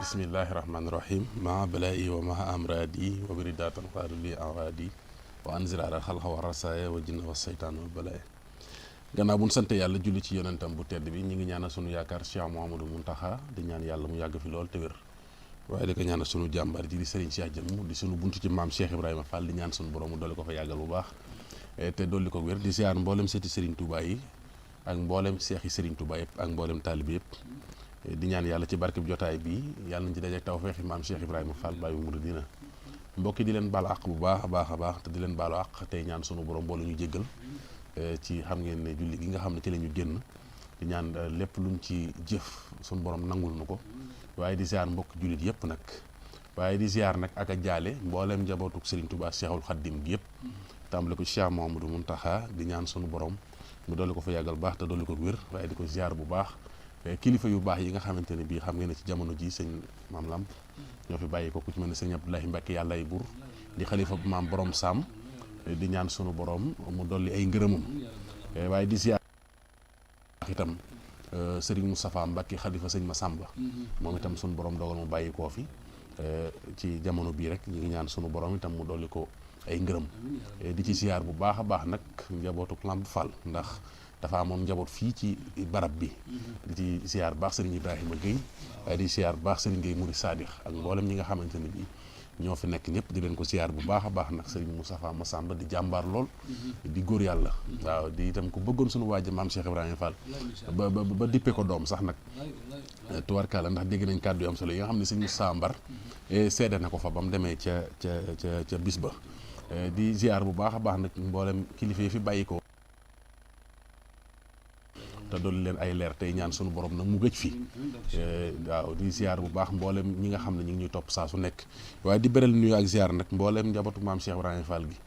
bismillahi rahmaani rahim maa balaa'i wa maa amraadi wa biridaatan xaaru li awaadi wa anzir ala xalqa wa rasaaya wa jinna wa seytaan wa balaa'i. gannaaw bu ñu sant yàlla julli ci yonentam bu tedd bi ñu ngi ñaanal sunu yaakaar Cheikh Mouhamadou Mountakha di ñaan yàlla mu yàgg fi lool te wér waaye di ko ñaanal sunu jàmbaar ji di Serigne Cheikh Jëmm di sunu buntu ci maam Cheikh Ibrahima Fall di ñaan sunu borom mu dolli ko fa yàggal bu baax te dolli ko wér di ziar mboolem seeti Serigne Touba yi ak mboolem seexi Serigne Touba yëpp ak mboolem taalibe yëpp di ñaan yàlla ci barke bi jotaay bi yàlla nañ ci dajeek tawfeexi maam Cheikh Ibrahima Fall Baye Mouridina mbokki di leen baalu àq bu baax a baax te di leen baalu àq tey ñaan sunu borom boole ñu jéggal ci xam ngeen ne julli gi nga xam ne ci la ñu génn di ñaan lépp luñ ci jëf sunu borom nangul nu ko waaye di ziar mbokk jullit yëpp nag waaye di ziar nag ak a jaale mbooleem njabootuk Serigne Touba Cheikhul Khadim gi yëpp tàmbale ko Cheikh Mouhamadou Mountakha di ñaan sunu borom mu dolli ko fa yàggal baax te dolli ko wér waaye di ko ziar bu baax kilifa yu baax yi nga xamante ne bii xam ngeen ne ci jamono ji sëñ maam Lamp ñoo fi bàyyi ko ku ci mel ne sëñ Abdoulahi Mbacke yàlla ay buur di xalifa maam borom Sam di ñaan sunu borom mu dolli ay ngërëmam waaye di ziar itam sëriñ Moustapha Mbacke xalifa sëñ Massamba moom itam sunu borom dogal mu bàyyi koo fi ci jamono bii rek ñu ngi ñaan sunu borom itam mu dolli ko ay ngërëm di ci ziar bu baax a baax nag njabootu Lamp Fall ndax dafa amoon njaboot fii ci barab bi di ci ziar baax sëriñ Ibrahima Guèye waaye di ziar baax sëriñ Guèye Mouride Sadikh ak mboolem ñi nga xamante ne bii ñoo fi nekk ñëpp di leen ko ziar bu baax a baax nag sëriñ Moustapha Massamba di jàmbaar lool di góor yàlla waaw di itam ku bëggoon suñu waaja maam Cheikh Ibrahima Fall ba dippe ko doom sax nag tubarkalla ndax dégg nañ kàddu yu am solo yi nga xam ne sëriñ Moussa Mbar seede na ko fa ba mu demee ca bis ba di ziar bu baax a baax nag mboolem kilifa yi fi bàyyi ko te dolli leen ay leer tey ñaan sunu borom nag mu gëj fi waaw di ziar bu baax mboolem ñi nga xam ne ñu ngi ñuy topp saa su nekk waaye di beral nuyu ak ziar nag mboolem njabootu maam Cheikh Ibrahima Fall gi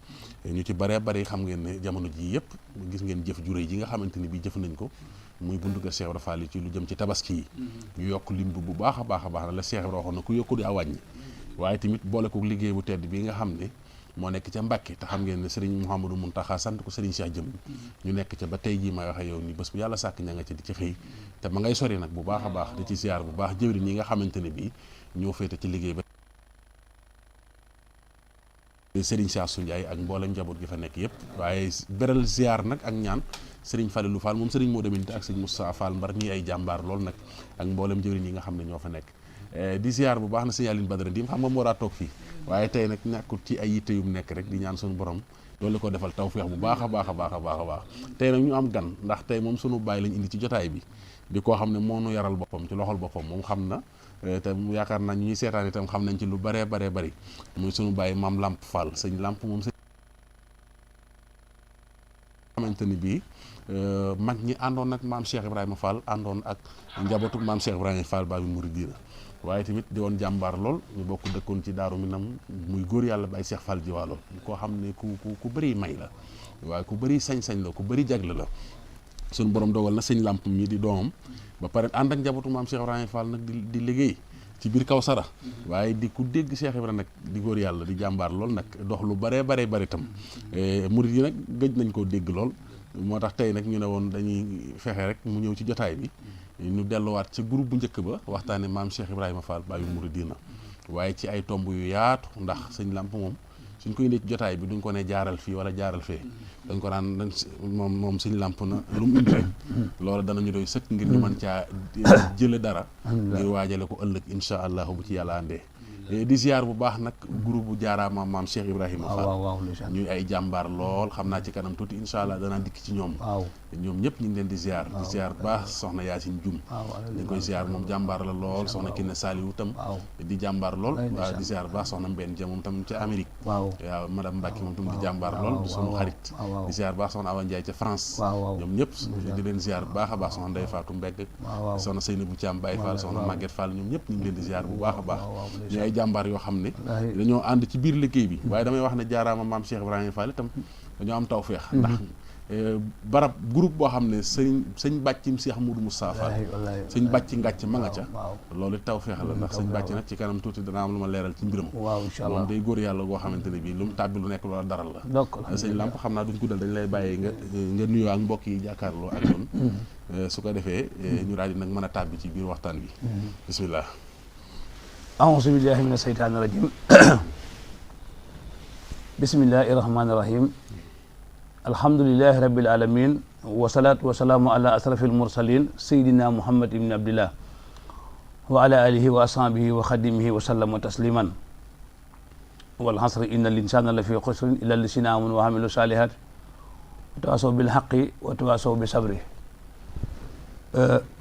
ñu ci bëree bëri xam ngeen ne jamono ji yëpp gis ngeen jëf ju réy ji nga xamante ni bii jëf nañ ko muy buntu kër Cheikh Ibrahima Fall yi ci lu jëm ci tabaski yi ñu yokk lim bu baax a baax na la Cheikh Ibrahima waxoon na ku yokku di awàññi waaye tamit boole ko liggéey bu tedd bi nga xam ne moo nekk ca Mbàkke te xam ngeen ne Serigne Mouhamadou Mountakha sant ko Serigne Cheikh Jëmm ñu nekk ca ba tey jii may waxe yow ni bés bu yàlla sàkk ña nga ca di ci xëy te ma ngay sori nag bu baax a baax di ci ziar bu baax jëwriñ yi nga xamante ne bii ñoo féete ci liggéey ba Serigne Cheikh Su Ndiaye ak mboolem njaboot gi fa nekk yëpp waaye beral ziar nag ak ñaan Serigne Falilou Fall moom Serigne moo deminte ak Serigne Moussa Fall Mbar ñii ay jàmbaar lool nag ak mboolem jëwriñ yi nga xam ne ñoo fa nekk di ziar bu baax na sëñ Aline Badara Ndim xam nga moo daa toog fii waaye tey nag ñàkkul ci ay yitte yum nekk rek di ñaan suñu borom loolu ko defal tawfeex bu baax a baax tey nag ñu am gan ndax tey moom sunu baay lañ indi ci jotaay bi di koo xam ne moo nu yaral boppam ci loxol boppam moom xam na te yaakaar naa ñuy seetaan itam xam nañ ci lu baree bari muy sunu baay maam Lamp Fall sëñ Lamp moom sëñ xamante ni bii mag ñi àndoon ak maam Cheikh Ibrahima Fall àndoon ak njabootu maam Cheikh Ibrahima Fall Baye Mouridina waaye tamit di woon jàmbaar lool ñu bokk dëkkoon ci Daaru Minam muy góor yàlla Baye Cheikh Fall Jiwaalo koo xam ne ku bëri may la waaye ku bëri sañ-sañ la ku bëri jagle la suñu borom dogal na sëñ Lamp mi di doomam ba pare ànd ak njabootu maam Cheikh Ibrahima Fall nag di liggéey ci biir Kawsara waaye di ku dégg Cheikh Ibrahima nag di góor yàlla di jàmbaar lool nag dox lu bari tam murid yi nag gëj nañ koo dégg lool moo tax tey nag ñu ne woon dañuy fexe rek mu ñëw ci jotaay bi ñu delluwaat ci groupe bu njëkk ba waxtaane maam Cheikh Ibrahima Fall Baye Mouridina waaye ci ay tomb yu yaatu ndax sëñ Lamp moom suñ ko indee ci jotaay bi duñ ko ne jaaral fii wala jaaral fee dañ ko naan moom sëñ Lamp na lu mu indi rek loolu danañu doy sëkk ngir ñu mën caa jële dara ngir waajale ko ëllëg incha allah bu ci yàlla àndee di ziar bu baax nag groupe bu jaaraama maam Cheikh Ibrahima Fall ñuy ay jàmbaar lool xam naa ci kanam tuuti incha allah danaa dikk ci ñoom ñoom ñëpp ñu ngi leen di ziar bu baax soxna Yacine Dioum ñu ngi koy ziar moom jàmbaar la lool soxna Kiné Saliou tam di jàmbaar lool waaw di ziar bu baax soxna Mbène Dia moom tam ca Amérique waaw madame Mbacke moom tam di jàmbaar lool di sunu xarit di ziar bu baax soxna Awa Ndiaye ca France ñoom ñëpp di leen ziar bu baax a baax soxna Ndeye Fatou Mbegg soxna Seynabou Thiam Baye Fall soxna Maguette Fall ñoom ñëpp ñu ngi leen di ziar bu baax a baax jàmbaar yoo xam ne dañoo ànd ci biir liggéey bi waaye damay wax ne jaaraama maam Cheikh Ibrahima Fall itam dañoo am tawfeex ndax barab groupe boo xam ne sëñ bàccim Cheikh Moudou Moussa Fall sëñ bàcc ngàcc ma nga ca loolu tawfeex la ndax sëñ bàcc nag ci kanam tuuti dana am lu ma leeral ci mbiram moom day góor yàlla goo xamante ne bii lu mu tàbbi lu nekk loola daral la sëñ Lamp xam naa duñ guddal dañ lay bàyyee nga nuyoo ak mbokk yi jàkkaarloo ak ñun su ko defee ñu daal di nag mën a tàbbi ci biir waxtaan bi bismillah أعوذ بالله من الشيطان الرجيم بسم الله الرحمن الرحيم الحمد لله رب العالمين والصلاة والسلام على أشرف المرسلين سيدنا محمد بن عبد الله وعلى آله وأصحابه وخدمه وسلم تسليما والعصر إن الإنسان لفي خسر إلا الذين آمنوا وعملوا الصالحات وتواصوا بالحق وتواصوا بالصبر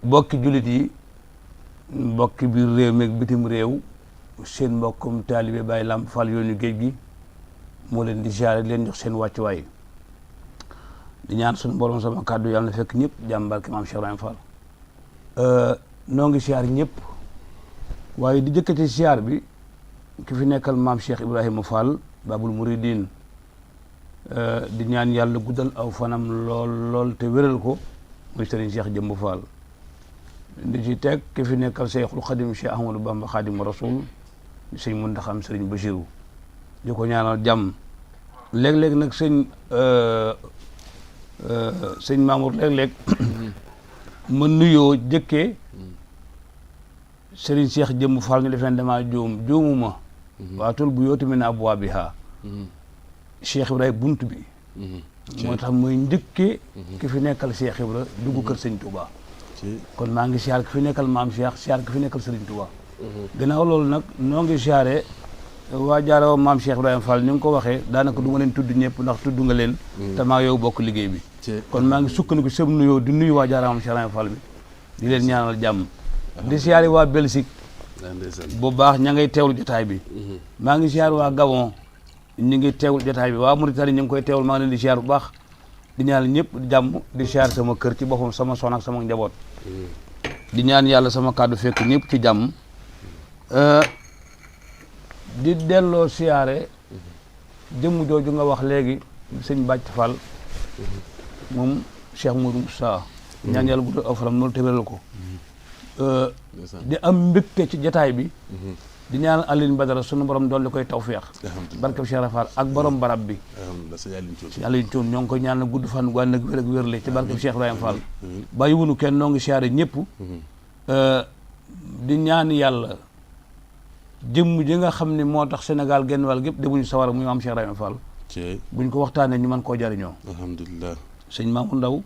bokki jullit yi mbokki biir réew mi ak bitim réew seen mbokkum taalibe Baye Lamp Fall yoonu géej gi moo leen di ziare leen jox seen wàccuwaay di ñaan suñu borom sama kàddu yàlla na fekk ñëpp jàmm barke maam Cheikh Ibrahima Fall noo ngi ziar ñëpp waaye di jëkkati ziar bi ki fi nekkal maam Cheikh Ibrahima Fall Babul Mouridine di ñaan yàlla guddal aw fanam lool te wéral ko muy Serigne Cheikh Jëmb Fall di ci teg ki fi nekkal Cheikhul Khadim Cheikh Ahmadou Bamba Khadim Rasoul sëñ Muntaxa Serigne Bachirou di ko ñaanal jàmm léeg-léeg nag sëñ Mamour léeg-léeg ma nuyoo jëkkee Serigne Cheikh Jëmb Fall ñu defeen damaa juumuma waatul bu yooti mi ne abwaabiha Cheikh Ibrahima bunt bi moo tax muy njëkkee ki fi nekkal Cheikh Ibra dugg kër sëñ Touba kon maa ngi siyaar ki fi nekkal maam Cheikh siyaar ki fi nekkal Serigne Touba gannaaw loolu nag noo ngi siyaare waa jaarawa maam Cheikh Ibrahima Fall ni nga ko waxee daanaka du ma leen tudd ñëpp ndax tudd nga leen te maa yow bokk liggéey bi kon maa ngi sukkandiku sëb nuyoo di nuyu waa jaarawa maam Cheikh Ibrahima Fall bi di leen ñaanal jàmm di siyaare waa Belgique bu baax ña ngay teewlu jotaay bi maa ngi siyaar waa Gabon ñu ngi teewul jotaay bi waa Mauritanie ñu ngi koy teewul maa ngi leen di siyaar bu baax di ñaan ñëpp jàmm di siyaar sama kër ci boppam sama soxna ak sama njaboot di ñaan yàlla sama kàddu fekk ñëpp ci jàmm di delloo siyaare jëmm jooju nga wax léegi sëñ Bàcc Fall moom Cheikh Modou Moussa ñaan yàlla guddal aw fanam loolu tëbëral ko di am mbégte ci jotaay bi di ñaan Alioune Badara sunu borom doon li koy tawfeex barkeb Cheikh Rafal ak borom barab bi Alioune Thion ñoo ngi koy ñaan gudd fan gu ànd ak wér ak wérle ci barkeb Cheikh Ibrahima Fall bàyyi wunu kenn noo ngi siyaare ñëpp di ñaan yàlla jëmm ji nga xam ne moo tax Sénégal genn wàll gépp demuñu sawara muy maam Cheikh Ibrahima Fall buñ ko waxtaanee ñu mën koo jariñoo alhamdulilah sëñ Maamu Ndaw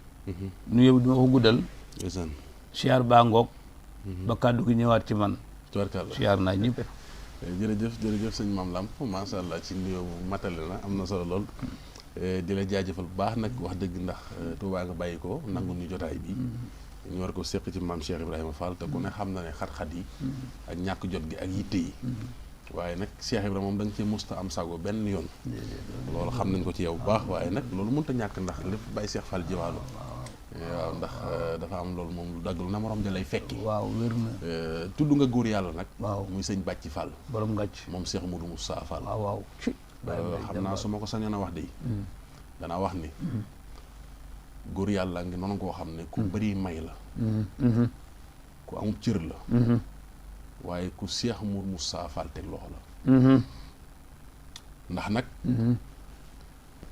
nu yow duma ko guddal siyaar baa ngoog ba kàddu gi ñëwaat ci man siyaar naa ñëpp jërëjëf sëñ Maam Lamp macha allah ci nuyoo bu matale na am na solo lool di la jaajëfal bu baax nag wax dëgg ndax Tuubaa nga bàyyi ko nangu ñu jotaay bi ñu war ko séq ci maam Cheikh Ibrahima Fall te ku ne xam na ne xat-xat yi ak ñàkk jot gi ak yitte yi waaye nag Cheikh Ibrahima moom da nga cee musta am sago benn yoon loolu xam nañ ko ci yow bu baax waaye nag loolu mënut a ñàkk ndax lépp Baye Cheikh Fall jiwaalo waaw ndax dafa am loolu moom lu daggalu na morom ja lay fekki waaw wér na tudd nga góor yàlla nag waaw muy sëñ Bàcc Fall borom ngàcc moom Cheikh Modou Moussa Fall waaw xam naa su ma ko sañoon a wax de danaa wax ni góor yàlla ngi noonu koo xam ne ku bëri may la ku amul cër la waaye ku Cheikh Modou Moussa Fall teg loxo la ndax nag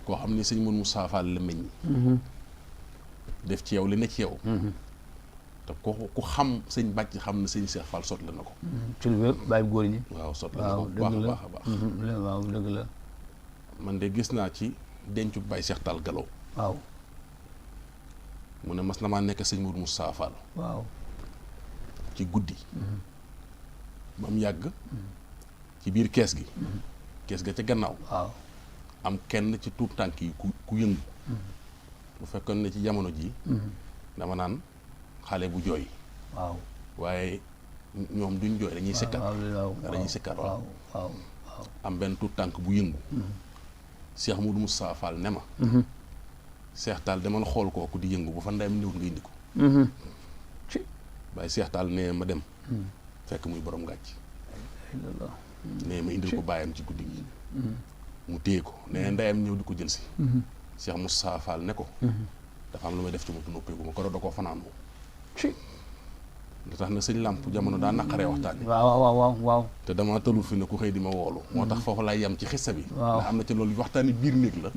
koo xam ne sëñ Modou Moussa Fall la meññ def ci yow li ne ci yow te ku xam sëñ Bàcc xam ne sëñ Cheikh Fall sot la na ko ci lu wér bàyyi góor ñi waaw sot la na ko bu baax a baax a baax waaw dëgg la man de gis naa ci dencu Baye Cheikh Tall Galaw waaw mu ne mas na maa nekk sëñ Modou Moussa Fall waaw ci guddi ba mu yàgg ci biir kees ga ca gannaaw waaw am kenn ci tuut tànk yi ku yëngu bu fekkoon ne ci jamono ji dama naan xale bu jooy waaw waaye ñoom duñ jooy dañuy sikkar waaw am benn tuut tànk bu yëngu Cheikh Modou Moussa Fall ne ma Cheikh Tall demal xool kooku di yëngu bu fa ndeyam néewut nga indi ko waaye Cheikh Tall nee ma dem fekk muy borom ngàcc nee ma indil ko bàyyam ci guddi gi mu téye ko nee ndeyam ñëw di ko jël si Cheikh Moussa Fall ne ko dafa am lu may def ci moom noppeeku ma ko da koo fanaanoo da tax na sëñ Lamp jamono daa naqaree waxtaan waaw te dama tëlul fi ne ku xëy di ma woolu moo tax foofu laay yem ci xissa bi ndax am na ci loolu waxtaani biir néeg la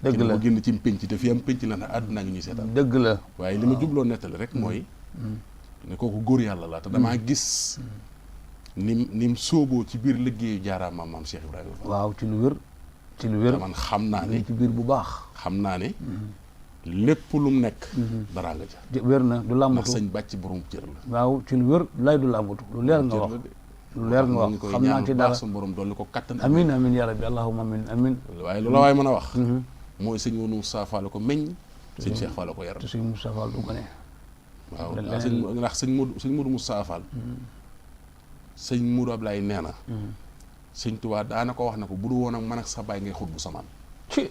dëgg la génn ci pénc te fi am pénc la ndax àdduna ngi ñuy seetaan dëgg la waaye li ma jubloo nettali rek mooy ne kooku góor yàlla la te damaa gis nim sóoboo ci biir liggéeyu jaaraama maam Cheikh Ibrahima Fall. waaw ci lu wér man xam naa ne ci biir bu baax xam naa ne lépp lu mu nekk daraa nga ca wér na du làmbatu ndax sëñ bàcc borom cër la waaw ci lu wér lay du làmbatu lu leer nga wax lu leer nga wax xam naa ci dara suñu borom dolli ko kattan amin amin ya rabbi allahumma amin amin waaye lu la waay mën a wax mooy sëñ Modou Moustapha Fall ko meññ sëñ Cheikh Fall ko yar te sëñ Moustapha Fall du gone waaw ndax sëñ Modou Moustapha Fall sëñ Modou Ablaye nee na sëñ Tuubaa daana ko wax na ko bu du woon ak man ak sa baay ngay xut bu samaan ci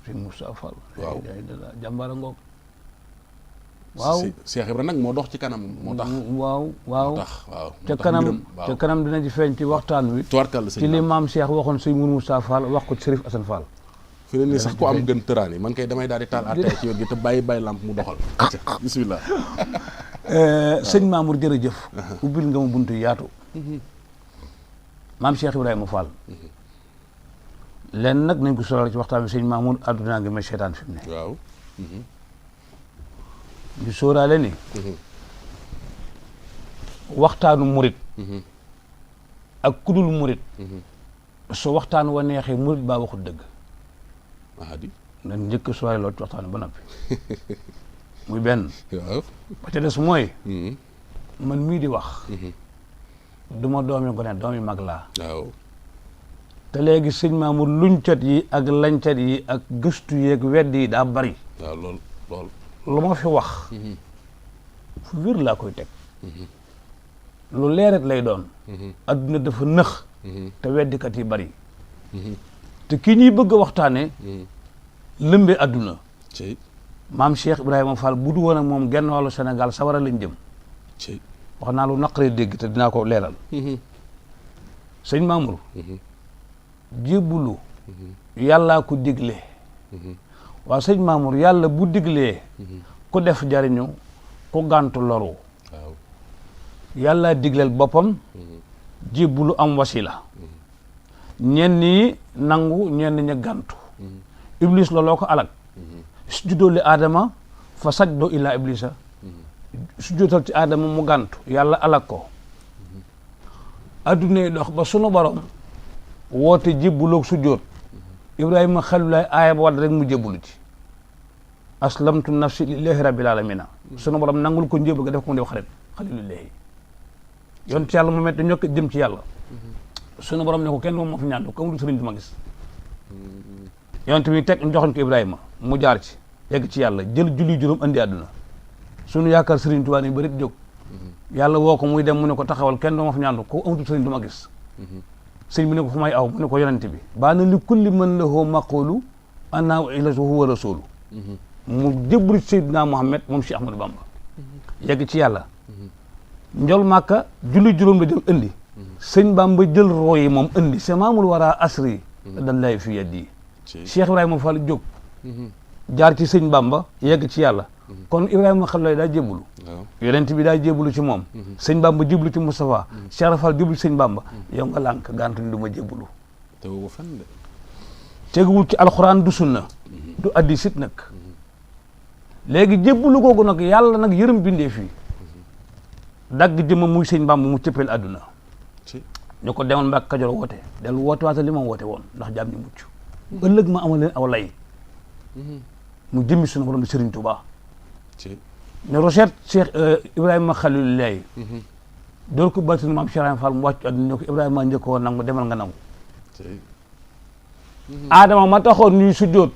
sëñ Moustapha Fall waaw jàmbaara ngoog waaw Cheikh Ibra nag moo dox ci kanam moo tax waaw te kanam dina ci feeñ ci waxtaan wi tuwarkal ci li maam Cheikh waxoon sëñ Modou Moustapha Fall wax ko Chérif Assane Fall fi ne nii sax ko am gën tëraan yi man kay damay daal di taal attaaya ci wet gi te bàyyi lamp mu doxal bismillah sëñ Mamour jërëjëf ubbil nga ma buntu yaatu maam Cheikh Ibrahima Fall len nag nañ ko solal ci waxtaan bi sëñ Mamour àdduna ngi may seetaan fi mu ne waaw ñu sóoraale ni waxtaanu murit ak kudul murit so waxtaan wa neexee murit baa waxul dëgg di nañ njëkk sóoraale loolu ci waxtaan ba noppi muy benn waaw ba ca des mooy man mii di wax du ma doomi gone doomi mag laa waaw te léegi sëñ Mamour luñcat yi ak lañcat yi ak gëstu yeeg wedd yi daa bari waaw lool lu ma fi wax fu wér laa koy teg lu leeret lay doon adduna dafa nëx te weddikat yi bari te kii ñuy bëgg a waxtaane lëmbe adduna maam Cheikh Ibrahima Fall bu du woon ak moom genn wàllu Sénégal sawara lañ jëm wax naa lu naqaree dégg te dinaa ko leeral sëñ Mamour jébbulu yàllaa ko digle waaw sëñ Mamour yàlla bu diglee ku def jariñu ku gàntu loru yàlla digleel boppam jébbulu am wasila ñenn ñi nangu ñenn ña gàntu iblis looloo ko alag sujudoo li aadama fa sajdoo illaa iblisa sujudal ci aadama mu gàntu yàlla alag ko adduna yi dox ba sunu borom woote jébbuloog sujjóot Ibrahima xalilulaay aaya ba wadd rek mu jébbulu ci aslamtu nafsi lillahi rabbil alamina sunu borom nangul ko njébbal ga def ko mu def xarit xalilullahi yoon ci yàlla mu mette ñokk jëm ci yàlla sunu borom ne ko kenn moom moo fi ñaan ko amul sëriñ du ma gis yonent bi teg joxoñ ko Ibrahima mu jaar ci yegg ci yàlla jël julli juróom andi àdduna sunu yaakaar sëriñ Tuubaa ni bërit jóg yàlla woo ko muy dem mu ne ko taxawal kenn du ma fi ñaan ko amul sëriñ du ma gis sëñ bi ne ko fu may aw mu ne ko yonent bi baa na li kulli man lahu maqulu ana ilatu huwa rasulu mu jëbbali Seydina Muhammad moom Cheikh Ahmadou Bamba yegg ci yàlla njol màkka julli juróom la jël indi sëñ Bamba jël roo yi moom indi c'est maamul wara asri dan lay fi yeddi Cheikh Ibrahima Fall jóg jaar ci sëñ Bamba yegg ci yàlla kon Ibrahima xam lay daa jébbalu yonent bi daa jébbalu ci moom sëñ Bamba jébbalu ci Moustapha Cheikh Fall jébbalu ci sëñ Bamba yow nga lànk gàntu ni du ma jébbalu teguwul ci alxuraan du sunna du addi sit nag léegi jébbalu googu nag yàlla nag yërëm bindee fii dagg jëma muy sëñ Bamba mu cëppeel àdduna ñu ko demoon Mbàkke Kajoor woote del woote waata li ma woote woon ndax jaam ñu mucc ëllëg ma amal leen aw lay mu jëmmi sunu borom di Sëriñ Tuubaa ne Rochette Cheikh Ibrahima Xalilullaay door ko bàttinu maam Cheikh Ibrahima Fall mu wàccu àdduna ne ko Ibrahima njëkkoo nangu demal nga nangu Adama ma taxoon ñuy sujjóot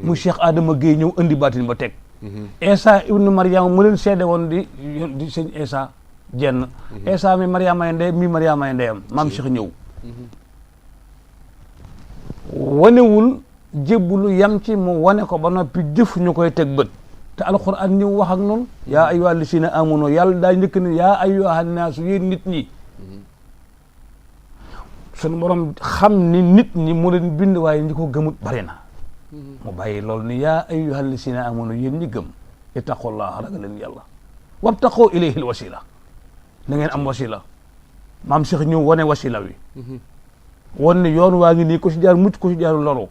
mu Cheikh Adama Guèye ñëw andi bàttin ba teg Esa ibnu Mariama mu leen seede woon di sëñ Esa jenn Esa mi Mariama ay ndey mi Mariama ay ndeyam maam Cheikh ñëw wanewul jébbulu yam ci mu wane ko ba noppi jëf ñu koy teg bët te alxuraan ñëw wax ak noonu yaa ayyuha llazina amanu yàlla daa njëkk ne yaa ayyuha naasu yéen nit ñi sunu borom xam ni nit ñi mu leen bind waaye ñi ko gëmut bari na mu bàyyi loolu ni yaa ayyuha llazina amanu yéen ñi gëm ittaqullaha ragal leen yàlla wabtaqu ilayhi wasila na ngeen am wasila maam Cheikh ñëw wane wasila wi won ni yoon waa ngi nii ko si jaar mucc ko si jaaru loru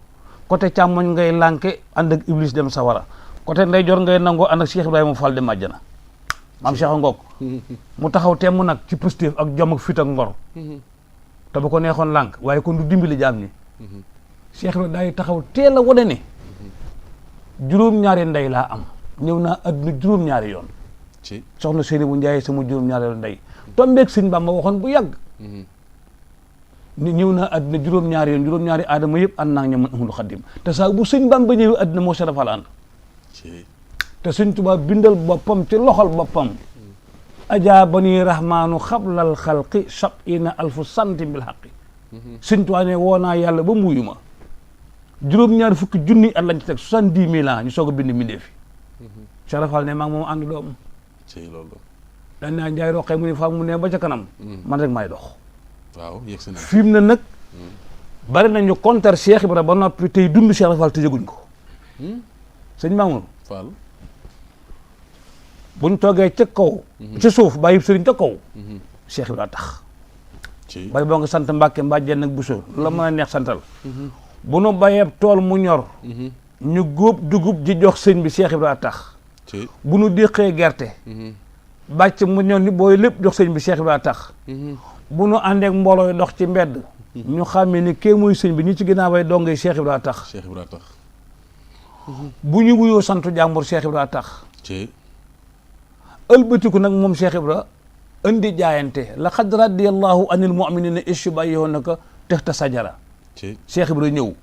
côté càmmoñ ngay lànke ànd ak iblis dem sawara côté ndeyjoor ngay nangoo ànd ak Cheikh Ibrahima Fall dem àjjana maam Cheikh a ngoog mu taxaw temm nag ci positif ak jom ak fit ak ngor te ba ko neexoon lànk waaye kon du dimbali jaam ñi Cheikh Ibra daay taxaw teel a wane ne juróom-ñaari ndey laa am ñëw naa adduna juróom-ñaari yoon soxna Seyni bu Njaay sama juróom-ñaari yoon ndey tombeeg sëñ Bamba waxoon bu yàgg ni ñëw naa adduna juróom-ñaari yoon juróom-ñaari aadama yëpp ànd naa ñoom man Ahmadou Khadim te saa bu sëñ Bamba ñëwee adduna moo serafal ànd te sëñ Tuubaa bindal boppam ci loxol boppam ajaabani rahmaanu xablal xalqi sab'ina alfu santi bil xaqi sëñ Tuubaa ne woo naa yàlla ba muyu ma juróom-ñaari fukki junni at lañ ci teg 70 000 ans ñu soog a bind mbindee fi serafal ne maa ngi moom ànd doom dañ naa njaay roqee mu ne fa mu ne ba ca kanam man rek may dox waaw yegg si na fi mu ne nag bari nañu kontar Cheikh Ibra ba noppi tey dund Cheikh Ibra Fall te yëguñ ko sëñ Mamour Fall buñ toogee ca kaw ci suuf bàyyi sëriñ ca kaw Cheikh Ibra tax bay boo nga sant Mbàkke Mbàjjeen nag Buso la mën a neex santal bu nu bayee tool mu ñor ñu góob dugub ji jox sëñ bi Cheikh Ibra tax bu nu déqee gerte bàcc mu ñor ni booy lépp jox sëñ bi Cheikh Ibra tax bu nu àndeek mboolooy dox ci mbedd ñu xàmmee ni kee mooy sëñ bi ñi ci ginnaaw bay dongee Cheikh Ibra tax bu ñu wuyoo santu jàmbur Cheikh Ibra tax ëlbatiku nag moom Cheikh Ibra indi jaayante laqad radiyallahu anil mu'minina is yubayyi'unaka tahta sajara Cheikh Ibra ñëw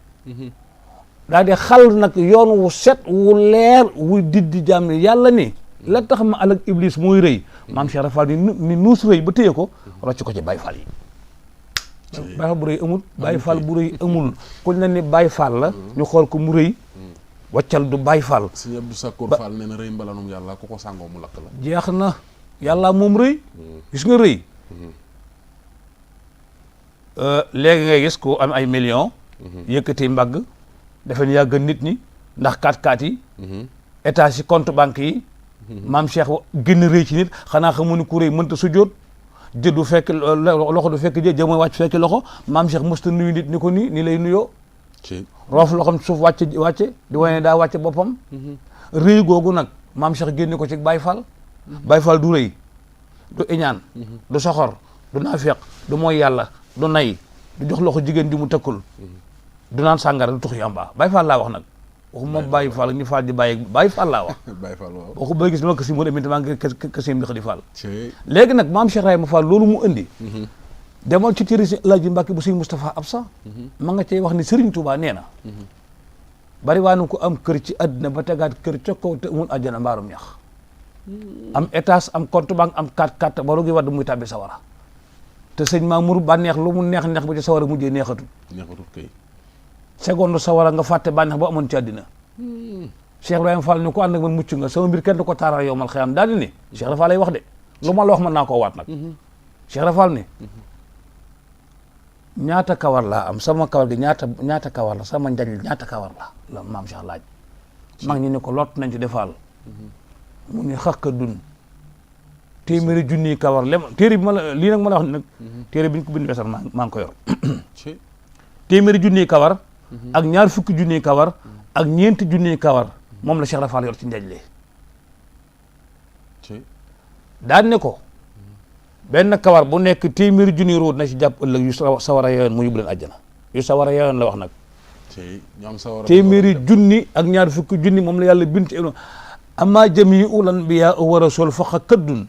daal di xal nag yoon wu set wu leer wu diddi jàmm yàlla ni la tax ma alak iblis mooy rëy maam Cheikh Rafal ni nuus rëy ba téye ko rocc ko ci Baye Fall yi Baye Fall bu rëy amul Baye Fall bu rëy amul kuñ la ni Baye Fall la ñu xool ko mu rëy waccal du Baye Fall sëñ Abdou Sakkour Fall nee na rëy mbalanum yàlla ku ko sàngoo mu lakk la jeex na yàlla moom rëy gis nga rëy léegi ngay gis ku am ay millions yëkkati mbagg defe ni yàgg nit ñi ndax 4x4 yi état ci compte banque yi maam Cheikh gën rëy ci nit xanaa xamu ni ku rëy mënta sujjóot jë du fekk loxo du fekk jë mooy wàcc fekk loxo maam Cheikh mësta nuyu nit ni ko ni lay nuyoo roof loxom suuf wàcce di wane daa wàcce boppam rëy googu nag maam Cheikh génne ko ci Baye Fall Baye Fall du rëy du iñaan du soxor du naafeq du mooy yàlla du nay du jox loxo jigéen ju mu tëkkul du naan sàngara du tux yamba Baye Fall laa wax nag waxu moom Baye Fall ñu Fall di bàyyi Baye Fall laa wax Baye Fall waaw waxu ba gis dama kasi mu demit maa ngi kasim di Fall léegi nag maam Cheikh Ibrahima Fall loolu mu indi demal ci téere si El Hadji Mbacke bu Sëñ Moustapha Absa ma nga cey wax ni Serigne Touba nee na bari waa na ko am kër ci àddina ba tegaat kër ca kaw te amul àjjana mbaarum ñax am étage am compte banque am 4x4 ba rogi wadd muy tàbbi sawara te sëñ Mamour bànneex lu mu neex neex ba ci sawara mujjee neexatul kay seconde sawara nga fàtte bànneex ba amoon ci àddina Cheikh Ibrahima Fall ni ko ànd ak man mucc nga sama mbir kenn du ko taaral yow mal xëyam daal di ni Cheikh Ibrahima Fall lay wax de lu ma la wax mën naa koo waat nag Cheikh Ibrahima Fall ni ñaata kawar laa am sama kawar gi ñaata kawar la sama njañ ñaata kawar la maam Cheikh laaj mag ñi ne ko lot nañ ci defaal mu ni xakka dun téeméeri junniy kawar lem téere bi ma la lii nag ma la wax ne nag téere bi ñu ko bind wesar maa ngi ko yor téeméeri junniy kawar ak ñaar fukki junniy kawar ak ñeenti junniy kawar moom la Cheikh Rafal yor ci njañ lee daan ne ko benn kawar bu nekk téeméeri junniy ruut na ci jàpp ëllëg yu sawara yooyoon mu yóbbu leen àjjana yu sawara yooyoon la wax nag téeméeri junni ak ñaar fukki junni moom la yàlla bind ci amma jami'ul anbiya wa rasul faqa kaddun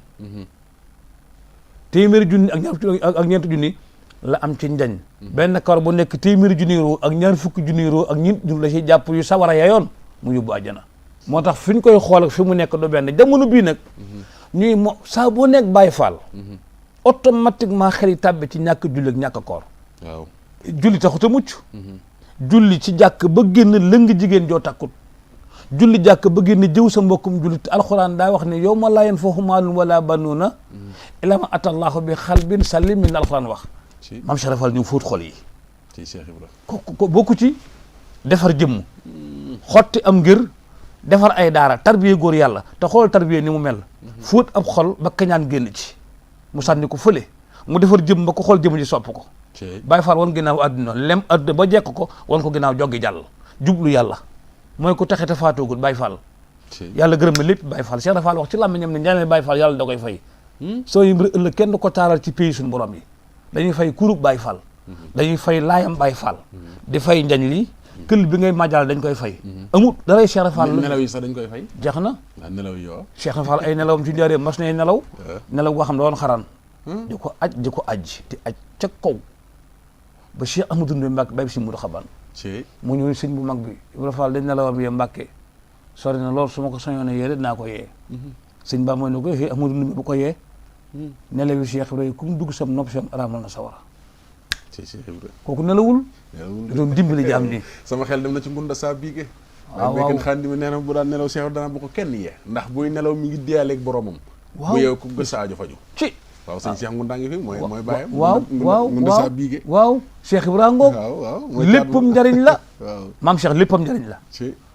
téeméeri junni ak ñeenti junni la am ci njañ benn kawar bu nekk téeméeri junni roo ak ñaar fukki junni roo ak ñeent junni la ci jàpp yu sawara yayoon mu yóbbu àjjana moo tax fi ñu koy xool ak fi mu nekk du benn jamono bii nag ñuy mo saa boo nekk Baye Fall automatiquement xel yi tàbbi ci ñàkk julli ak ñàkk koor waaw julli taxut a mucc julli ci jàkk ba génn lëng jigéen joo takkut julli jàkk ba génn jëw sa mbokkum julli te alxuraan daa wax ne yow ma laa yanfa'u maalun wala banuuna illaa man ataa Allaaha bi qalbin saliim min alxuraan wax maam Cheikh Rafal ñu fóot xol yi ko bokku ci defar jëmm xotti am ngir defar ay daara tarbiye góor yàlla te xool tarbiye ni mu mel fóot ab xol ba kañaan génn ci mu sànni ko fële mu defar jëmm ba ko xool jëmm ji sopp ko Baye Fall wan ginnaaw àdduna lem àdduna ba jekk ko wan ko ginnaaw joggi jàll jublu yàlla mooy ko taxe te faatoogul Baye Fall yàlla gërëm na lépp Baye Fall Cheikh Fall wax ci làmmiñam ne ñaanal Baye Fall yàlla da koy fay soo yi ëllëg kenn du ko taaral ci pays suñu borom yi dañuy fay kurub Baye Fall dañuy fay laayam Baye Fall di fay njañ li kël bi ngay màjjal dañ koy fay amut daray Cheikh Fall nelaw yi sax dañ koy fay jeex na nelaw yi waaw Cheikh Fall ay nelawam ci njaareem mas na nelaw boo xam ne doon xaraan di ko aj di aj ca kaw ba Cheikh Amadou Ndoye Mbacke bay bi si Moudou Xaban mu ñëw sëñ bu mag bi Ibra Fall dañ nelawam yee Mbacke sori na lool su ma ko soñoon yee de dinaa ko yee sëñ ba mooy ne ko Amadou Ndoye bu ko yee nelaw yi Cheikh Ibrahima ku mu dugg sam nopp sam araamal na sawara kooku nelawul doon dimbali jaam ni sama xel dem na ci ngunda saa biige waaw béykat xandi mi nee na bu daan nelaw Cheikh dana bu ko kenn yee ndax buy nelaw mi ngi diyaaleeg boromam bu yeew ku gës aajo faju ci waaw sëñ Cheikh Ngunda ngi fi mooy bàyyam waaw saa biige waaw Cheikh Ibrahima ngoog léppam njariñ la waaw maam Cheikh léppam njariñ la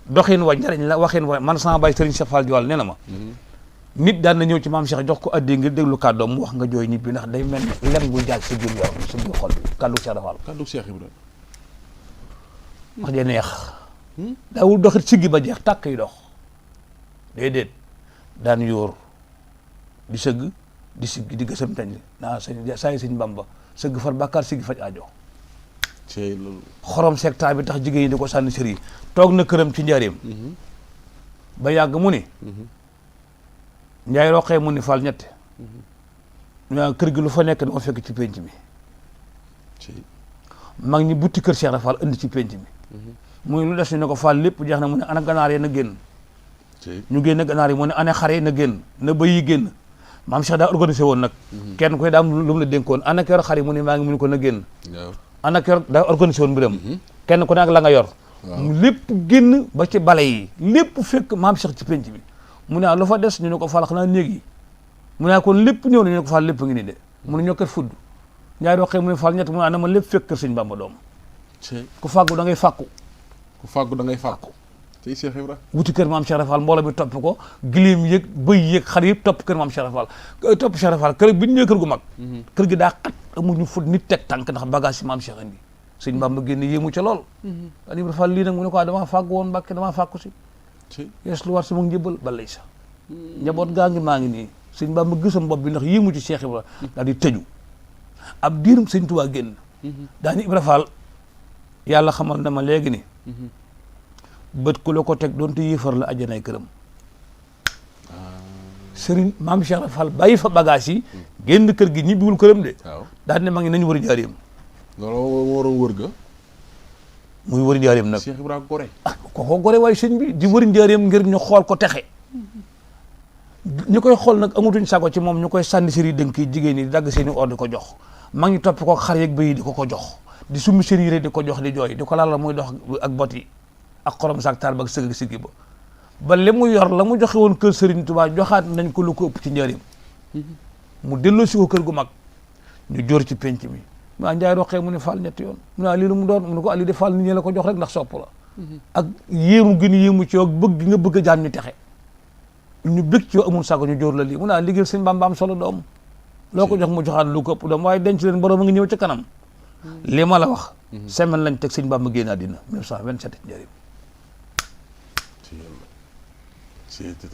doxin wa njariñ la waxin wa man sama baay Serigne Cheikh Fall Diwal nee na ma nit daan na ñëw ci maam Cheikh jox ko addi ngir déglu kàddoom mu wax nga jooy ñibbi ndax day mel ne lem buy jaaj sa biir yaram sa biir xol bi kàddu Cheikh Fall kàddu Cheikh Ibrahima wax ja neex daawul doxit siggi ba jeex tàkk yi dox déedéet daan yóor di sëgg di siggi di gësam tañ naa saa yi sëñ Bamba sëgg far bàkkaar siggi faj aajo xorom secta bi tax jigéen ñi di ko sànni sër yi toog na këram ci njaareem ba yàgg mu ni Njaay roqee mu ni Fall ñett ñaa kër gi lu fa nekk dama fekk ci penc mi mag ñi butti kër Cheikh Fall indi ci penc mi muy lu des ñu ne ko Fall lépp jeex na mu ne ana ganaar yi na génn ñu génn ganaar yi mu ne ana xar yi na génn na bëy yi génn maam Cheikh daa organisé woon nag kenn koy daa am lu mu la dénkoon ana keroog xar yi mu ne maa ngi mu ne ko na génn ana keroog daa organisé woon mbiram kenn ku ne ak la nga yor mu lépp génn ba ci bale yi lépp fekk maam Cheikh ci penc bi mu ne lu fa des ñu ne ko Fall xanaa néeg yi mu ne kon lépp ñëw na ñu ne ko Fall lépp ngi nii de mu ne ñoo kër fudd Njaay doxee mu ne Fall ñett mu ne ana ma lépp fekk kër sëñ Bamba doom ku fàggu da ngay fàkku tey Cheikh Ibra wuti kër maam Cheikh Fall mbooloo bi topp ko gileem yëg bëy yëg xar yëpp topp kër maam Cheikh Fall topp Cheikh Fall kër bi ñu ñëwee kër gu mag kër gi daa xat amuñu fu nit teg tànk ndax bagage si maam Cheikh indi sëñ Bamba génn yéemu ca lool an Ibra Fall lii nag mu ne ko damaa fàggu woon Mbàkke damaa fàkku si yees lu war sama njëbbal ba lay sa njaboot gaa ngi maa ngi nii sëñ Bamba gisam bopp bi ndax yéemu ci Cheikh Ibra daal di tëju ab diirum sëñ Tuubaa génn daani Ibra Fall yàlla xamal na ma léegi ni bët ku la ko teg doonte yéefar la àjjanay këram sëriñ maam Cheikh Fall bàyyi fa bagage yi génn kër gi ñibbiwul këram de daal ne ma ngi nañu wëri njaareem loolu waroon wër ga muy wëri njaareem nag Cheikh Ibra gore ko gore waaye sëñ bi di wëri njaareem ngir ñu xool ko texe ñu koy xool nag amatuñ sago ci moom ñu koy sànni sëri dënk yi jigéen ñi di dagg seeni or di ko jox ma ngi topp ko xar yeeg bëy di ko jox di summi seen yére di ko jox di jooy di ko laal muy dox ak bot yi ak xorom saak taar ba ak sëgg siggi ba li mu yor la mu joxe woon kër Serigne Touba joxaat nañ ko lu ko ëpp ci njëriñ mu delloo si ko kër gu mag ñu jóor ci penc mi maa Njaay roqee mu ne Fall ñetti yoon mu ne lii lu mu doon mu ne ko ali de Fall nit ñi la ko jox rek ndax sopp la ak yéemu gën yéemu ci yow bëgg nga bëgg a jaan ñu texe ñu bëgg ci yow amul sago ñu jóor la lii mu ne liggéeyal sëñ Bamba am solo doom loo ko jox mu joxaat lu ko ëpp doom waaye denc leen borom a ngi ñëw ca kanam li ma la wax semaine lañ teg sëñ Bamba génn àddina 1927 njëriñ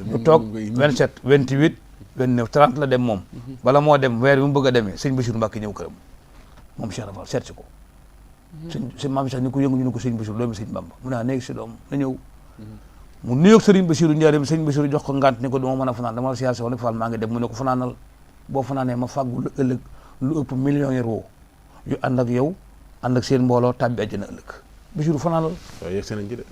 bu toog 27 28 29 30 la dem moom bala moo dem weer bi mu bëgg a demee sëñ Bassirou Mbacke ñëw këram moom Cheikh Rafal seet si ko sëñ maam Cheikh ni ko yëngu ñu ne ko sëñ Bassirou doomi sëñ Bamba mu ne néegi si doom na ñëw mu nuyoog sëriñ Bassirou njaareem sëñ Bassirou jox ko ngant ni ko duma mën a fanaan dama la siyaar si woon Fall maa ngi dem mu ne ko fanaanal boo fanaanee ma fàggu lu ëllëg lu ëpp millions euros yu ànd ak yow ànd ak seen mbooloo tàbbi àjjana ëllëg Bassirou fanaanal yegg si nañ ci de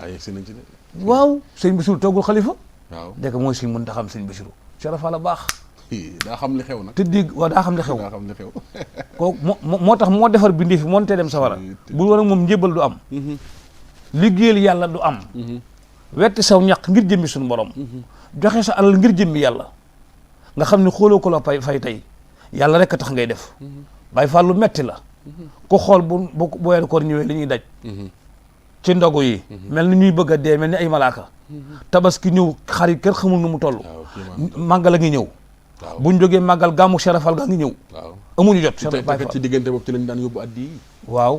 yegg si nañ ci de waaw sëñ Bassirou toogul xalifa waaw dëkk mooy sëñ mën ta xam sëñ Bassirou Cheikh Rafal la baax daa xam li xew nag te dégg waaw daa xam li xew daa xam li xew kooku moo tax moo defar bindee fi moo tee dem sawara bul war ak moom njébal du am liggéeyal yàlla du am wetti saw ñaq ngir jëmmi suñu borom joxe sa alal ngir jëmmi yàlla nga xam ne xooloo ko la fay tey yàlla rek a tax ngay def Baay Faal lu metti la ku xool bu weeru koor ñëwee li ñuy daj ci ndogu yi mel ni ñuy bëgg a dee mel ni ay malaaka tabaski ñëw xar yi kër xamul nu mu toll màggal a ngi ñëw buñ jógee màggal gàmmu Cheikh Rafal gaa ngi ñëw amuñu jot ci diggante boobu ci lañ daan yóbbu addi yi waaw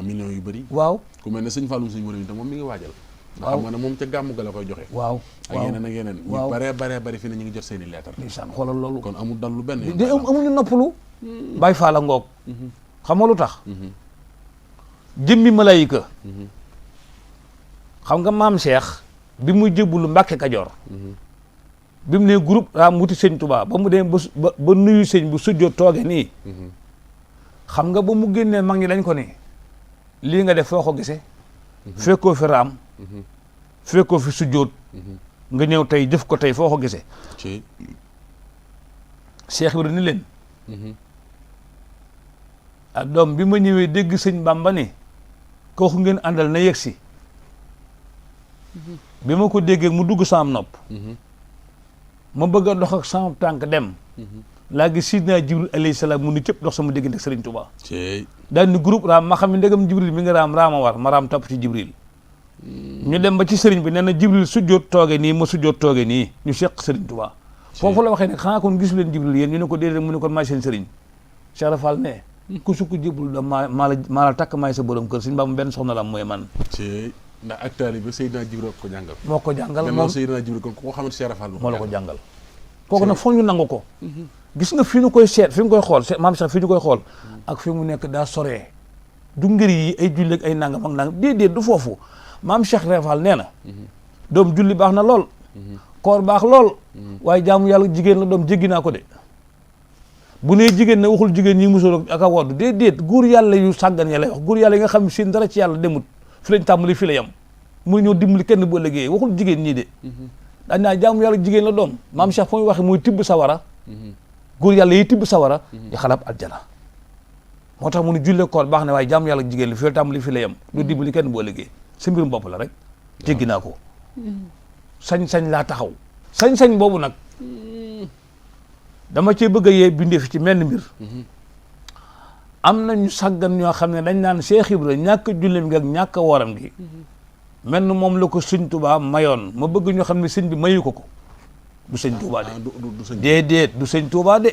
millions yu bëri waaw ku mel ne sëñ Fallum sëñ Mouride moom mi ngi waajal ndax xam nga ne moom ca gàmmu ga la koy joxe. waaw ak yeneen ak yeneen. waaw ñu bari fi ne ñu ngi jot seen i leetar. ndeysaan xoolal loolu. kon amul dal lu benn yoon. amuñu noppalu. Baay Faal a ngoog. xam nga lu tax. jëmmi malayika. xam nga maam Cheikh bi muy jébbalu Mbàkke Kajoor. bi mu ne groupe raam wuti sëñ Tuubaa ba mu dem ba nuyu sëñ bu sujjoo tooge nii. xam nga ba mu génnee mag ñi dañ ko ni lii nga def foo ko gisee. fekkoo fi raam. fekkoo fi sujjoot. nga ñëw tey jëf ko tey foo ko gisee. Cheikh Ibrahima ni leen. ak doom bi ma ñëwee dégg sëñ Bamba ni kooku ngeen àndal na yegg si. bi ma ko déggee mu dugg sama nopp. ma bëgg a dox ak sama tànk dem. laa gis Sidna Jibril alayhi salaam mu ni cëpp dox sama diggante ak Sëriñ Tuubaa. daal ni groupe raam ma xam ne ndegam Jibril mi nga raama war ma raam topp ci Jibril. ñu dem ba ci sëriñ bi nee na Jibril sujjoot tooge nii ma sujjoot tooge nii ñu seq Sëriñ Tuubaa. foofu la waxee ne xanaa kon gisu leen Jibril yéen ñu ne ko déedéet mu ne kon maay seen sëriñ. Cheikh Rafal ne ku sukk Jibril da maa la takk maay sa borom kër suñu Bamba benn soxna la mooy man. ndax ak taalibe Seydina Jibril ko jàngal. moo ko jàngal moom Seydina Jibril kon ku ko xamante Cheikh Rafal moo la ko jàngal. kooku nag foog ñu nangu ko. gis nga fi ñu koy seet fi mu koy xool maam Cheikh fi ñu koy xool. ak fi mu nekk daa soree. du ngir yi ay julli ak ay nangam ak nangam déedéet du foofu maam Cheikh Rafal nee na. doom julli baax na lool. koor baax lool. waaye jaamu yàlla jigéen la doom jéggi naa ko de. bu nee jigéen ne waxul jigéen ñi musóor ak a wodd déedéet góor yàlla yu sàggan ya lay wax góor yàlla yi nga xam ne seen dara ci yàlla demut fi lañ tàmbali fi la yem muy ñëw dimbali kenn bu ëllëgee waxul jigéen ñii de. daañu naa jaamu yàlla jigéen la doom maam Cheikh foo muy waxee muy tibb sawara. góor yàlla yi tibb sawara. di xalab aljana. moo tax mu ne julle koor baax na waaye jaamu yàlla jigéen la fi la tàmbali fi la yem. du dimbali kenn bu ëllëgee sa mbirum bopp la rek. jéggi naa ko. sañ-sañ laa taxaw. sañ-sañ boobu nag. dama cee bëgg a yee bindee fi ci menn mbir. am nañu sàggan ñoo xam ne dañ naan Cheikh Ibra ñàkk jullem gi ak ñàkk wooram gi. mel ni moom la ko sëñ Tuubaa mayoon ma bëgg ñoo xam ne sëñ bi mayu ko ko. du sëñ Tuubaa de. déedéet du sëñ Tuubaa de.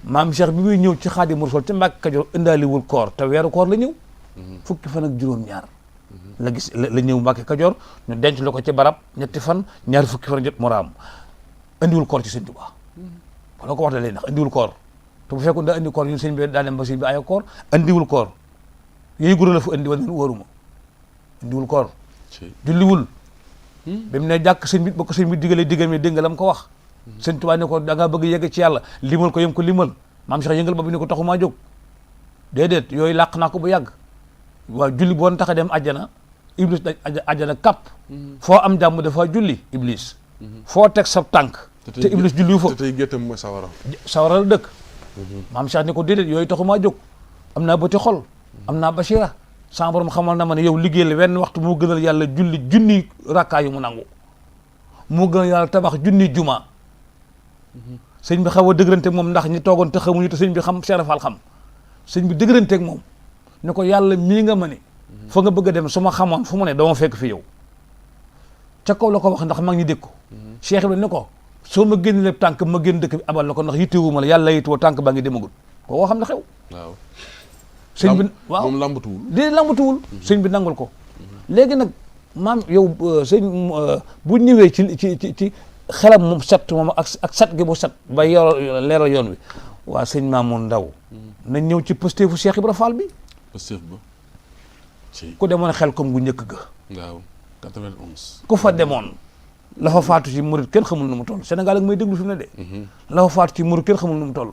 maam Cheikh bi muy ñëw ci Xaadimu Rasuul ca Mbàkke Kajoor indaaliwul koor te weeru koor la ñëw. fukki fan ak juróom-ñaar. la gis la ñëw Mbàkke Kajoor ñu denc la ko ci barab ñetti fan ñaari fukki fan jot mu raam indiwul koor ci sëñ Tuubaa. wala ko wax da lay ndax indiwul koor te bu fekkoon daa indi koor ñun sëñ bi daa dem ba sëñ bi ay koor indiwul koor yooyu gura la fa indi wala wóoruma indiwul koor julliwul ba mu ne jàkk sëñ bi ba ko sëñ bi digal mi dégg nga la mu ko wax sëñ Tuubaa ne ko da ngaa bëgg yegg ci yàlla limal ko yëm ko limal maam Cheikh yëngal ba bi ne ko taxumaa jóg déedéet yooyu làq naa ko bu yàgg waaw julli boon tax a dem àjjana iblis dañ àjjana kàpp foo am jàmm dafa julli iblis foo teg sa tànk te iblis julliwu fa te tey géttam mooy sawara la dëkk maam Cheikh ne ko déedéet yooyu taxumaa jóg am naa bëti xol am naa basira sama borom xamal na ma ne yow liggéey la wenn waxtu moo gënal yàlla julli junni rakkaa yu mu nangu moo gënal yàlla tabax junni juma sëñ bi xaw a dëgëranteeg moom ndax ñi toogoon te xamuñu te sëñ bi xam Cheikh Rafal xam sëñ bi dëgëranteeg moom ne ko yàlla mii nga ma ne fa nga bëgg a dem su ma xamoon fu mu ne dama fekk fi yow ca kaw la ko wax ndax mag ñi dégg ko Cheikh Ibrahima ne ko soo ma génne lépp tànk ma génn dëkk bi abal la ko ndax yittewuma la yàlla yittewoo tànk baa ngi demagul koo xam ne xew waaw sëñ bi waaw moom lambatuwul di lambatuwul sëñ bi nangul ko léegi nag maam yow sëñ bu ñëwee ci xelam moom set moom ak set gi mu set ba yor leeral yoon wi waa sëñ Mamoun Ndaw na ñëw ci pësteefu Cheikh Ibra Fall bi pësteef ba ku demoon xel comme gu njëkk ga waaw 91 ku fa demoon la fa faatu ci murit kenn xamul nu mu toll Sénégal ak may déglu fi mu ne de la fa faatu ci murit kenn xamul nu mu toll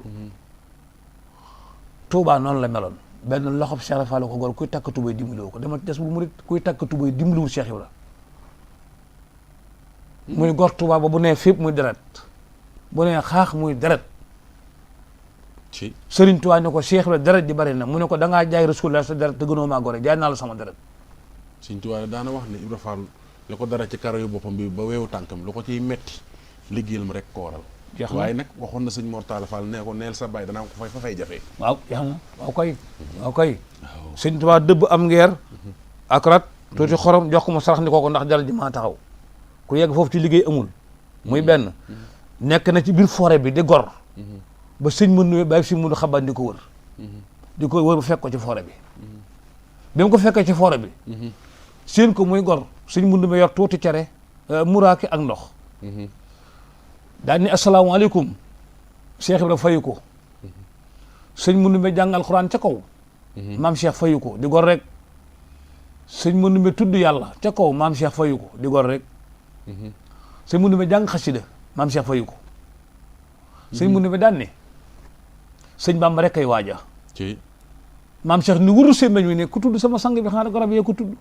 Touba noonu la meloon benn loxob Cheikh Ibra Fall ko gor kuy takk tubay dimbaliwu ko demal des bu murit kuy takk tubay dimbaliwul Cheikh Ibra muy gor Touba ba bu nee fépp muy deret bu nee xaax muy deret Sëriñ Touba ne ko Cheikh Ibra deret di bari na mu ne ko da ngaa jaay Rasulullah sa deret te gënoo maa gore jaay naa la sama deret Sëriñ Touba daana wax ne Ibra Fall la ko dara ci karo yu boppam bi ba weewu tànkam lu ko ciy metti liggéeyal ma rek ko waral waaye nag waxoon na sëñ Mor Talla Fall nee ko neel sa baay danaa ko fa fay jafe waaw yaa na waaw koy Sëriñ Touba dëbb am ngeer ak rat tuuti xorom jox ko mu sarax ni kooko ndax dara ji maa taxaw ku yegg foofu ci liggéey amul muy benn nekk na ci biir forêt bi di gor ba sëñ mën nuwee bàyyi si mënu xaban di ko wër bu fekk ko ci forêt bi bi mu ko fekkee ci forêt bi seen ko muy gor sëñ mu ndumbe yor tuuti cere muraake ak ndox daal ni asalaamaaleykum Cheikh Ibra fayu ko sëñ mu ndumbe jàng alxuraan ca kaw maam Cheikh fayu ko di gor rek sëñ mu ndumbe tudd yàlla ca kaw maam Cheikh fayu ko di gor rek sëñ mu ndumbe jàng xasida maam Cheikh fayu ko sëñ mu ndumbe daan ne sëñ Bamba rek kay waaja maam Cheikh ni wuru semmeñ wi ne ku tudd sama sang bi xanaa garab yee ko tudd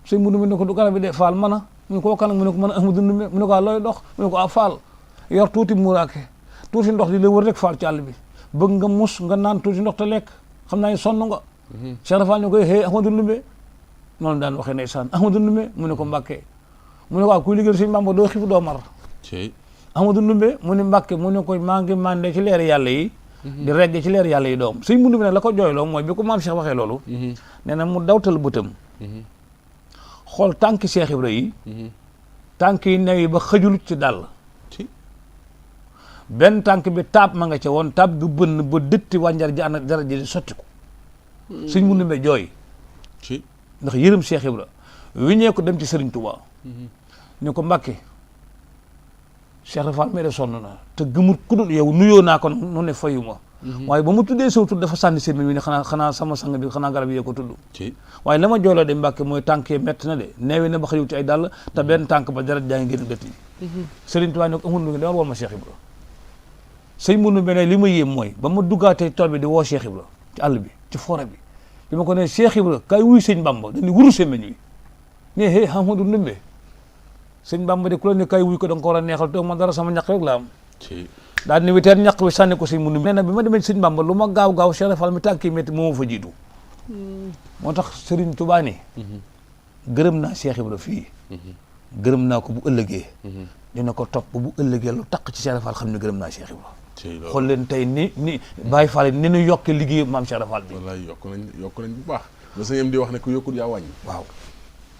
sëñ mu ndumbe ne ko du garab yi de faal mana mu ne ko wakkan mu ne ko mën a Ahmadu Ndumbe mu ne ko looy dox mu ne ko faal yor tuuti muraake tuuti ndox di la wër rek faal ci àll bi bëgg nga mus nga naan tuuti ndox te lekk xam naa ne sonn nga Cheikh Fall ñu koy xëy Ahmadu Ndumbe noonu daan waxee ndeysaan Ahmadu Ndumbe mu ne ko Mbàkke mu ne ko kuy liggéey sëñ Bamba doo xiif doo mar Ahmadu Ndumbe mu ne Mbàkke mu ne ko maa ngi màndee ci leer yàlla yi di regge ci leer yàlla yi doom sëñ mu Ndumbe nag la ko jooyloo mooy bi ko maam Cheikh waxee loolu nee na mu dawtal bëtam xool tànki Cheikh Ibra yi tànk yi new yi ba xëjul ci dàll benn tànk bi taab ma nga ca woon taab gu bënn ba dëtti wànjar ji ànd dara ji sotti ko sëñ mu ndumbe jooy ndax yërëm Cheikh Ibra wiñee ko dem ci Sëriñ Tuubaa ñu ko Mbàkke Cheikh Fall mee de sonn na te gëmut ku dul yow nuyoo naa ko nu ne fayu ma waaye ba mu tuddee saw tudd dafa sànni seen mi ne xanaa sama sang bi xanaa garab yee ko tudd waaye la ma jooloo de Mbàkke mooy tànk yi métti na de neewi na ba xëyul ci ay dàll te benn tànk ba dara jaa ngi génn dëtt yi Sëriñ Tuubaa ne ko amul lu ngi demal woon ma Cheikh Ibra sëñ munu be ne li ma yéem mooy ba ma duggaatee tool bi di woo Cheikh Ibra ci àll bi ci forêt bi bi ma ko ne Cheikh Ibra kay wuy sëñ Bamba dañu wuru semeñ wi ne hé Ahmadu Ndumbe sëñ Bamba de ku la ne kay wuy ko da nga ko war a neexal toog ma dara sama ñaq rek la am daal ni witeer ñaq bi sànni ko sëñ munu nee na bi ma demee sëñ Bamba lu ma gaaw Cheikh Fall mi tànki métti moo ma fa jiitu moo tax Sëriñ Tuubaa ne gërëm naa Cheikh Ibra fii gërëm naa ko bu ëllëgee dina ko topp bu ëllëgee lu taq ci Cheikh Fall xam ne gërëm naa Cheikh Ibra xool leen tey ni Baye Fall ni ñu yokke liggéey maam Cheikh Fall bi wallaay yokk nañ bu baax la sa yem di wax ne ku yokkul yaa wàññi waaw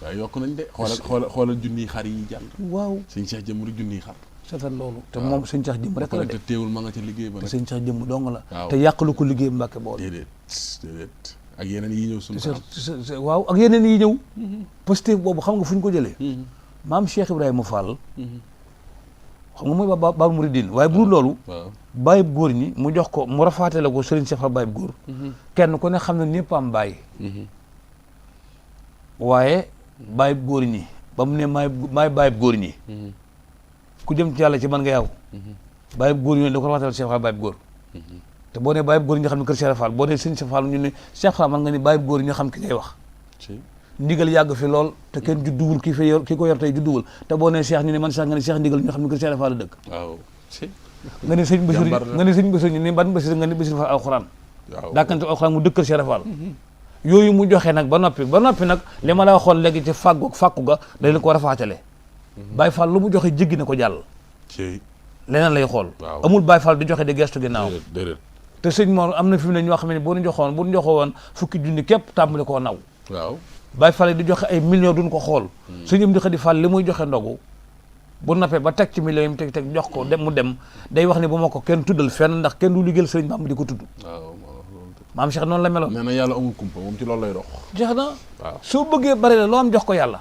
waaye yokk nañ de xoolal junniy xar yi jàll waaw sëñ Cheikh jëmm rek junniy xar seetal loolu te moom sëñ Cheikh jëmm rek la de te teewul ma nga ca liggéey ba te sëñ Cheikh jëmm dong la te yàqalu ko liggéey Mbàkke bool déedéet ak yeneen yi ñëw suñu waaw ak yeneen yi ñëw posté boobu xam nga fu ñu ko jëlee maam Cheikh Ibrahima Fall xam nga mooy Baabul Muridiin waaye bu dul loolu bàyyi góor ñi mu jox ko mu rafaate la ko Serigne Cheikh Fall bàyyi góor kenn ku ne xam ne ñëpp am bàyyi waaye bàyyi góor ñi ba mu ne maay bàyyi góor ñi ku jëm ci yàlla ci man nga yaw bàyyi góor ñi da ko rafaate la Cheikh Fall bàyyi góor te boo ne bàyyi góor ñi nga xam ne kër Cheikh Fall boo ne Serigne Cheikh Fall ñu ne Cheikh Fall man nga ni bàyyi góor ñi nga xam ki ngay wax ndigal yàgg fi lool te kenn judduwul kii ko yor tey judduwul te boo nee Cheikh ñu ne man Cheikh nga ne Cheikh ndigal ñu xam ne kër Cheikh Fall la dëkk waaw nga ne sëñ Bassirou nga ne sëñ Bassirou ñu ne ban Bassirou nga ne Bassirou Fall alxuraan daakante alxuraan mu dëkk kër Cheikh Fall yooyu mu joxe nag ba noppi nag li ma la waxoon léegi ci fàkku ga dañ la ko rafaatale Baye Fall lu mu joxe jéggi na ko jàll leneen lay xool amul Baye Fall di joxe di gestu ginnaaw te sëñ Mor am na fi mu ne ñoo xam ne bu ñu joxoon fukki junni képp tàmbali koo naw waaw Baye Fall di joxe ay millions duñ ko xool sëñ am di Xadi Fall li muy joxe ndogu bu nappee ba teg ci millions yi mu teg jox ko mu dem day wax ne bu ma ko kenn tuddal fenn ndax kenn du liggéeyal sëriñ Bamba di ko tudd maam Cheikh noonu la meloon nee na yàlla amul kumpa moom ci loolu lay dox jeex na soo bëggee bari la loo am jox ko yàlla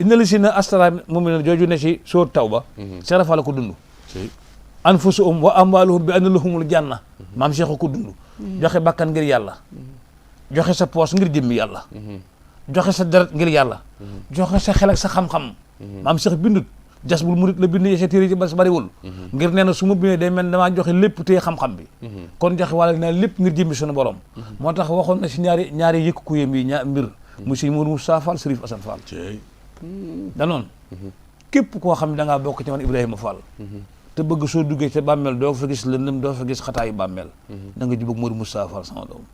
inna li si na astara moom ne jooju ne ci sóor Tawba Cheikh Fall ko dund anfusuhum wa amwaluhum bi anna lahumul janna maam Cheikh ko dund joxe bakkan ngir yàlla joxe sa poos ngir jëmmi yàlla joxe sa deret ngir yàlla joxe sa xel ak sa xam-xam maam Cheikh bindut Jasbul Murid la bind sa téere ci bas bariwul ngir nee na su ma bindee day mel damaa joxe lépp téye xam-xam bi kon joxe wàlla naa lépp ngir jëmmi suñu borom moo tax waxoon na si ñaari yëkk ku yem yi mbir mu si Mourou Moussa Fall Serif Assane Fall danoon képp koo xam ne da ngaa bokk ci man Ibrahima Fall te bëgg soo duggee ca bàmmeel doo fa gis lëndëm doo fa gis xataayu bàmmeel da nga jubóog Mourou Moussa Fall sama doom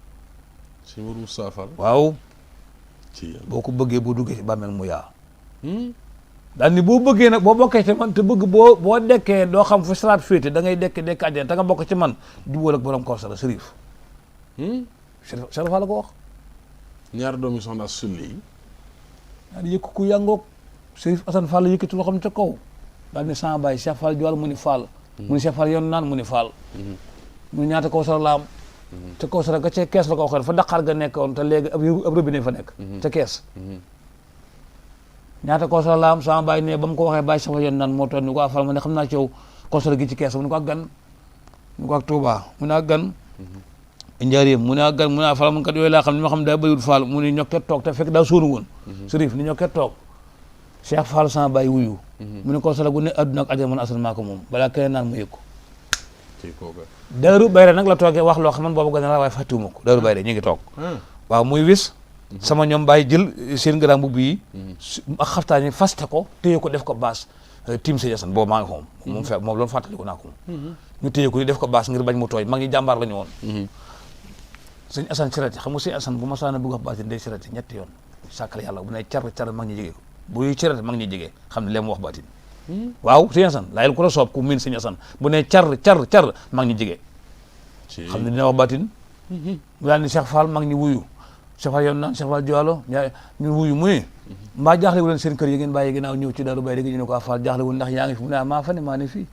si Mourou Moussa Fall waaw boo ko bëggee boo duggee ci bàmmeel mu yaa daal ni boo bëggee nag boo bokkee ci man te bëgg boo dekkee doo xam fu saraat féete da ngay dekk àjjana te nga bokk ci man jubóol ak borom Kawsara Serif Serif Fall la ko wax ñaari doomi soxna sulli yi daal di yëkk ku yàngoog Serif Assane Fall la yëkkati loo xam ca kaw daal ni sama baay Cheikh Fall Joal mu ni Fall mu ni Cheikh Fall yoon naan mu ni Fall mu ni ñaata Kawsara la am te Kawsara ga ca kees la ko waxee fa daqaar ga nekkoon te léegi ab robinet fa nekk ca kees ñaata Kawsara la am sama bàyyi ne ba mu ko waxee bàyyi safa yoon naan moo toon ni ko Fall ma ne xam naa ci yow Kawsara gi ci kees mu ne ko ak gan mu ne ko ak Touba mu ne ak gan Njaaréem mu ne ak gan mu ne Fall man kat yooyu laa xam ne ma xam daa bëriwul Fall mu ne ñokket toog te fekk daa sóonu woon Sërif ni ñokket toog Cheikh Fall sama bàyyi wuyu mu ne Kawsara gu ne adduna ak àjjana man asal maa ko moom balaa keneen naan ma yëg ko Daaru Bayre nag la toogee wax loo xam man boobu gën a la waaye fàttiwuma ko Daaru Bayre ñu ngi toog waaw muy wis sama ñoom bàyyi jël seen grand mbubb yi ak xaftaan yi faste ko téye ko def ko baas tim sëñ Asan boobu maa ngi ko moom loolu fàttaliku naa ko moom ñu téye ko di def ko baas ngir bañ mu tooy mag ñi jàmbaar la ñu woon sëñ Asan sirati xam nga sëñ Asan bu ma saana bëgg wax baatin day sirati ñetti yoon sàkkal yàlla bu ne car mag ñi jege ko buy sirati mag ñi jege xam ne lee mu wax baatin waaw sëñ Asan laayel ku la soob ku miin sëñ Asan bu ne car mag ñi jege xam ne dina wax baatin mu daal ni Cheikh Fall mag ñi wuyu Cheikh Fall yoon naan Cheikh Fall Diallo ñu wuyu mu ne mbaa jaaxle wu leen seen kër yi ngeen bàyyi ginnaaw ñëw ci Daaru Bayre gi ñu ne ko Fall jaaxle wul ndax yaa ngi fi mu ne maa fa ne maa ne fii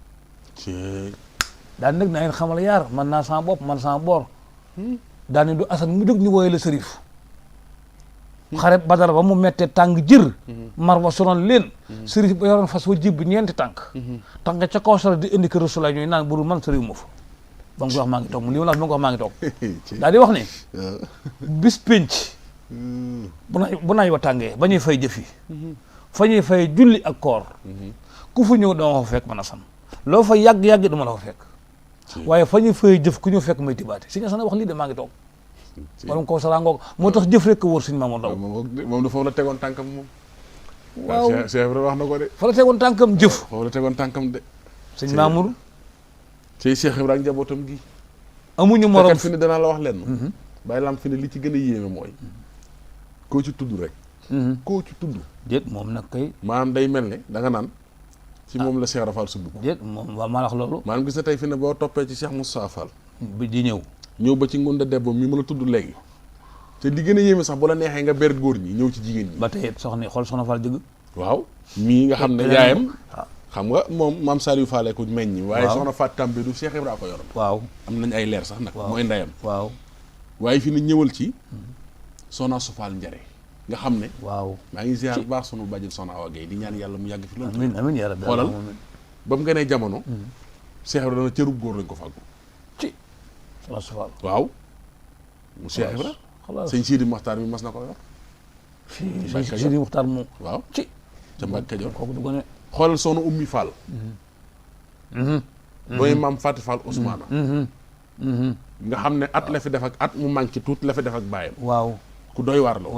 daal nag na ngeen xamal yaar man naa sama bopp man sama boor daal ni du Asan mu jóg ñu wooye la sërif xare Badar ba mu mettee tàng jër mar ba sonal leen sërif ba yoroon fas wa jib ñeenti tànk tànk ca Kawsara di indi kër Rasulaay ñooy naan burul man sërif ma fa ba nga ko wax maa ngi toog mu li ma la wax ba nga ko wax maa ngi toog daal di wax ne bis pénc bu naaj wa tàngee ba ñuy fay jëf yi fa ñuy fay julli ak koor ku fa ñëw dama fa fekk man Asan loo fa yàgg-yàgg dama la fa fekk waaye fa ñuy fay jëf ku ñëw fekk may tibaate sëñ Asan wax lii de maa ngi toog borom Kawsara ngoog moo tax jëf rek ko wóor sëñ Mamour Ndaw moom da foofu la tegoon tànkam moom waaw Cheikh Ibra wax na ko de fa la tegoon tànkam jëf foofu la tegoon tànkam de sëñ Mamour tey Cheikh Ibra ak njabootam gi amuñu morom fi ne danaa la wax lenn bàyyi lam fi ne li ci gën a yéeme mooy koo ci tudd rek koo ci tudd déet moom nag kay maanaam day mel ne da nga naan ci moom la Cheikh Rafal subb ko déet moom waa maa wax loolu maanaam gis na tey fi ne boo toppee ci Cheikh Moussa Fall bi di ñëw ba ci Ngunda Debbo mi mën a tudd léegi te li gën a yéeme sax bu la neexee nga ber góor ñi ñëw ci jigéen ñi ba tey soxna xool soxna Fall jëgg waaw mii nga xam ne yaayam xam nga moom maam Saliou Fall ko meññi waaye soxna Fatou Tambe du Cheikh Ibra ko yoroon waaw am nañ ay leer sax nag mooy ndeyam waaw waaye fi ne ñëwal ci soxna su Fall Njare nga xam ne waaw maa ngi ziar bu baax sunu bàjjen soxna Awa Gueye di ñaan yàlla mu yàgg fi loolu amiin amiin yaa rabbi xoolal ba mu gënee jamono Cheikh Ibra dana cërub góor lañ ko fàggu ci soxna su Fall waaw mu Cheikh Ibra sëñ Sidi Moxtaar mi mas na ko yor sëñ Sidi Moxtaar moom waaw ci ca Mbàkke Kajoor kooku du ko ne xoolal soxna Ummi Fall booy maam Fatou Fall Ousmane nga xam ne at la fi def ak at mu manqué tuuti la fi def ak bàyyam waaw ku doy waar la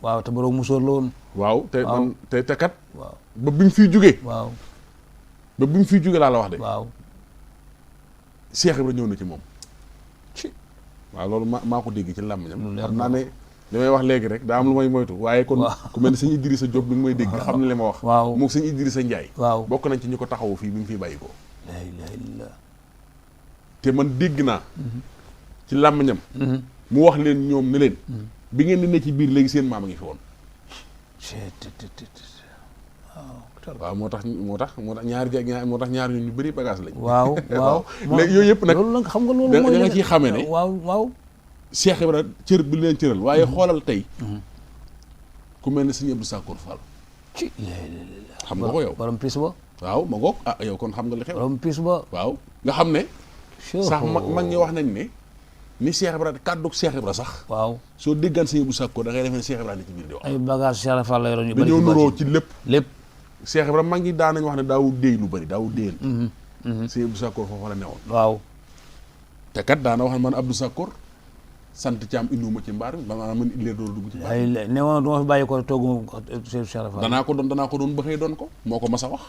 waaw te borom musóor la woon waaw te man te kat waaw ba bi mu fiy jógee waaw ba bi mu fiy jógee laa la wax de waaw Cheikh Ibra ñëw na ci moom waaw loolu maa ko dégg ci làmmiñam xam naa ne li may wax léegi rek daa am lu may moytu waaye kon ku mel ne sëñ Idrissa Diop bi nga may dégg xam ne li ma wax waaw moom sëñ Idrissa Ndiaye waaw bokk nañ ci ñu ko taxawu fii bi mu fiy bàyyi ko la ilaha illallah te man dégg naa ci làmmiñam mu wax leen ñoom ne leen bi ngeen di ne ci biir léegi seen maam a ngi fi woon waaw moo tax ñaari ñu bëri bagage lañ waaw léegi yooyu yëpp nag loolu nag xam nga loolu da nga ciy xamee ne waaw Cheikh Ibra cër bi leen cëral waaye xoolal tey ku mel ne sëñ Abdou Sakkour Fall ci xam nga ko yow borom pis ba waaw ma ngoog yow kon xam nga li xew borom pis ba waaw nga xam ne sax mag ñi wax nañ ne ni Cheikh Ibra kàddug Cheikh Ibra sax waaw soo déggaan sëñ Abdou Sakkour da ngay defee ne Cheikh Ibra ni ci biir di wax ay bagage Cheikh Fall la yoroon ñu dañoo nuroo ci lépp Cheikh Ibra mag ñi daan nañ wax ne daawul déy lu bëri daawul déyal sëñ Abdou Sakkour foofu la newoon waaw te kat daana wax ne man Abdou Sakkour sant Thiam indiwuma ci mbaar mi ba maanaam man illee door dugg ci mbaar ay ne woon duma fi bàyyi ko tooguma Cheikh Fall danaa ko doon ba xëy doon ko moo ko mas a wax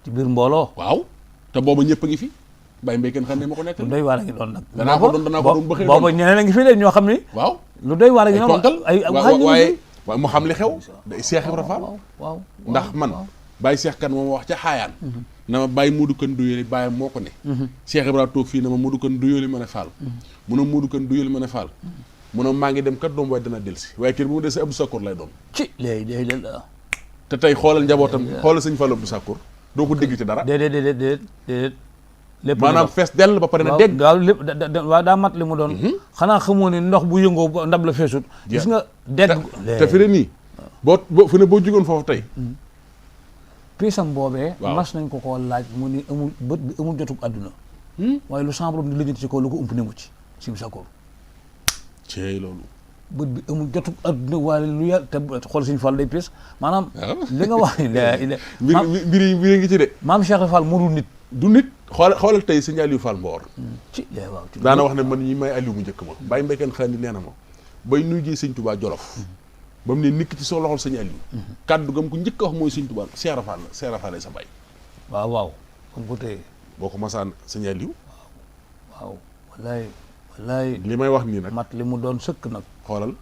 ci biir mbooloo waaw te booba ñëpp a ngi fi Baye Mbaye kenn xam ne ma ko nekk lu doy waar a ngi doon nag danaa ko doon ba xëy doon booba ñeneen a ngi fi de ñoo xam ni waaw lu doy waar a ngi ponkal waaye mu xam li xew day Cheikh Ibra Fall waaw ndax man Baye Cheikh kan moom wax ca xaayaan na ma Baye Modou Kane Doyoly bàyyam moo ko ne Cheikh Ibra toog fii na ma Modou Kane Doyoly ma ne Fall mu ne Modou Kane Doyoly ma ne Fall mu ne maa ngi dem kat doom waaye dana delsi waaye kër bi mu des Abdou Sakkour lay doon ci léegi te tey xoolal njabootam xoolal sëñ Fall Abdou Sakkour doo ko dégg ci dara déedéet lépp maanaam fees dell ba pare na dégg. waaw lépp waaw daa mat li mu doon. xanaa xamoo ne ndox bu yëngoo ndab la feesut. gis nga dégg. te fi ne nii. boo fi ne boo jugoon foofu tey. piisam boobee. waaw mas nañ ko koo laaj mu ni amul bët bi amul jotug àdduna. waaye lu sàmm di lijjanti ci kaw lu ko ump ne mu ci sim sakoor. cey loolu. bët bi amul jotug àdduna waaye lu yàlla te xool Sëñ Fall day piis maanaam. li nga wax ni mbir ngi ci de. maam Cheikh Fall moo dul nit. du nit xoolal tey sëñ Aliou Fall Mboor. ci waaw ci daana wax ne man ñi may Aliou mu njëkk ma bàyyi mbéykan xandi nee na ma bay nuy ji sëñ Touba Jolof ba mu ne nikk ci soo loxol sëñ Aliou kaddu gam ko njëkk a wax mooy sëñ Touba Seera Fall la Seera Fall sa bay waaw comme ko téye boo ko masaan sëñ Aliou waaw wallaay li may wax nii nag mat li mu doon sëkk nag xoolal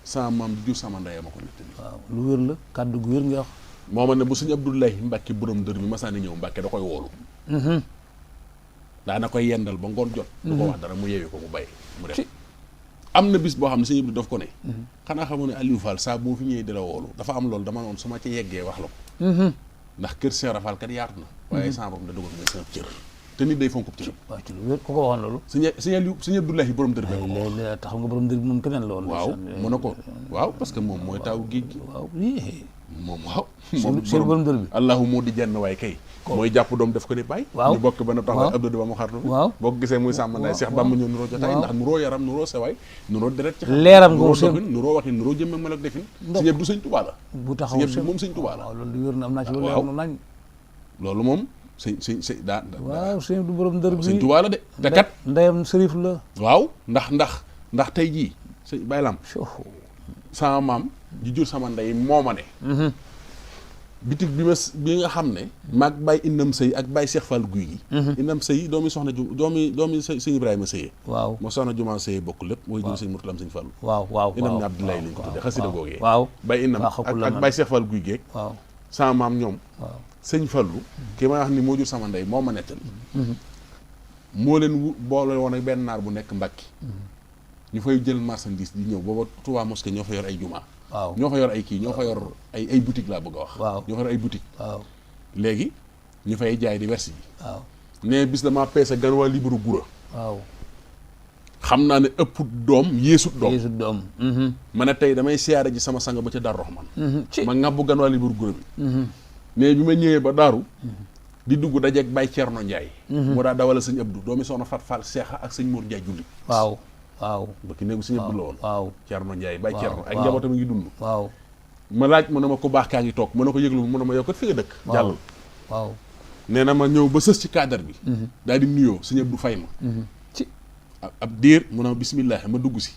sama maam di jur sama ndeyam a ko nettali waaw lu wér la kaddu gu wér nga wax moo ma ne bu sëñ Abdoulaye Mbacke borom dër bi masaan ñëw Mbacke da koy woolu daana koy yendal ba ngoon jot du ko wax dara mu yeewi ko mu bay mu def am na bis boo xam ne sëñ Abdou daf ko ne xanaa xamoo ne Aliou Fall saa boo fi ñëwee di la woolu dafa am loolu dama noonu su ma ci yeggee wax la ko ndax kër Seera Fall kat yaatu na waaye sama borom da dogal mooy sama cër te nit day fonkub cëram waaw ci lu wér ku ko waxoon loolu sëñ Abdoulaye borom dër bi léeg-léeg tax nga borom dër bi moom keneen la woon waaw mu ne ko waaw parce que moom mooy taaw géej gi waaw moom waaw seen borom dër bi allahu moo di jenn waay kay mooy jàpp doom def ko ni bàyyi ñu bokk ba na taxaw Abdou di ba mu xartu waaw boo ko gisee muy sàmm nday Cheikh Bamba ñëw nuroo jotaay ndax nuroo yaram nuroo sewaay nuroo deret ci leeram nga doxin nuroo waxin nuroo jëmme mel ak defin sëñ Abdou sëñ Touba la bu taxaw sëñ Abdou moom sëñ Touba la waaw loolu di wér na am naa ci loolu leer na nañ loolu moom sëñ daa waaw sëñ Abdou borom dër bi sëñ Touba la de te kat ndeyam sërif la waaw ndax tey jii sëñ Baye Lam sama maam ji jur sama ndey moo ma ne bitig bi nga xam ne maag Baye Innam Sëy ak Baye Cheikh Fall Guy gi Innam Sëy doomi soxna doomi sëñ Ibrahima Sëye waaw moo soxna Juma Sëye bokk lépp mooy jur sëñ Murtalam sëñ Fall waaw Innam ne Abdoulaye lañ ko tudde xasida googee waaw Baye Innam ak Baye Cheikh Fall Guy geeg waaw sama maam ñoom sëñ Fallu kii may wax ni moo jur sama ndey moo ma nettali moo leen boole woon ak benn naar bu nekk Mbàkke ñu fay jël marchandise di ñëw booba Touba mosquée ñoo fa yor ay juma waaw ñoo fa yor ay kii ñoo fa yor ay boutique laa bëgg a wax waaw ñoo fa yor ay boutique waaw léegi ñu fay jaay di wersi ji waaw ne bis damaa peese gan waa libaru gura waaw xam naa ne ëpp doom yéesut doom ma ne tey damay siyaare ji sama sang ba ca Daaru Rahman ma ngàbbu gan waa libaru gura bi mais bi ma ñëwee ba daaru di dugg dajeeg Baye Thierno Ndiaye moo daa dawala sëñ Abdou doomi soxna Fat Fall Seexa ak sëñ Mour Ndiaye julli waaw ba ki néegu sëñ Abdou la woon waaw Thierno Ndiaye Baye Thierno ak njabootam ngi dund waaw ma laaj mu ne ma ku baax kaa ngi toog mu ne ko yëglu mu ne ma yow kat fi nga dëkk jàll waaw nee na ma ñëw ba sës ci cadre bi daal di nuyoo sëñ Abdou fay ma ci ab diir mu ne ma bismillah ma dugg si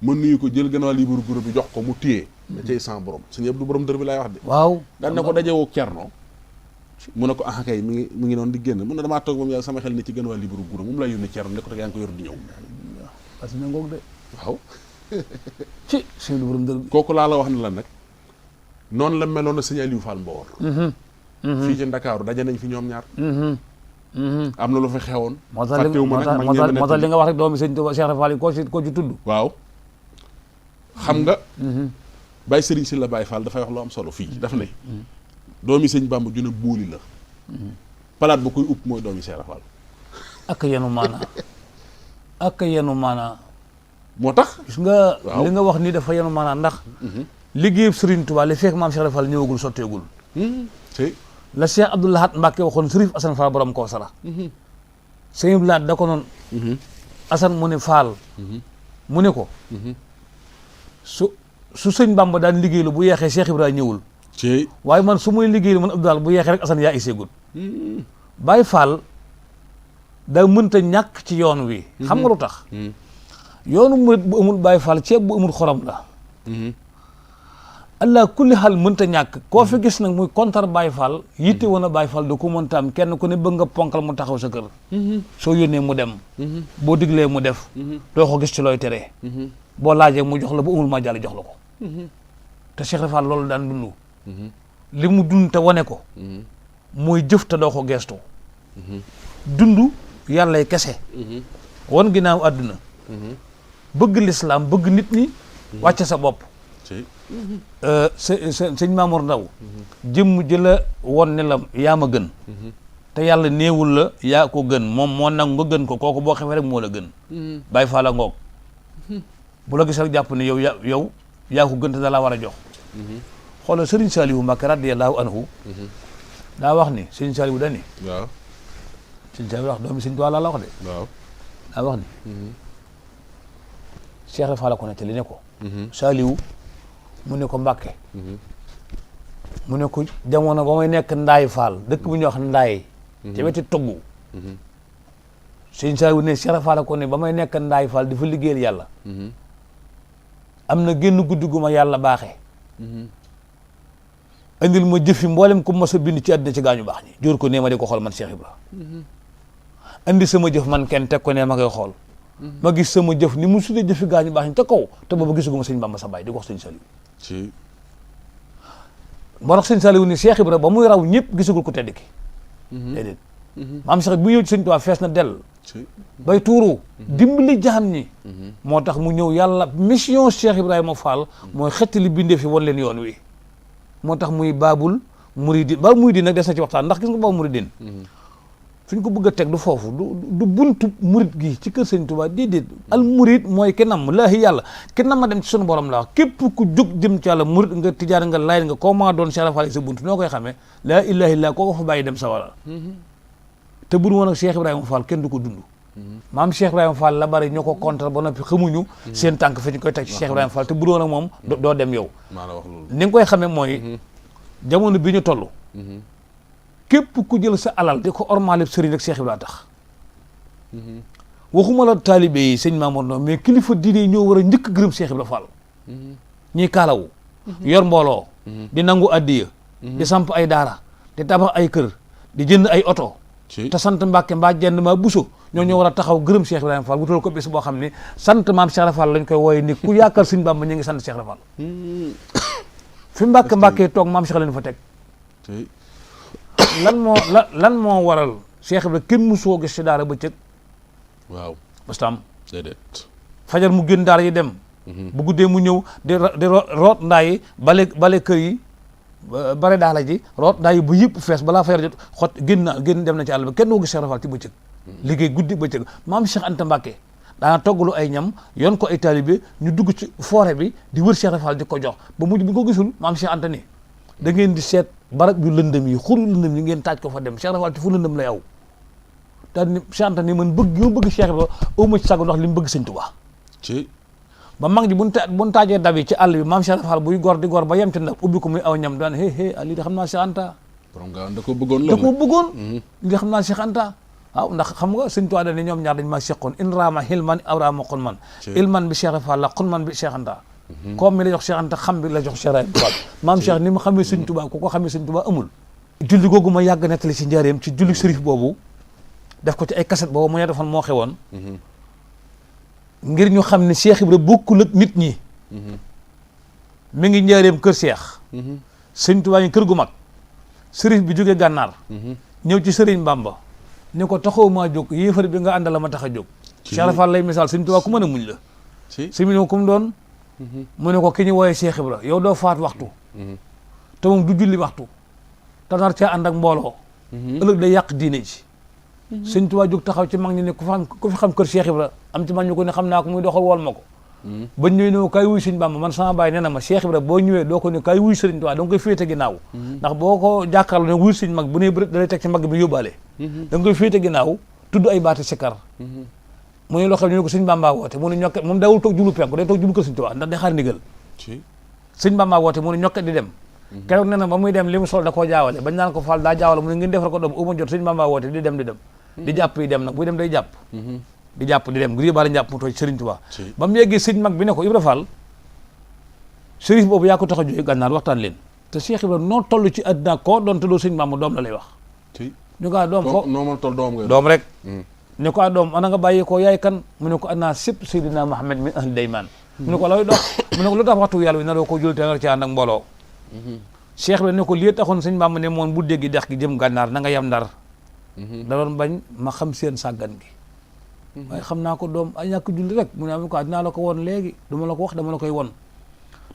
ma nuyu ko jël gannaaw liibaru guro bi jox ko mu téye da cay sans borom sëñ Abdou borom dër bi laay wax de waaw daan na ko dajewoo Thierno mu ne ko ah kay mi ngi noonu di génn mu ne damaa toog moom yàlla sama xel ne ci gannaaw liibaru guro moom lay yónnee Thierno ne ko te yaa ngi ko yor di ñëw parce que ngoog de waaw ci sëñ Abdou borom dër bi kooku laa la wax ne la nag noonu la meloon na sëñ Aliou Fall Mboor fii ci Ndakaaru daje nañ fi ñoom ñaar am na lu fa xewoon moo tax li nga wax rek doomi sëñ Touba Cheikh Fall yi koo ci tudd waaw xam nga Baye Serigne Sylla Baye Fall dafay wax lu am solo fii daf ne doomi sëñ Bamba ju ne bóoli la palaat ba koy upp mooy doomi Cheikh Fall ak yenu maanaa moo tax gis nga li nga wax ni dafa yenu maanaa ndax liggéeyub Serigne Touba li fekk maam Cheikh Fall ñëwagul sotteegul la Cheikh Abdou Lahad Mbacke waxoon Sërif Assane Fall borom Kawsara sëñ Abdou Lahad da ko noonu Assane mu ne Fall mu ne ko su sëñ Bamba daan liggéey lu bu yeexee Cheikh Ibrahima ñëwul waaye man su muy liggéey lu man Abdou Lahad bu yeexee rek Assane yaa iseegul Baye Fall da mënta ñàkk ci yoon wi xam nga lu tax yoonu murit bu amul Baye Fall ceeb bu amul xorom la allah kulli xaal mënta ñàkk koo fi gis nag muy kontar Baye Fall yitte woon a Baye Fall du ko mënta am kenn ku ne bëgg nga ponkal mu taxaw sa kër soo yónnee mu dem boo diglee mu def doo ko gis ci looy tere boo laajee mu jox la bu amul ma jàll jox la ko te Cheikh Fall loolu daan dund li mu dund te wane ko mooy jëf te doo ko geestu dund yàllay kese wan ginnaaw àdduna bëgg lislaam bëgg nit ñi wàcce sa bopp sëñ Mamour Ndaw jëmm ji la won ne la yaa ma gën te yàlla néewul la yaa ko gën moom moo nangu nga gën ko kooku boo xamee rek moo la gën bàyyi faa la ngoog bu la gis rek jàpp ne yow yaa ko gën te da la war a jox xoolal Serigne Saliou Mbacké radiyallahu anhu daa wax ni Serigne Saliou da ni waaw Serigne Saliou wax doomi Serigne Touba la wax de waaw daa wax ni Cheikh Rafa la ko nettali ne ko Saliou mu ne ko Mbacké mu ne ko jamono ba may nekk Ndaay Fall dëkk bu ñuy wax Ndaay ca weti toggu Serigne Saliou ne Cheikh Rafa la ko ne ba may nekk Ndaay Fall di fa liggéeyal yàlla am na génn guddi gu ma yàlla baaxee andil ma jëfi mboolem ku mos a bind ci àddina ci gaañu baax ñi jóor ko nee ma di ko xool man Cheikh Ibra andi sama jëf man kenn teg ko nee ma koy xool ma gis sama jëf ni mu sudee jëfi gaañu baax ñi ca kaw te booba gisuguma sëñ Bamba sa baay di ko wax sëñ Saliou ci moo tax sëñ Saliou ni Cheikh Ibra ba muy raw ñëpp gisugul ku tedd ki déedéet maam Cheikh bu ñëw ci sëñ Tuubaa fees na dell bay tuuru dimbali jaam ñi moo tax mu ñëw yàlla mission Cheikh Ibrahima Fall mooy xettali bindee fi wan leen yoon wi moo tax muy baabul muridin baabul muridin nag des na ci waxtaan ndax gis nga baabul muridin fi ñu ko bëgg a teg du foofu du buntu murid gi ci kër sëñ Tuubaa déedéet al murid mooy ki nam laahi yàlla ki nam ma dem ci sunu borom la wax képp ku jóg jëm ci yàlla murid nga tijaan nga laay nga koo maa doon Cheikh Fall sa buntu noo koy xamee laa ilaaha illa koo ko fa bàyyi dem sawara te bu dul woon ak Cheikh Ibrahima Fall kenn du ko dund maam Cheikh Ibrahima Fall la bari ñoo ko contre ba noppi xamuñu seen tànk fi ñu koy teg ci Cheikh Ibrahima Fall te bu dul woon ak moom doo dem yow maa la wax loolu ni nga koy xamee mooy jamono bi ñu toll képp ku jël sa alal di ko ormaalib sëriñ rek Cheikh Ibrahima tax waxuma la taalibe yi sëñ Mamour Ndao mais kilifa diine yi ñoo war a njëkk gërëm Cheikh Ibrahima Fall ñiy kaalawu yor mbooloo di nangu addiya di samp ay daara di tabax ay kër di jënd ay oto te sant Mbàkke mbaa jenn maa buso ñoo ñoo war a taxaw gërëm Cheikh Ibrahima Fall wutal ko bis boo xam ne sant maam Cheikh Ibrahima Fall lañ koy wooye ni ku yaakaar sëñ Bamba ñu ngi sant Cheikh Ibrahima Fall fi Mbàkke toog maam Cheikh leen fa teg lan moo waral Cheikh Ibrahima kenn musoo gis ci daara bëccëg waaw bastam déedéet fajar mu génn daara yi dem bu guddee mu ñëw di root ndaa yi bale kër yi bare daala ji root ndaa yi bu yëpp fees balaa fajar jot xot génn dem na ci àll ba kenn doo gis Cheikh Ibrahima Fall ci bëccëg liggéey guddi bëccëg maam Cheikh Anta Mbàkke daana toggalu ay ñam yoon ko ay taalibe ñu dugg ci forêt bi di wër Cheikh Ibrahima Fall di ko jox ba mujj bi ko gisul maam Cheikh Anta ni da ngeen di seet barab yu lëndëm yi xuru lëndëm yi ngeen taaj ko fa dem Cheikh Ibrahima Fall ci fu lëndëm lay aw daal ni Cheikh Anta ni man bëgg Cheikh Ibrahima awma ci sago ndax li mu bëgg Sëñ Tuubaa ci ba mag ji buñ taajee dab yi ci àll bi maam Cheikh Ibrahima Fall buy gor di gor ba yem ci ndab ubbi ko muy aw ñam daan lii de xam naa Cheikh Anta borom nga da ko bëggoon loolu lii de xam naa Cheikh Anta waaw ndax xam nga Sëñ Tuubaa dañ ne ñoom ñaar dañ maa seqoon in raama hilman aw raama xunman ilman bi Cheikh Ibrahima Fall la xunman bi Cheikh Anta comme mi la jox Cheikh Anta xam bi la jox Cheikh Ibrahima Fall maam Cheikh ni mu xamee Sëñ Tuubaa ku ko xamee Sëñ Tuubaa amul julli googu ma yàgg nettali ci njaareem ci julli sërif boobu def ko ci ay kaset boobu mu ne defoon moo xewoon ngir ñu xam ne Cheikh Ibrahima bokkul ak nit ñi mi ngi njaareem kër Cheikh Sëñ Tuubaa ngi kër gu mag sërif bi jógee gànnaar ñëw ci Sëriñ Bamba ni ko taxaw maa jóg yéefar bi nga àndal ma tax a jóg Cheikh Ibrahima Fall lay misaal Sëñ Tuubaa ku mën a muñ la sëñ bi ne ko ku mu doon mu ne ko ki ñu wooyee Cheikh Ibrahima yow doo faat waxtu te moom du julli waxtu te nar caa ànd ak mbooloo ëllëg day yàq diine ji Sëñ Tuubaa jóg taxaw ci mag ñi ne ku fi xam kër Cheikh Ibrahima am ci mag ñu ko ne xam naa ko muy doxal wool ma ko ba ñëwee ne ko kaay wuy Sëñ Bamba man sama baay nee na ma Cheikh Ibrahima boo ñëwee doo ko ne kaay wuy Sëriñ Tuubaa da nga koy féete ginnaaw ndax boo ko jàkkaarloo ne wuy Sëñ mag bu ne bërët da lay teg ci mag bi yóbbaale da nga koy féete ginnaaw tudd ay baati sikar mu ne loo xam ne ko Sëñ Bamba woote mu ne ñokket moom daawul toog jublu penku day toog jublu kër Sëñ Tuubaa ndax day xaar ndigal Sëñ Bamba woote mu ne ñokket di dem keroog nee na ba muy dem li mu sol da koo jaawale bañ naan ko Fall daa jaawale mu ne ngeen defar ko doom uma jot Sëñ Bamba woote di dem di jàpp yi dem nag buy dem day jàpp di jàpp di dem ngir yóbbaale njàpp mu tooy Sëriñ Tuubaa ba mu yeggee sëñ mag bi ne ko Ibra Fall sërif boobu yaa ko tax a jóge gànnaar waxtaan leen te Cheikh Ibrahima noo toll ci àddina koo doon te doo Sëñ Bamba doom la lay wax ñu ko doom ko noo mën toll doom rek ñu ko doom ana nga bàyyi ko yaay kan mu ne ko ana sëpp Seydina Muhammad min ahli dayman mu ne ko looy dox mu ne ko lu tax waxtu yàlla bi naroo ko jul te nar ci ànd ak mbooloo Cheikh Ibrahima ne ko lii taxoon Sëñ Bamba ne moon bu déggi dex gi jëm gànnaar na nga yem Ndar da doon bañ ma xam seen sàggan gi waaye xam naa ko doom ay ñàkk julli rek mu ne am ko dinaa la ko woon léegi dama la ko wax dama la koy won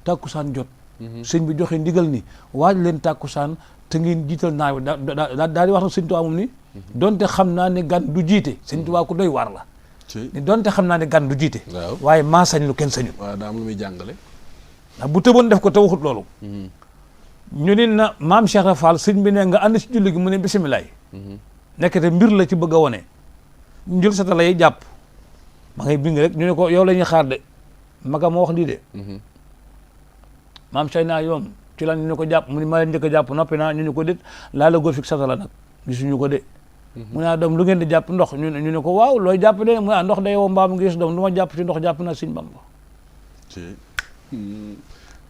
tàkkusaan jot sëñ bi joxe ndigal ni waaj leen tàkkusaan te ngeen jiital naar bi daal di wax na sëñ Tuubaa moom ni donte xam naa ne gan du jiite sëñ Tuubaa ku doy waar la ni donte xam naa ne gan du jiite waaye maa sañ lu kenn sañul waaw daa am lu muy jàngale ndax bu tëboon def ko te waxut loolu ñu ni na maam Cheikh Rafal sëñ bi ne nga ànd si julli gi mu ne bisimilaay nekkete mbir la ci bëgg a wone njël sa tala yi jàpp ma ngay bing rek ñu ne ko yow la ñuy xaar de maga moo wax lii de maam Cheikh naa yoom ci lan ñu ne ko jàpp mu ne maa leen njëkk a jàpp noppi naa ñu ne ko déet laa la góor fik satala nag gisuñu ko de mu ne doom lu ngeen di jàpp ndox ñu ne ko waaw looy jàpp de mu ne ndox day woo mbaam ngi gis doom lu ma jàpp ci ndox jàpp na sëñ Bamba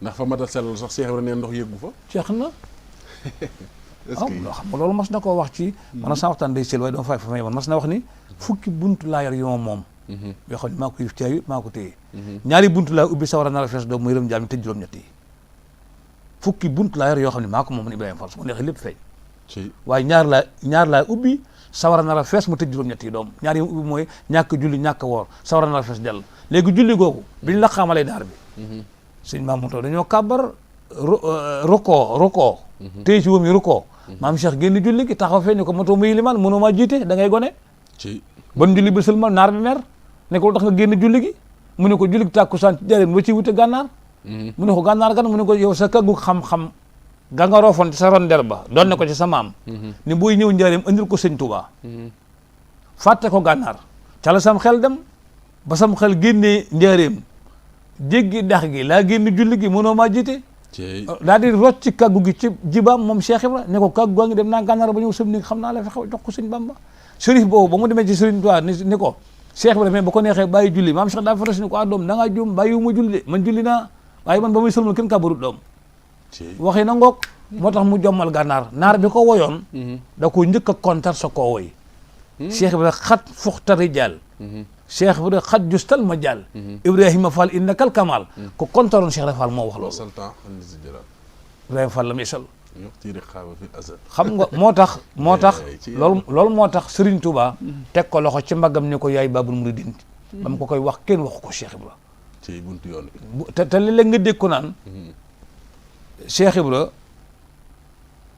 ndax fa mat a sellal sax Cheikh Ibrahima neen ndox yëggu fa jeex na waaw loo xam nga loolu mas na koo wax ci man sa waxtaan day sel waaye dama fay fa may man mas na wax ni fukki buntu laa yor yoo moom yoo xam ne maa ko yif caabi maa ko téye ñaari buntu laa ubbi sawara nar a fees doom muy rëm jaam tëj juróom-ñett yi fukki buntu laa yor yoo xam ne maa ko moom man Ibrahima Fall su ma neexee lépp feeñ waaye ñaar laa ubbi sawara nar a fees mu tëj juróom-ñett yi doom ñaar yi ubbi mooy ñàkk julli ñàkk woor sawara nar a fees dell léegi julli googu biñ la xaamalee naar bi sëñ Mamour Taw dañoo kàbbar rukoo tey ci wóom yi rukoo maam Cheikh génn julli gi taxaw fee ni ko moto muy limaan mënoo maa jiite da ngay gone ban julli bi sëlmal naar bi mer ne ko lu tax nga génn julli gi mu ne ko julli gi tàkkusaan ci jareen ba ci wute gànnaar mu ne ko gànnaar gan mu ne ko yow sa kaggu xam-xam ga nga roofoon ci sa ron der ba doon ne ko ci sa maam ni booy ñëw njaareem andil ko sëñ Touba fàtte ko gànnaar ca la sam xel dem ba sam xel génnee njaareem jéggi dex gi laa génn julli gi mënoo maa jiite daal di rocc ci kaggu gi ci jibaam moom Cheikh Ibra ne ko kaggu gaa ngi dem naa gànnaar ba ñëw sëm ni xam naa la fi xew jox ko sëñ Bamba sërif boobu ba mu demee ci sëriñ Tuubaa ni ko Cheikh Ibra mais ba ko neexee bàyyi julli maam Cheikh daa fa res ni ko doom da ngaa juum bàyyiwu ma julli de man julli naa waaye man ba muy sëlmal kenn kàbbarut doom waxi na ngoog moo tax mu jommal gànnaar naar bi ko woyoon da ko njëkk a kontar sa koo woy Cheikh Ibra xat fuxta rijaal Cheikh Ibra xat justal ma jàll Ibrahima Fall innakal kamal ko kontaroon Cheikh Fall moo wax loolu Ibrahima Fall la muy sal xam nga moo tax loolu moo tax Serigne Touba teg ko loxo ci mbaggam ni ko yaay Babul Mouridine ba mu ko koy wax kenn waxu ko Cheikh Ibra ci buntu yoon te léeg-léeg nga dégg ko naan Cheikh Ibra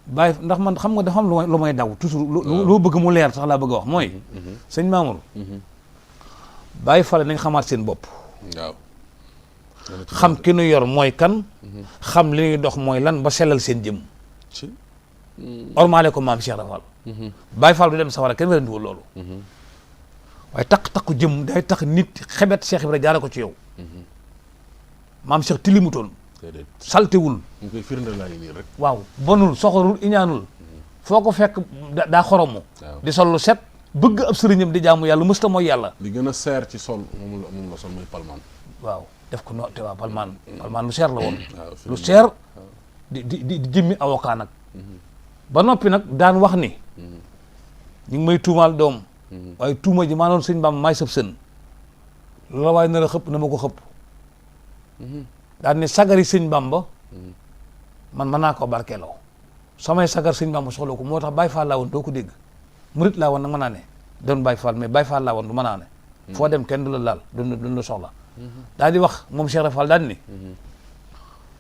bàyyi ndax man xam nga dafa am lu may daw toujours loo bëgg mu leer sax laa bëgg a wax mooy sëñ Mamour bàyyi fale nañ xamaat seen bopp waaw xam ki nu yor mooy kan xam li ñuy dox mooy lan ba sellal seen jëm ormaale ko maam Cheikh Rafal Baye Fall du dem sawara kenn werandiwul loolu waaye takku jëm day tax nit xebet Cheikh Ibra jaare ko ci yow maam Cheikh tilimutoon saltewul ñu koy firnde laa ngi nii rek waaw bonul soxorul iñaanul foo ko fekk daa xoromu di sol lu set bëgg ab sëriñam di jaamu yàlla mësta mooy yàlla li gën a seer ci sol moom la sol muy palmaan waaw def ko no te waaw palmaan lu seer la woon lu seer di jëmmi avocat nag ba noppi nag daan wax ni ñu ngi may tuumaal doom waaye tuuma ji maa noon sëñ Bamba maay sëb sën loola waaye nar a xëpp na ma ko xëpp daan ne sagari sëñ Bamba man mën naa koo barkeeloo samay sagar sëñ Bamba soxla ko moo tax Baye Fall laa woon doo ko dégg murit laa woon nag mën naa ne doon Baye Fall mais Baye Fall laa woon du mën naa ne foo dem kenn du la laal duñ la soxla daal di wax moom Cheikh Rafal daal ni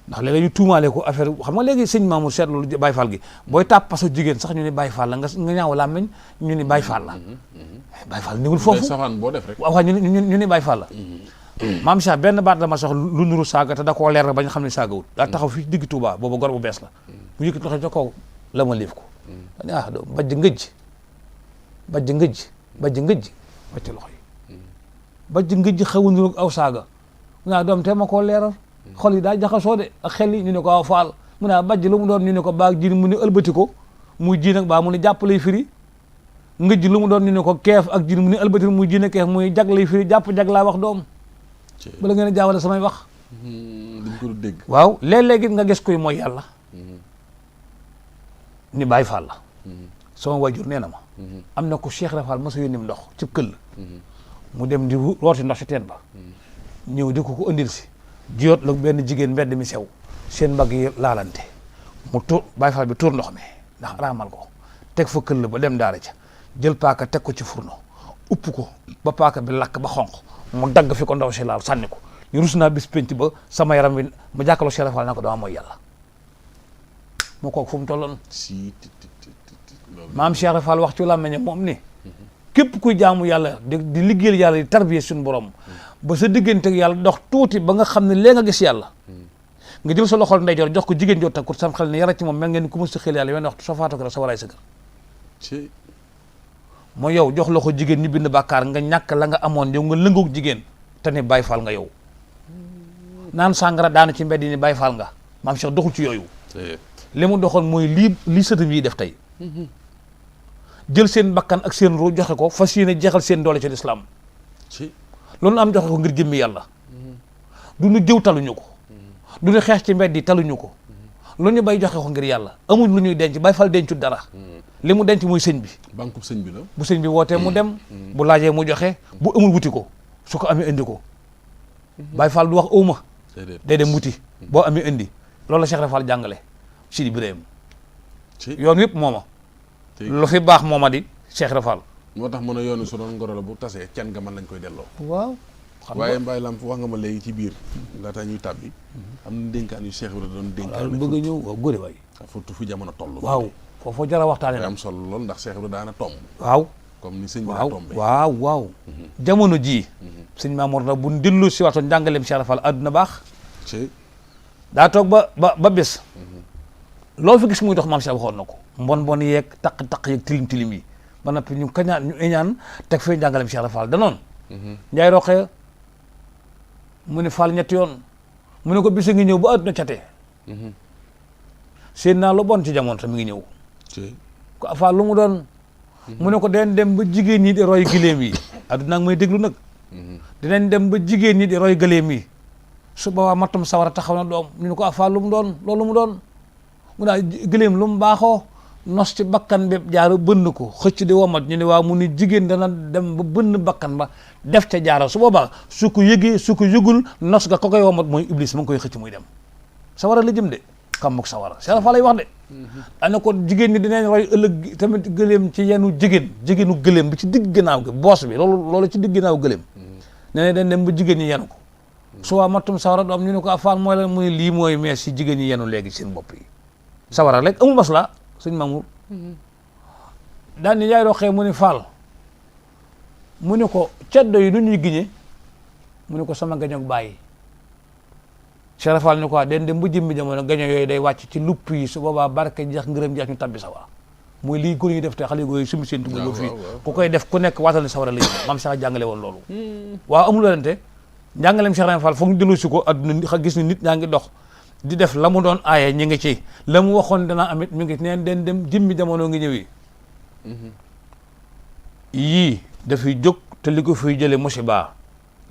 ndax léegi ñu tuumaale ko affaire xam nga léegi sëñ Mamour seet loolu Baye Fall gi booy tàpp paso jigéen sax ñu ni Baye Fall la nga ñaaw làmmiñ ñu ni Baye Fall la Baye Fall niwul foofu safaan boo def rek waaw ñu ni Baye Fall la maam Cheikh benn baat dama sox lu nuru saaga te da koo leer ba ñu xam ne saagawut daa taxaw fii digg Touba boobu gor bu bees la mu yëkkati loxo ca kaw la ma liif ko do bajj ngëj wacc loxo yi bajj ngëj xaw a nuru aw saaga mu naa doom te ma koo leeral xol yi daa jaxasoo de ak xel yi ñu ne ko aw faal mu naa bajj lu mu doon ñu ne ko baag ji mu ne ëlbati ko muy ji nag baa mu ne jàpp lay firi ngëj lu mu doon ñu ne ko keef ak ji mu ne ëlbati muy ji ne keef muy jag lay firi jàpp jag laa wax doom bala ngeen a jaawale samay wax dañ ko dégg waaw léeg-léegi nga gis koy mooy yàlla ni Baye Fall la sama wajur nee na ma am na ko Cheikh Rafal ma sa yónni ndox ci këll mu dem di rooti ndox ci teen ba ñëw di ko andil si jiyoot la benn jigéen mbedd mi sew seen mbagg yi laalante mu tuur Baye Fall bi tuur ndox mi ndax araamal ko teg fa këll ba dem daara ca jël paaka teg ko ci fourneau upp ko ba paaka bi lakk ba xonq mu dagg fi ko ndaw si laal sànni ko rus naa bis penc ba sama yaram wi ma jàkkaarloo Cheikh Fall naa ko dama mooy yàlla moo kooku fu mu tolloon maam Cheikh Fall wax ci làmmiñ moom ni képp kuy jaamu yàlla di liggéeyal yàlla di tarbiye suñu borom ba sa diggante ak yàlla dox tuuti ba nga xam ne léegi nga gis yàlla nga jël sa loxol ndeyjoor jox ko jigéen joo takku sam xel ne yara ci moom mel ngeen ni ku mës a xel yàlla wenn waxtu soo faatu ko rek sa waraay sa kër mooy yow jox loxo jigéen ñu bind bàkkaar nga ñàkk la nga amoon yow nga lëngoog jigéen te ne Baay Faal nga yow naan sàngara daanu ci mbedd yi ni Baay Faal nga maam Cheikh doxul ci yooyu li mu doxoon mooy lii sëtam yi def tey jël seen bakkan ak seen ru joxe ko fas yéene jeexal seen doole ci lislaam loolu am joxe ko ngir jëmmi yàlla du ñu jëw taluñu ko du ñu xeex ci mbedd yi taluñu ko lu ñu bay joxe ko ngir yàlla amuñ lu ñuy denc Baay Faal dencut dara li mu denc mooy sëñ bi bankub sëñ bi la bu sëñ bi wootee mu dem bu laajee mu joxe bu amul wuti ko su ko amee indi ko Baay Faal du wax awma day dem wuti boo amee indi loolu la Cheikh Fall jàngale Sidi Ibrahima yoon yëpp mooma lu fi baax mooma di Cheikh Fall moo tax mën a yoonu su doon ngoro la bu tasee can nga mën lañ koy delloo waaw waaye Mbaye Lamp wax nga ma léegi ci biir laata ñuy tàbbi am na dénkaan yu Cheikh Ibrahima doon dénkaan bëgg a ñëw waaw góore waay surtout fu jamono toll waaw foofu jara waxtaane am solo lool ndax Cheikh Ibrahima daana tomb waaw comme ni sëñ bi daa tombé waaw jamono jii sëñ Mamour na bu dellu si waxtoon njàngaleem Cheikh Fall àdduna baax daa toog ba bés loolu fi gis muy dox maam Cheikh waxoon na ko mbon yeeg taq yeeg tilim yi ba noppi ñu iñaan teg fee njàngaleem Cheikh Fall danoon Njaay Roqee mu ne Fall ñetti yoon mu ne ko bisa ngi ñëw ba àdduna catee seen naa lu bon ci jamono te mi ngi ñëw ko Fall lu mu doon mu ne ko dinañ dem ba jigéen ñi di roy gëléem yi àdduna ak may déglu nag dinañ dem ba jigéen ñi di roy gëléem yi su boobaa mattum sawara taxaw na doom ñu ne ko Fall lu mu doon loolu mu doon mu daa gëléem lu mu baaxoo nos ci bakkan bépp jaaro bënn ko xëcc di womat ñu ne waaw mu ni jigéen dana dem ba bënn bakkan ba def ca jaaro su boobaa su ko yëgee su ko yëgul nos ga ko koy womat mooy iblis ma ngi koy xëcc muy dem sawara la jëm de kàmmuk sawara Cheikh Fall lay wax de ana ko jigéen ñi dinañ roy ëllëg tamit gëléem ci yenu jigéenu gëléem bi ci digg ginnaaw gi boos bi loolu ci digg ginnaaw gëléem nee dañ dem ba jigéen ñi yenu ko su waa mattum sawara doom ñu ne ko Fall mooy la muy lii mooy mees si jigéen ñi yenu léegi seen bopp yi sawara rek amul masla sëñ Mamour daan ni Njaay Roqee mu ni Fall mu ne ko ceddo yi nu ñuy giñe mu ne ko sama gañoog bàyyi Cheikh Fall ni ko den dem ba jëmmi jamono gaño yooyu day wàcc ci lupp yi su boobaa barke jeex ngërëm jeex ñu tabbi sawara mooy lii góor yi def te xale góor yi sumi seen tugga fii ku koy def ku nekk waatal ni sawara la jëm maam Cheikh jàngale woon loolu waaw amul werante njàngaleem Cheikh Fall foog ñu dellu si ko adduna gis ni nit ñaa ngi dox di def la mu doon aaye ñi ngi ci la mu waxoon danaa amit mi ngi neen den dem jëmmi jamono ngi ñëwi yii dafay jóg te li ko fiy jële musiba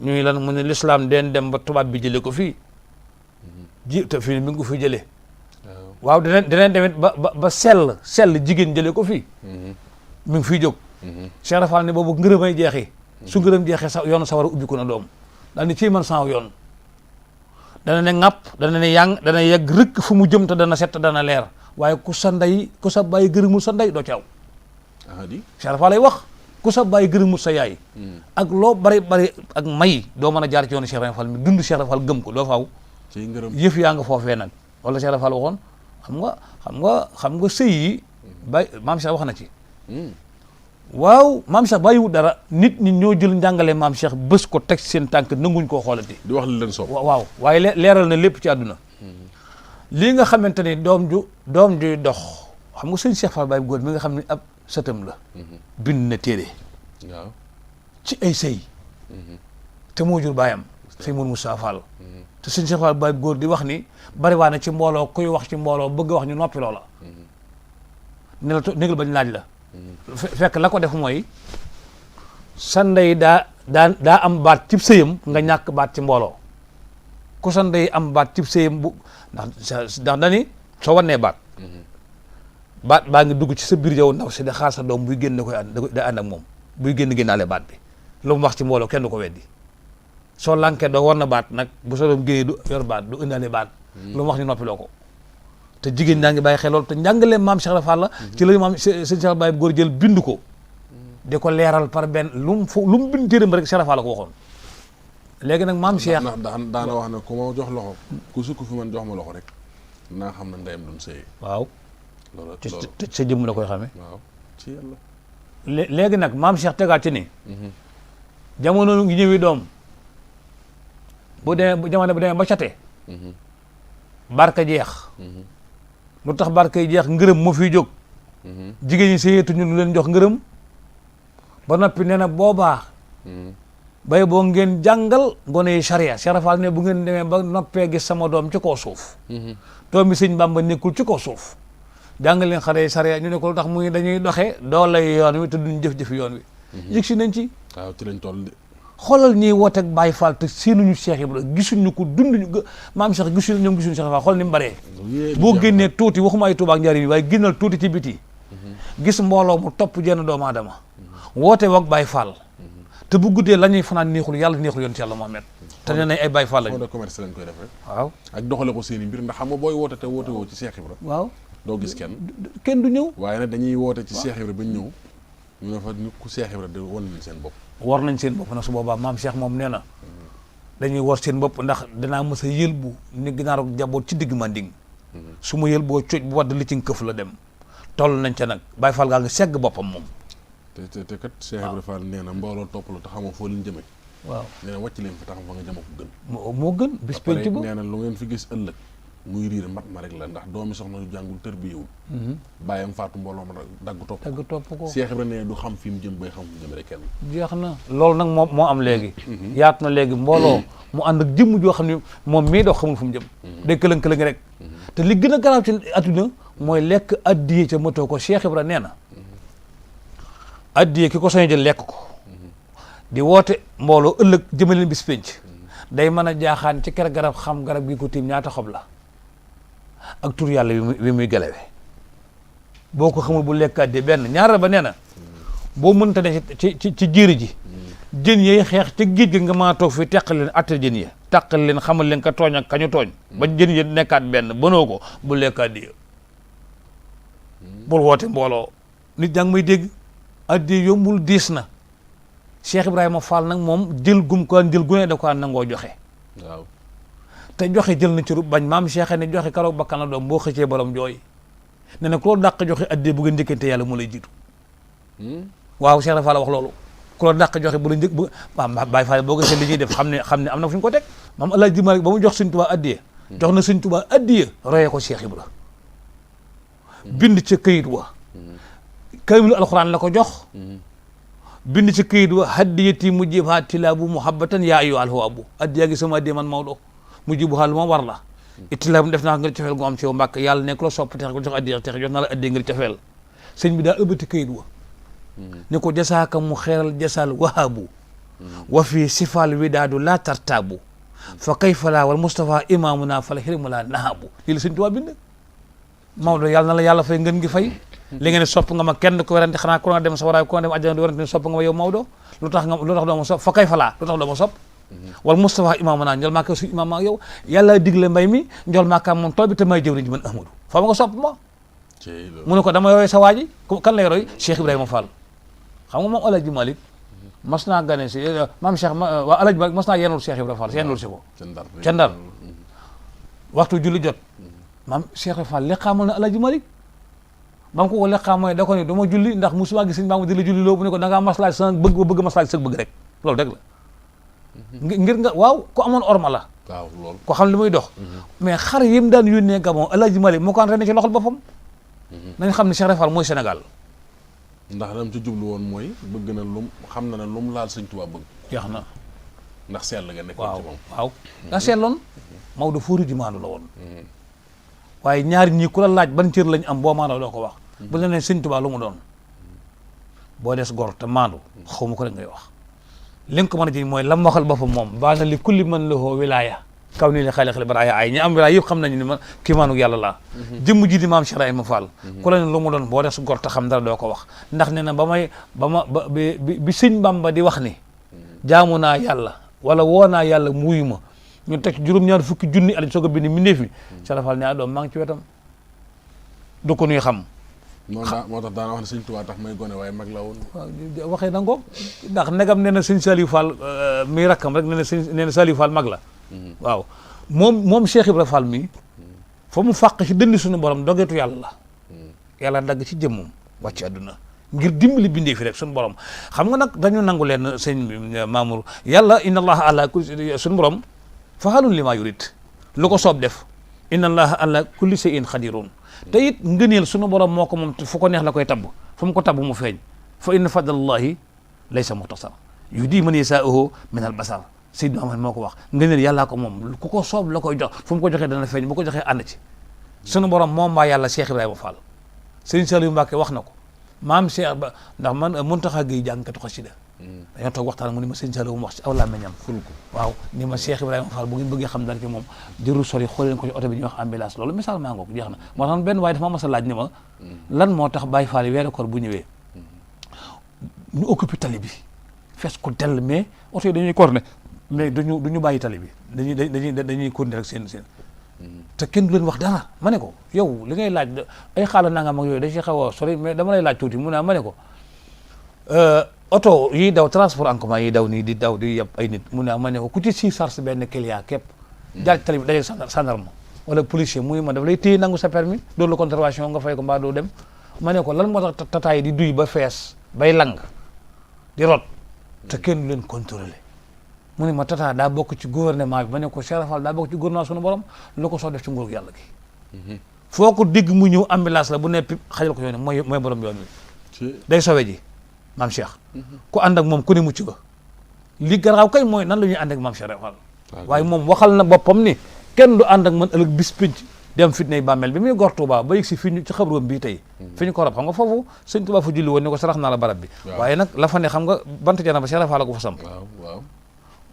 ñuy lan mu ne l'islam den dem ba tubaab bi jële ko fii ji te fii mi ngi ko fiy jële waaw deneen demit ba sell jigéen jële ko fii mi ngi fiy jóg Cheikh Fall ne boobu ngërëmay jeexi su ngërëm jeexee sa yoonu sawara ubbi ko na doom daal ni ciy man sans yoon dana ne ŋàpp dana ne yang dana yegg rëkk fu mu jëm te dana set dana leer waaye ku sa bàyyi gërëmul sa ndey doo ci aw Cheikh Fall lay wax ku sa bàyyi gërëmul sa yaay ak loo bari ak may doo mën a jaar ci yoonu Cheikh Fall mi dund Cheikh Fall gëm ko doo faaw yëf yaa nga foofee nag wala Cheikh Fall waxoon xam nga sëy yi maam Cheikh wax na ci waaw maam Cheikh bàyyiwut dara nit ñi ñoo jël njàngale maam Cheikh bés ko teg seen tànk nanguñ koo xoolati di wax li leen soob waaw waaye leeral na lépp ci àdduna lii nga xamante ni doom juy dox xam nga sëñ Cheikh Fall Baye góor mi nga xam ne ab sëtam la bind na téere waaw ci ay sëy te moo jur baayam sëñ Mourou Moussa Fall te sëñ Cheikh Fall Baye góor di wax ni bari waa na ci mbooloo kuy wax ci mbooloo bëgg wax ñu noppi loola négal bañ laaj la fekk la ko def mooy sa ndey daa am baat cib sëyam nga ñàkk baat ci mbooloo ku sa ndey am baat cib sëyam bu ndax dani soo wannee baat baa ngi dugg ci sa biir yow ndaw si di xaar sa doom buy génn da ànd ak moom buy génnaale baat bi lu mu wax ci mbooloo kenn du ko weddi soo lànkee doo war na baat nag bu sa doom génnee du yor baat du indaale baat lu mu wax ñu noppiloo ko te jigéen ñaa ngi bàyyi xel loolu te njàngale maam Cheikh Fall la ci la maam sëñ Cheikh Baye góor jël bind ko di ko leeral par benn lu mu bind téeram rek Cheikh Fall la ko waxoon léegi nag maam Cheikh ndax daana wax ne ku ma jox loxo ku sukk fi man jox ma loxo rek naa xam ne ndeyam doon sëy. waaw loolu sa jëmm la koy xamee. waaw ci yàlla. léegi nag maam Cheikh tegaat ci ni jamono ngi ñëwi doom bu demee ba cate barka jeex lu tax barka yi jeex ngërëm moo fiy jóg jigéen ñi sëyeetu ñu leen jox ngërëm ba noppi nee na boobaa bay boo ngeen jàngal ngone yi charia Cheikh Fall ne bu ngeen demee ba noppee gis sama doom ci kaw suuf doom bi sëñ Bamba nekkul ci kaw suuf jàngal leen xale yi charia ñu ne ko lu tax muy dañuy doxee doolay yoon wi te duñ jëf-jëf yoon wi yëg si nañ ci waaw ci lañ toll de. xoolal ñiy wooteeg Baye Fall te seenuñu Cheikh Ibra gisuñu ko dunduñu maam Cheikh ñoom gisuñu Cheikh Fall xool ni mu baree boo génnee tuuti waxuma ay Tuubaa ak njariñ waaye génnal tuuti ci biti gis mbooloo mu topp jenn doomu aadama woote wak Baye Fall te bu guddee la ñuy fanaan neexul yàlla neexul yoon ci yàlla Muhammad te nee nañ ay Baye Fall lañu. fond de commerce lañ koy def rek. waaw ak doxale ko seen i mbir ndax xam nga booy woote te woote woo ci Cheikh Ibra. waaw doo gis kenn du ñëw. waaye nag dañuy woote ci Cheikh Ibra ba ñu ñëw ñu ne fa nit ku Cheikh Ibra di wan nañ seen bopp. war nañ seen bopp nag su boobaa maam Cheikh moom nee na dañuy war seen bopp ndax danaa mës a yëlbu ni ginaar ak jaboot ci digg manding su ma yëlboo cooj bu wadd li ci këf la dem toll nañ ca nag Baye Fall gaa nga segg boppam moom. te kat Cheikh Ibra Fall nee na mbooloo topp la te xamoo foo leen jëmee. waaw nee na wàcc leen fa taxam fa nga jëma ko gën. moo gën bis penc ba nee na lu ngeen fi gis ëllëg muy riir mat ma rek la ndax doomi soxna yu jàngul tër bi yewul bàyyam faatu mbooloo ma dagg topp ko Cheikh Ibra nee du xam fi mu jëm bay xam fi mu jëm rek kenn. jeex na loolu nag moo am léegi yaatu na léegi mbooloo mu ànd ak jëmm joo xam ne moom mii dox xamul fu mu jëm day këlëng-këlëng rek te li gën a garaaw ci adduna mooy lekk addiye ca matoo ko Cheikh Ibra nee na addiye ki ko soño jël lekk ko di woote mbooloo ëllëg jëmaleen bis penc day mën a jaaxaan ci kër garab xam garab gi ko tiim ñaata xob la ak tur yàlla wi muy gelewe boo ko xamul bu lekk addiye benn ñaareel ba nee na boo mënta ne ci jéeri ji jën yi xeex ci géej gi nga mën a toog fii teqal leen atte jën yi teqal leen xamal leen ka tooñ ak kañu tooñ ba jën yi nekkaat benn bënoo ko bu lekk addiye bul woote mbooloo nit ñaa ngi may dégg addiye yombul diis na Cheikh Ibrahima Fall nag moom jël gum ko jël gune da ko nangoo joxe waaw te joxe jël na ci ru bañ maam Cheikh ne joxe karoog bakkan la doom boo xëccee borom jooy ne na ku la dàq joxe addiye bu nga njëkkante yàlla mu lay jiitu waaw Cheikh Fall wax loolu ku la dàq joxe bu la njëkk waaw Baye Fall boo gisee li ñuy def xam ne am na fu ñu ko teg maam El Hadj Malick ba mu jox Sëñ Tuubaa addiye jox na Sëñ Tuubaa addiye royee ko Cheikh Ibra bind ca këyit wa kaamilu alxuraan la ko jox bind ci këyit wa haddiyati mujjibuha tilaabu muhabbatan yaa ayyuhal hawaabu addiya gi sama addiya man Maodo mujjibuha lu ma war la itilaabu def naa ngir cofeel gu am ci yow Mbàkke yàlla nekk la sopp tex ko jox addiya tex jox naa la addiya ngir cofeel sëñ bi daa ëbbati këyit wa ni ko jasaaka mu xeeral jasal wahaabu wa fi sifal widaadu la tartaabu fa kayfa laa wal Mustafa imaamuna fala xirimu laa nahaabu lii la sëñ Tuubaa bind Maodo yàlla na la yàlla fay ngeen ngi fay li nga ne sopp nga ma kenn ko werante xanaa ku nga dem sa waraay ku nga dem àjjana di werante ne sopp nga ma yow Maodo lu tax doo ma sopp fa kay falaa lu tax doo ma sopp wal Moustapha imaam naa njol maaka su imaam maa yow yàlla digle mbay mi njol maaka moom tool bi te may jëwriñ ji man Ahmadou fa ma nga sopp ma mu ne ko dama yooyu sa waa ji kan lay roy Cheikh Ibrahima Fall xam nga moom El Hadj Malick mas naa gane si maam Cheikh waa El Hadj Malick mas naa yenul Cheikh Ibrahima Fall yenul si ko ca Ndar waxtu julli jot maam Cheikh Fall li xamal na El Hadj Malick ba mu ko leqaam mooy da ko ni dama julli ndax musuma gis sëñ Bamba di la julli loo bu ne ko da ngaa maslaaj sa bëgg ba bëgg maslaaj sa bëgg rek loolu rek la ngir nga waaw ku amoon orma la waaw loolu ko xam li muy dox mais xar yim daan yónnee Gabon El Hadj Malick moo ko entraîné ci loxol boppam nañ xam ne Cheikh Fall mooy Sénégal ndax dam ci jublu woon mooy bëgg na lum xam na ne lum laal sëñ Tuubaa bëgg jeex na ndax sell nga nekkoon ci moom waaw daa seetloon Maodo fóori ji maandu la woon waaye ñaari ñii ku la laaj ban cër lañ am boo maandoo doo ko wax bu la nee Sëñ Tuubaa lu mu doon boo des gor te maandu xaw ma ko rek ngay wax li nga ko mën a ji mooy lam waxal boppam moom baa na li kulli man lahu wilaaya kaw nii li xale xale baraaya ay ñi am wilaaya yëpp xam nañu ni ma kii maanug yàlla laa jëmm ji di maam Cheikh Ibrahima Fall ku la ne lu mu doon boo des gor te xam dara doo ko wax ndax nee na bi Sëñ Bamba di wax ni jaamu naa yàlla wala woo naa yàlla mu wuyu ma ñu teg juróom-ñaar fukki junni at soog a bind mbindeef mi Cheikh Fall ne doom maa ngi ci wetam du ko nuy xam moo tax daana wax ne sëñ Tuubaa tax may gone waaye mag la woon. waaw waxee na ko ndax negam nee na sëñ Saliou Fall mi rakkam rek nee na Saliou Fall mag la. waaw moom Cheikh Ibra Fall mi fa mu fàq ci dënn suñu borom dogeetu yàlla la. yàlla dagg ci jëmmum wàcc àdduna ngir dimbali bindee fi rek suñu borom xam nga nag dañu nangu leen sëñ Mamour yàlla inna allaha ala kulli suñu borom fa'aalun limaa yurid lu ko soob def inna allaha ala kulli shay'in qadirun te it ngëneel suñu borom moo ko moom fu ko neex la koy tabb fu mu ko tabb mu feeñ fa inna fadlallahi laysa muxtasar yuhdi man yashaa'u min al basar Seydina Muhammad moo ko wax ngëneel yàllaa ko moom ku ko soob la koy jox fu mu ko joxee dana feeñ bu ko joxee ànd ci suñu borom moom maa yàlla Cheikh Ibrahima Fall Sëriñ Saliou Mbacke wax na ko maam Cheikh ba ndax man Muntaxa Gueye jàngkatu xasida dañoo toog waxtaan mu ni ma Sëriñ Saliou mu wax ci aw làmmiñam ful ko waaw ni ma Cheikh Ibrahima Fall bu ngeen bëggee xam dara ci moom jërul sori xool leen ko ci oto bi ñuy wax ambulance loolu misaal maa ngoog jeex na moo tax benn waaye dafa ma mas a laaj ni ma lan moo tax Baye Fall yi weeru koor bu ñëwee ñu occupé tali bi fees ko dell mais oto yi dañuy corné mais duñu bàyyi tali bi dañuy continuer rek seen te kenn du leen wax dara ma ne ko yow li ngay laaj ay xaala nangam ak yooyu da ci xaw a sori mais dama lay laaj tuuti mu ne ma ne ko oto yiy daw transport en commun yiy daw nii di daw di yeb ay nit mu ne ma ne ko ku ci si charge benn client képp jaar tali bi daje gendarme wala policier muy ma daf lay téye nangu sa permis doolu la contravention nga fay ko mbaa doo dem ma ne ko lan moo tax tata yi di duy ba fees bay lang di rot te kenn du leen contrôler mu ne ma tata daa bokk ci gouvernement bi ma ne ko Cheikh Fall daa bokk ci gouvernement sunu borom lu ko soo def ci nguuru yàlla gi foo ko digg mu ñëw ambulance la bu neppi xajal ko yoon mooy borom yoon wi day sowe ji maam Cheikh ku ànd ak moom ku ne mucc ga li garaaw kay mooy nan la ñuy ànd ak maam Cheikh Fall waaye moom waxal na boppam ni kenn du ànd ak man ëllëg bis pinc dem fitnay bàmmeel bi muy gor Touba ba yëg si fi ñu ci xabroom bii tey fi ñu ko rob xam nga foofu sëñ Touba fa julli woon ni ko sarax naa la barab bi waaye nag la fa ne xam nga bant jana ba Cheikh Fall la ko fa sam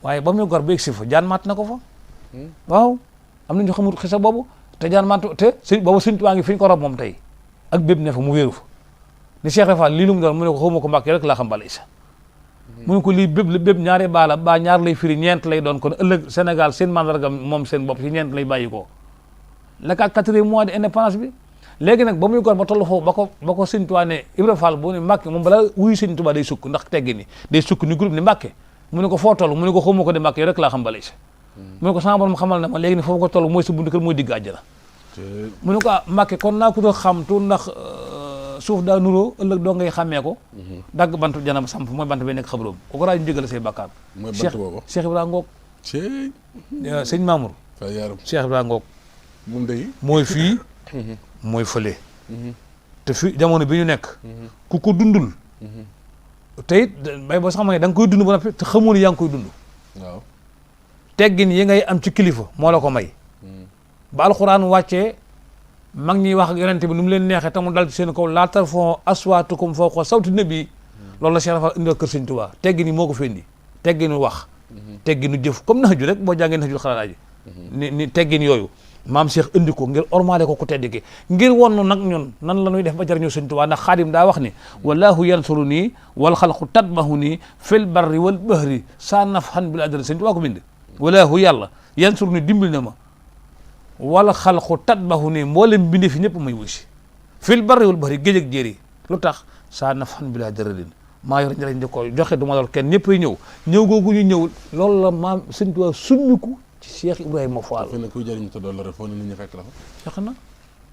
waaye ba muy gor ba yëg si fa jaan maat na ko fa waaw am na ñu xamul xisa boobu te jaan maat te sëñ boobu sëñ Touba ngi fi ñu ko rob moom tey ak bépp ne fa mu wéeru fa ni Cheikh Fall lii lu mu doon mu ne ko xawma ko Mbàkke rek laa xam bala isa mu ne ko lii bépp ñaari baala ba ñaar lay firi ñeent lay doon kon ëllëg Sénégal seen mandarga moom seen bopp ci ñeent lay bàyyi ko la ka 4e mois de indépendance bi léegi nag ba muy gor ba toll foofu ba ko sëñ Touba ne Ibra Fall bu ne Mbàkke moom balaa wuyu sëñ Touba day sukk ndax teggi ni day sukk ni groupe ni Mbàkke mu ne ko foo toll mu ne ko xawma ko de Mbàkke yow rek laa xam bala isa mu ne ko sama borom xamal na ma léegi ne foofu ko toll mooy sa buntu kër mooy digg àjjana mu ne ko Mbàkke kon naa ko doon xam tu ndax suuf daa nuroo ëllëg doo ngay xàmmee ko dagg bantu janam samp mooy bant bi nekk xabroom ko raaju njëgal say bàkkaar mooy bant boobu Cheikh Ibrahima ngoog sëñ Mamour Cheikh Ibrahima ngoog mooy fii mooy fële te fii jamono bi ñu nekk ku ko dundul te it bay boo sax ma ne da nga koy dund ba noppi te xamoo ni yaa ngi koy dund waaw teggin yi ngay am ci kilifa moo la ko may ba alxuraan wàccee mag ñiy wax ak yonente bi nu mu leen neexee te mu dal ci seen kaw laa tarfa'u aswaatakum fawqa sawti nabi loolu la Cheikh Fall indi kër Sëñ Tuubaa teggin yi moo ko fendi tegginu wax tegginu jëf comme nax ju rek boo jàngee nax ju xalaat ji ni teggin yooyu maam Cheikh indi ko ngir ormaale ko ku tedd ki ngir wonnu nag ñun nan la ñuy def ba jariñoo Sëñ Tuubaa ndax Xaadim daa wax ni wallahu yansuru nii wal xalqu tatbahu nii fil barri wal bahri saa nafhan bil adri Sëñ Tuubaa ko bind wallahu yàlla yansuru nii dimbil na ma wala xalqu tatbahu nii mboolem bindee fi ñëpp may wusi fil barri wal bahri géej ak jéeri lu tax saa nafhan bila dararin maa yor njëriñ di ko joxe du ma lor kenn ñëpp ay ñëw googu ñu ñëw loolu la maam Sëñ Tuubaa summiku ci Cheikh Ibrahima Fall fi ne kuy jëriñ te dool la rek foo ne nit ñi fekk la fa fex na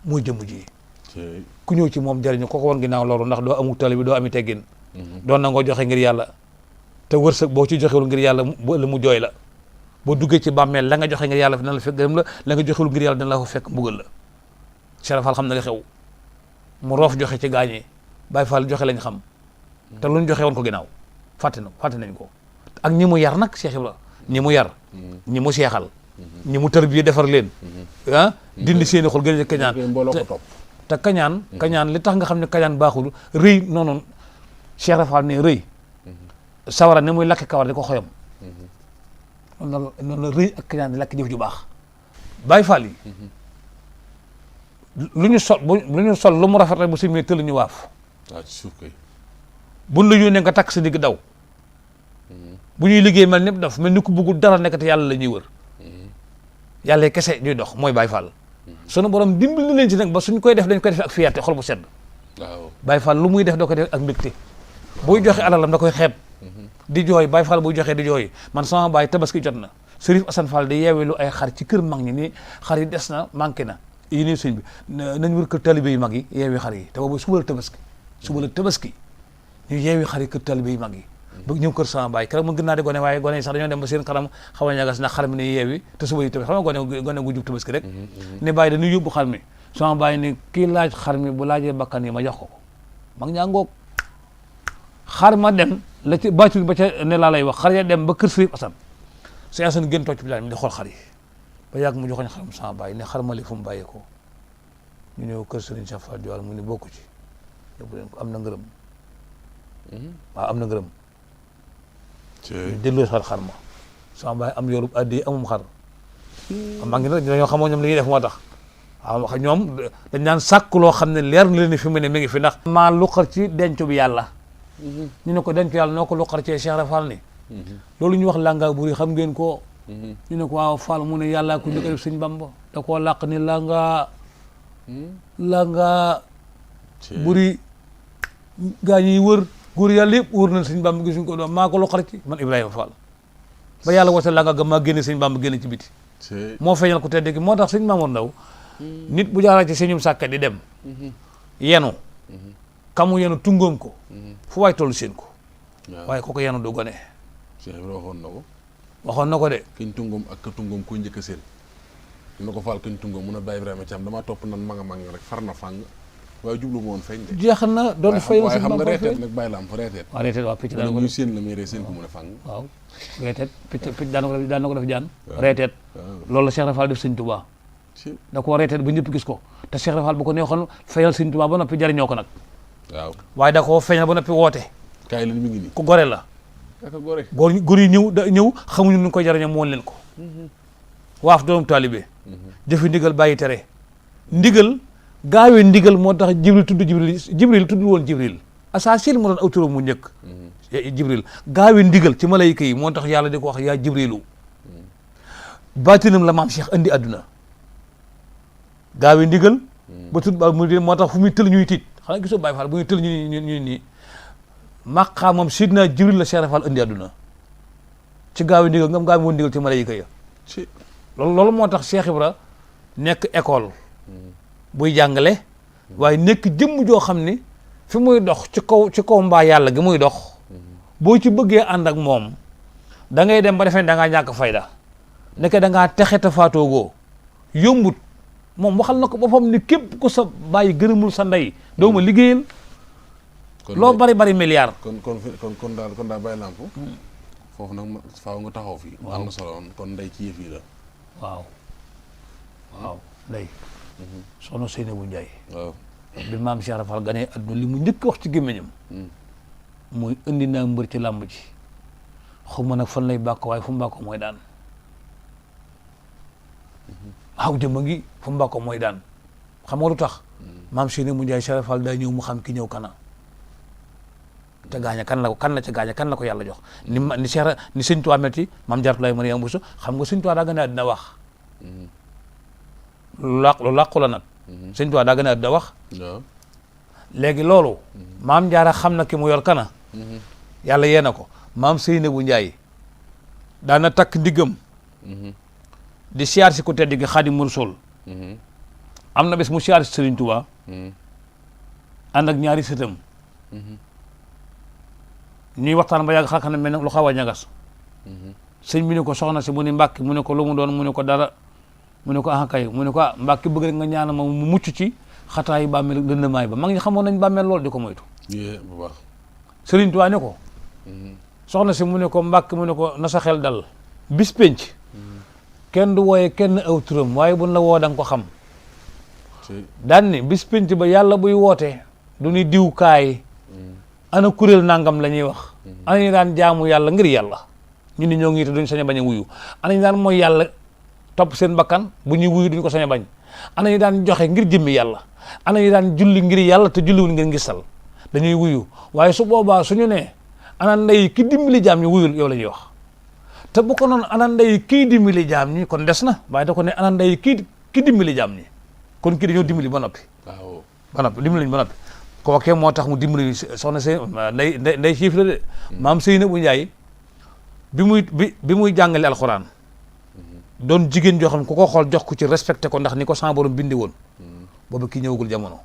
muy jëmm ji ku ñëw ci moom jëriñu ko woon ginnaaw loolu ndax doo amu tali bi doo ami teggin doon na ngoo joxe ngir yàlla te wërsëg boo ci joxewul ngir yàlla mu jooy la boo duggee ci bàmmeel la nga joxe ngir yàlla dina la fekk gërëm la nga joxewul ngir yàlla dina la fa fekk mbugal la Cheikh Fall xam na li xew mu roof joxe ci gaañee Baye Fall joxe lañ xam te luñ joxe woon ko ginnaaw fàtte nañ ko ak ñi mu yar nag Cheikh Ibrahima ñi mu yar ñi mu seexal ñi mu tërbiye defar leen dindi seeni xol gën a kañaan te kañaan li tax nga xam ne kañaan baaxul rëy noonu Cheikh Fall ne rëy sawara ne muy lakk kawar di ko xoyam noonu la rëy ak kañaan di lakk jëf ju baax Baye Fall yi lu ñu sol lu mu rafet rek bu si mee tëll ñu waaf buñ la yónnee nga takk sa digg daw bu ñuy liggéey mel ñëpp daf mel ni ku bëggul dara nekk te yàlla la ñuy wër yàlla kese ñuy dox mooy Baye Fall sunu borom dimbali leen ci nag ba suñ koy def dañ koy def ak fierté xol bu sedd waaw Baye Fall lu muy def da ko def ak mbégte buy joxe alalam da koy xeeb di jooy Baye Fall buy joxe di jooy man sama baay tabaski jot na Serif Assane Fall di yeewelu ay xar ci kër mag ñi ni xar yi des na manqué na yi nii sëñ bi nañ wër kër talibé yu mag yi yeewi xar yi te boobu suba la tabaski ñu yeewi xar yi kër talibé yu mag yi ba ñëw kër sama baay keroog mu gën naa di gone waaye gone yi sax dañoo dem ba seen xaram xaw a ñagas ndax xar mi ne yeewi te suba yi tabaski xam nga gone gu jub tabaski rek ne bàyyi dañuy yóbbu xar mi sama baay ni kii laaj xar mi bu laajee bakkan yi ma jox ko mag ñaa ngoog xar ma dem la ci bàccul ba ca ne laa lay wax xar ya dem ba kër Serif Assane Sëñ Assane gën toog ci bilaay mi di xool xar yi ba yàgg mu joxoñ xaram sama baay ne xar ma li fu mu bàyyee ko ñu ñëw kër Serigne Cheikh Fall Diwal mu ni bokku ci yóbbu leen ko am na ngërëm waaw am na ngërëm ñu delloo xar ma sama baay am yoolu addi amum xar maa ngi nag dañoo xamoo ñoom li ñuy def moo tax waaw ñoom dañ naan sàkk loo xam ne leer na leen ni fi mu ne mi ngi fi ndax maa luqar ci dencu bi yàlla ñu ne ko dencu yàlla noo ko luqar ci Cheikh Rafal ni loolu ñu wax langa buri xam ngeen ko ñu ne ko waaw Fall mu ne yàlla ku njëkk a def Sëñ Bamba da koo làq ni langa buri gaa ñiy wër góor yàlla yëpp wër nañ Sëñ Bamba gisuñ ko doon maa ko luqar ci man Ibrahima Fall ba yàlla woote langa ga maa génne Sëñ Bamba génne ci biti moo feeñal ko tedd gi moo tax Sëñ Mamour Ndaw nit bu jaaree ci sëñum sàkkat di dem yenu kamu yenu tungoom ko fu waay tollu seen ko waaye kooku yenu du gone waxoon na ko de kañ tungoom ak ka tungoom ko njëkk a seen na ko Fall kañ tungoom mun a Baye Ibrahima Thiam damaa topp nan ma nga rek far na fàng waaye jublu ma woon feeñ de jeex na doon fayal waaye xam nga reeteet nag bàyyi la am fa reeteet waaw reeteet waaw picc daan ko ñuy seen la muy ree seen ko mun a fàng waaw reeteet picc daan na ko def jaan reeteet loolu la Cheikh Rafal def Sëñ Tuubaa da koo reeteet ba ñëpp gis ko te Cheikh Rafal bu ko neexoon fayal Sëñ Tuubaa ba noppi jariñoo ko nag waaw waaye da koo feeñal ba noppi woote kaay leen mi ngi nii ku gore la góor yi ñëw xamuñu nu koy jariñoo moon leen ko waaf doom taalibe jëfi ndigal bàyyi tere ndigal gaawee ndigal moo tax Jibril tudd Jibril tudd woon Jibril asaasil mu doon aw turam mu njëkk Jibril gaawee ndigal ci malayka yi moo tax yàlla di ko wax yaa Jibrilu baatinam la maam Cheikh andi àdduna gaawee ndigal ba tudd ba mu moo tax fu muy tël ñuy tiit xanaa gisoo Baye Fall bu ñuy tël ñu nii maqaamam sidna Jibril la Cheikh Rafal andi àdduna ci gaawee ndigal ngam gaawee woon ndigal ci malayka ya loolu moo tax Cheikh Ibra nekk école buy jàngale waaye nekk jëmm joo xam ni fi muy dox ci kaw mbaa yàlla gi muy dox boo ci bëggee ànd ak moom da ngay dem ba defee da ngaa ñàkk fayda nekk da ngaa texe te faatoogoo yombut moom waxal na ko boppam ni képp ku sa bàyyi gërëmul sa ndey doo ma liggéeyal loo bari milliard kon daal bàyyi lamp foofu nag faaw nga taxaw fii am na solo woon kon ndey ci yëf yi la waaw ndey soxna Seynabou Ndiaye bi maam Cheikh Rafal ganee adduna li mu njëkk wax ci gémmiñam muy indi naa mbër ci làmb ji xawma nag fan lay bàkko waaye fu mu bàkko mooy daan waaw jëmba ngi fu mu bàkko mooy daan xam nga lu tax maam Seynabou Ndiaye Cheikh Rafal daa ñëw mu xam ki ñëw kana te gaaña kan la ca gaaña kan la ko yàlla jox ni Cheikh ni Sëñ Tuubaa mel ci maam Jaaratullaay Mariama Bousso xam nga Sëñ Tuubaa daa gën a àddina wax lu làqu la nag Sëñ Tuubaa daa gën a àddina wax léegi loolu maam Jaara xam na ki mu yor kana yàlla yee na ko maam Seynabou Ndiaye daana takk ndiggam di siyaar si ku tedd gi Xaadimu Rasuul am na bés mu siyaar si Sëriñ Tuubaa ànd ak ñaari sëtam ñuy waxtaan ba yàgg xarxana mel ne lu xaw a ñagas sëñ bi ne ko soxna si mu ni Mbàkke mu ne ko lu mu doon mu ne ko dara mu ne ko ah kay mu ne ko ah Mbàkke bëgg rek nga ñaana ma mu mucc ci xataayi bàmmeel dëndamaay ba mag ñi xamoon nañ bàmmeel lool di ko moytu bu baax Sëriñ Tuubaa ne ko soxna si mu ne ko Mbàkke mu ne ko na sa xel dal bis penc kenn du wooye kenn aw turam waaye buñ la woo da nga ko xam daan ni bis penc ba yàlla buy woote du ni diw kaay ana kuréel nangam la ñuy wax ana ñu daan jaamu yàlla ngir yàlla ñu ni ñoo ngi te duñ sañ a bañ a wuyu ana ñu daan mooy yàlla topp seen bakkan bu ñuy wuyu duñ ko sañ a bañ ana ñu daan joxe ngir jëmmi yàlla ana ñu daan julli ngir yàlla te julliwul ngir ngistal dañuy wuyu waaye su boobaa suñu ne ana ndey ki dimbali jaam ñi wuyul yow la ñuy wax te bu ko noonu ana ndey kii dimbali jaam ñi kon des na waaye da ko ne ana ndey ki dimbali jaam ñi kon kii dañoo dimbali ba noppi ba noppi dimbali lañ ba noppi kookee moo tax mu dimbali soxna Sey nday siif la de maam Seynabou Ndiaye bi muy jàngale alxuraan doon jigéen joo xam ne ku ko xool jox ko ci respecté ko ndax ni ko sama borom bindi woon boobu ki ñëwagul jamono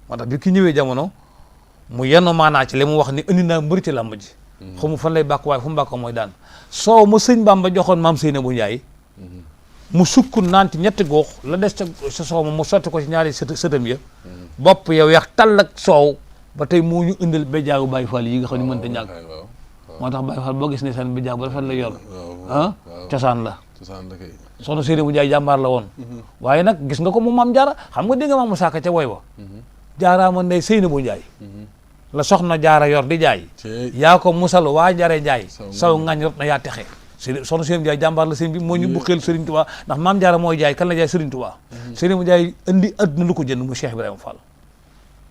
moo tax bi ki ñëwee jamono mu yenn maanaa ci li mu wax ni indi naa mbëri ci làmb ji xamu fan lay bàkk waaye fu mu bàkk mooy daan soow ma sëñ Bamba joxoon maam Seynabou Ndiaye mu sukk naan ci ñetti góox la des sa soow ma mu sotti ko ci ñaari sëtam ya bopp yow yax tall ak soow ba tey moo ñu indil béjaawu Baye Fall yi nga xam ne mënta ñàkk moo tax Baye Fall boo gis ne seen béjaaw bu rafet la yor cosaan la soxna Seynabou Ndiaye jàmbaar la woon waaye nag gis nga ko mu maam jaara xam nga dégg nga maam mu saaka ca woy wa jaaraama ndey Seynabou Ndiaye la soxna jaara yor di jaay yaa ko musal waa jare jaay saw ngañ rot na yaa texe soxna Seynabou Ndiaye jàmbaar la sëñ bi moo ñu bukkeel Serigne Touba ndax maam jaara mooy jaay kan la jaay Serigne Touba Seynabou Ndiaye indi adduna lu ko jënd mu Cheikh Ibrahima Fall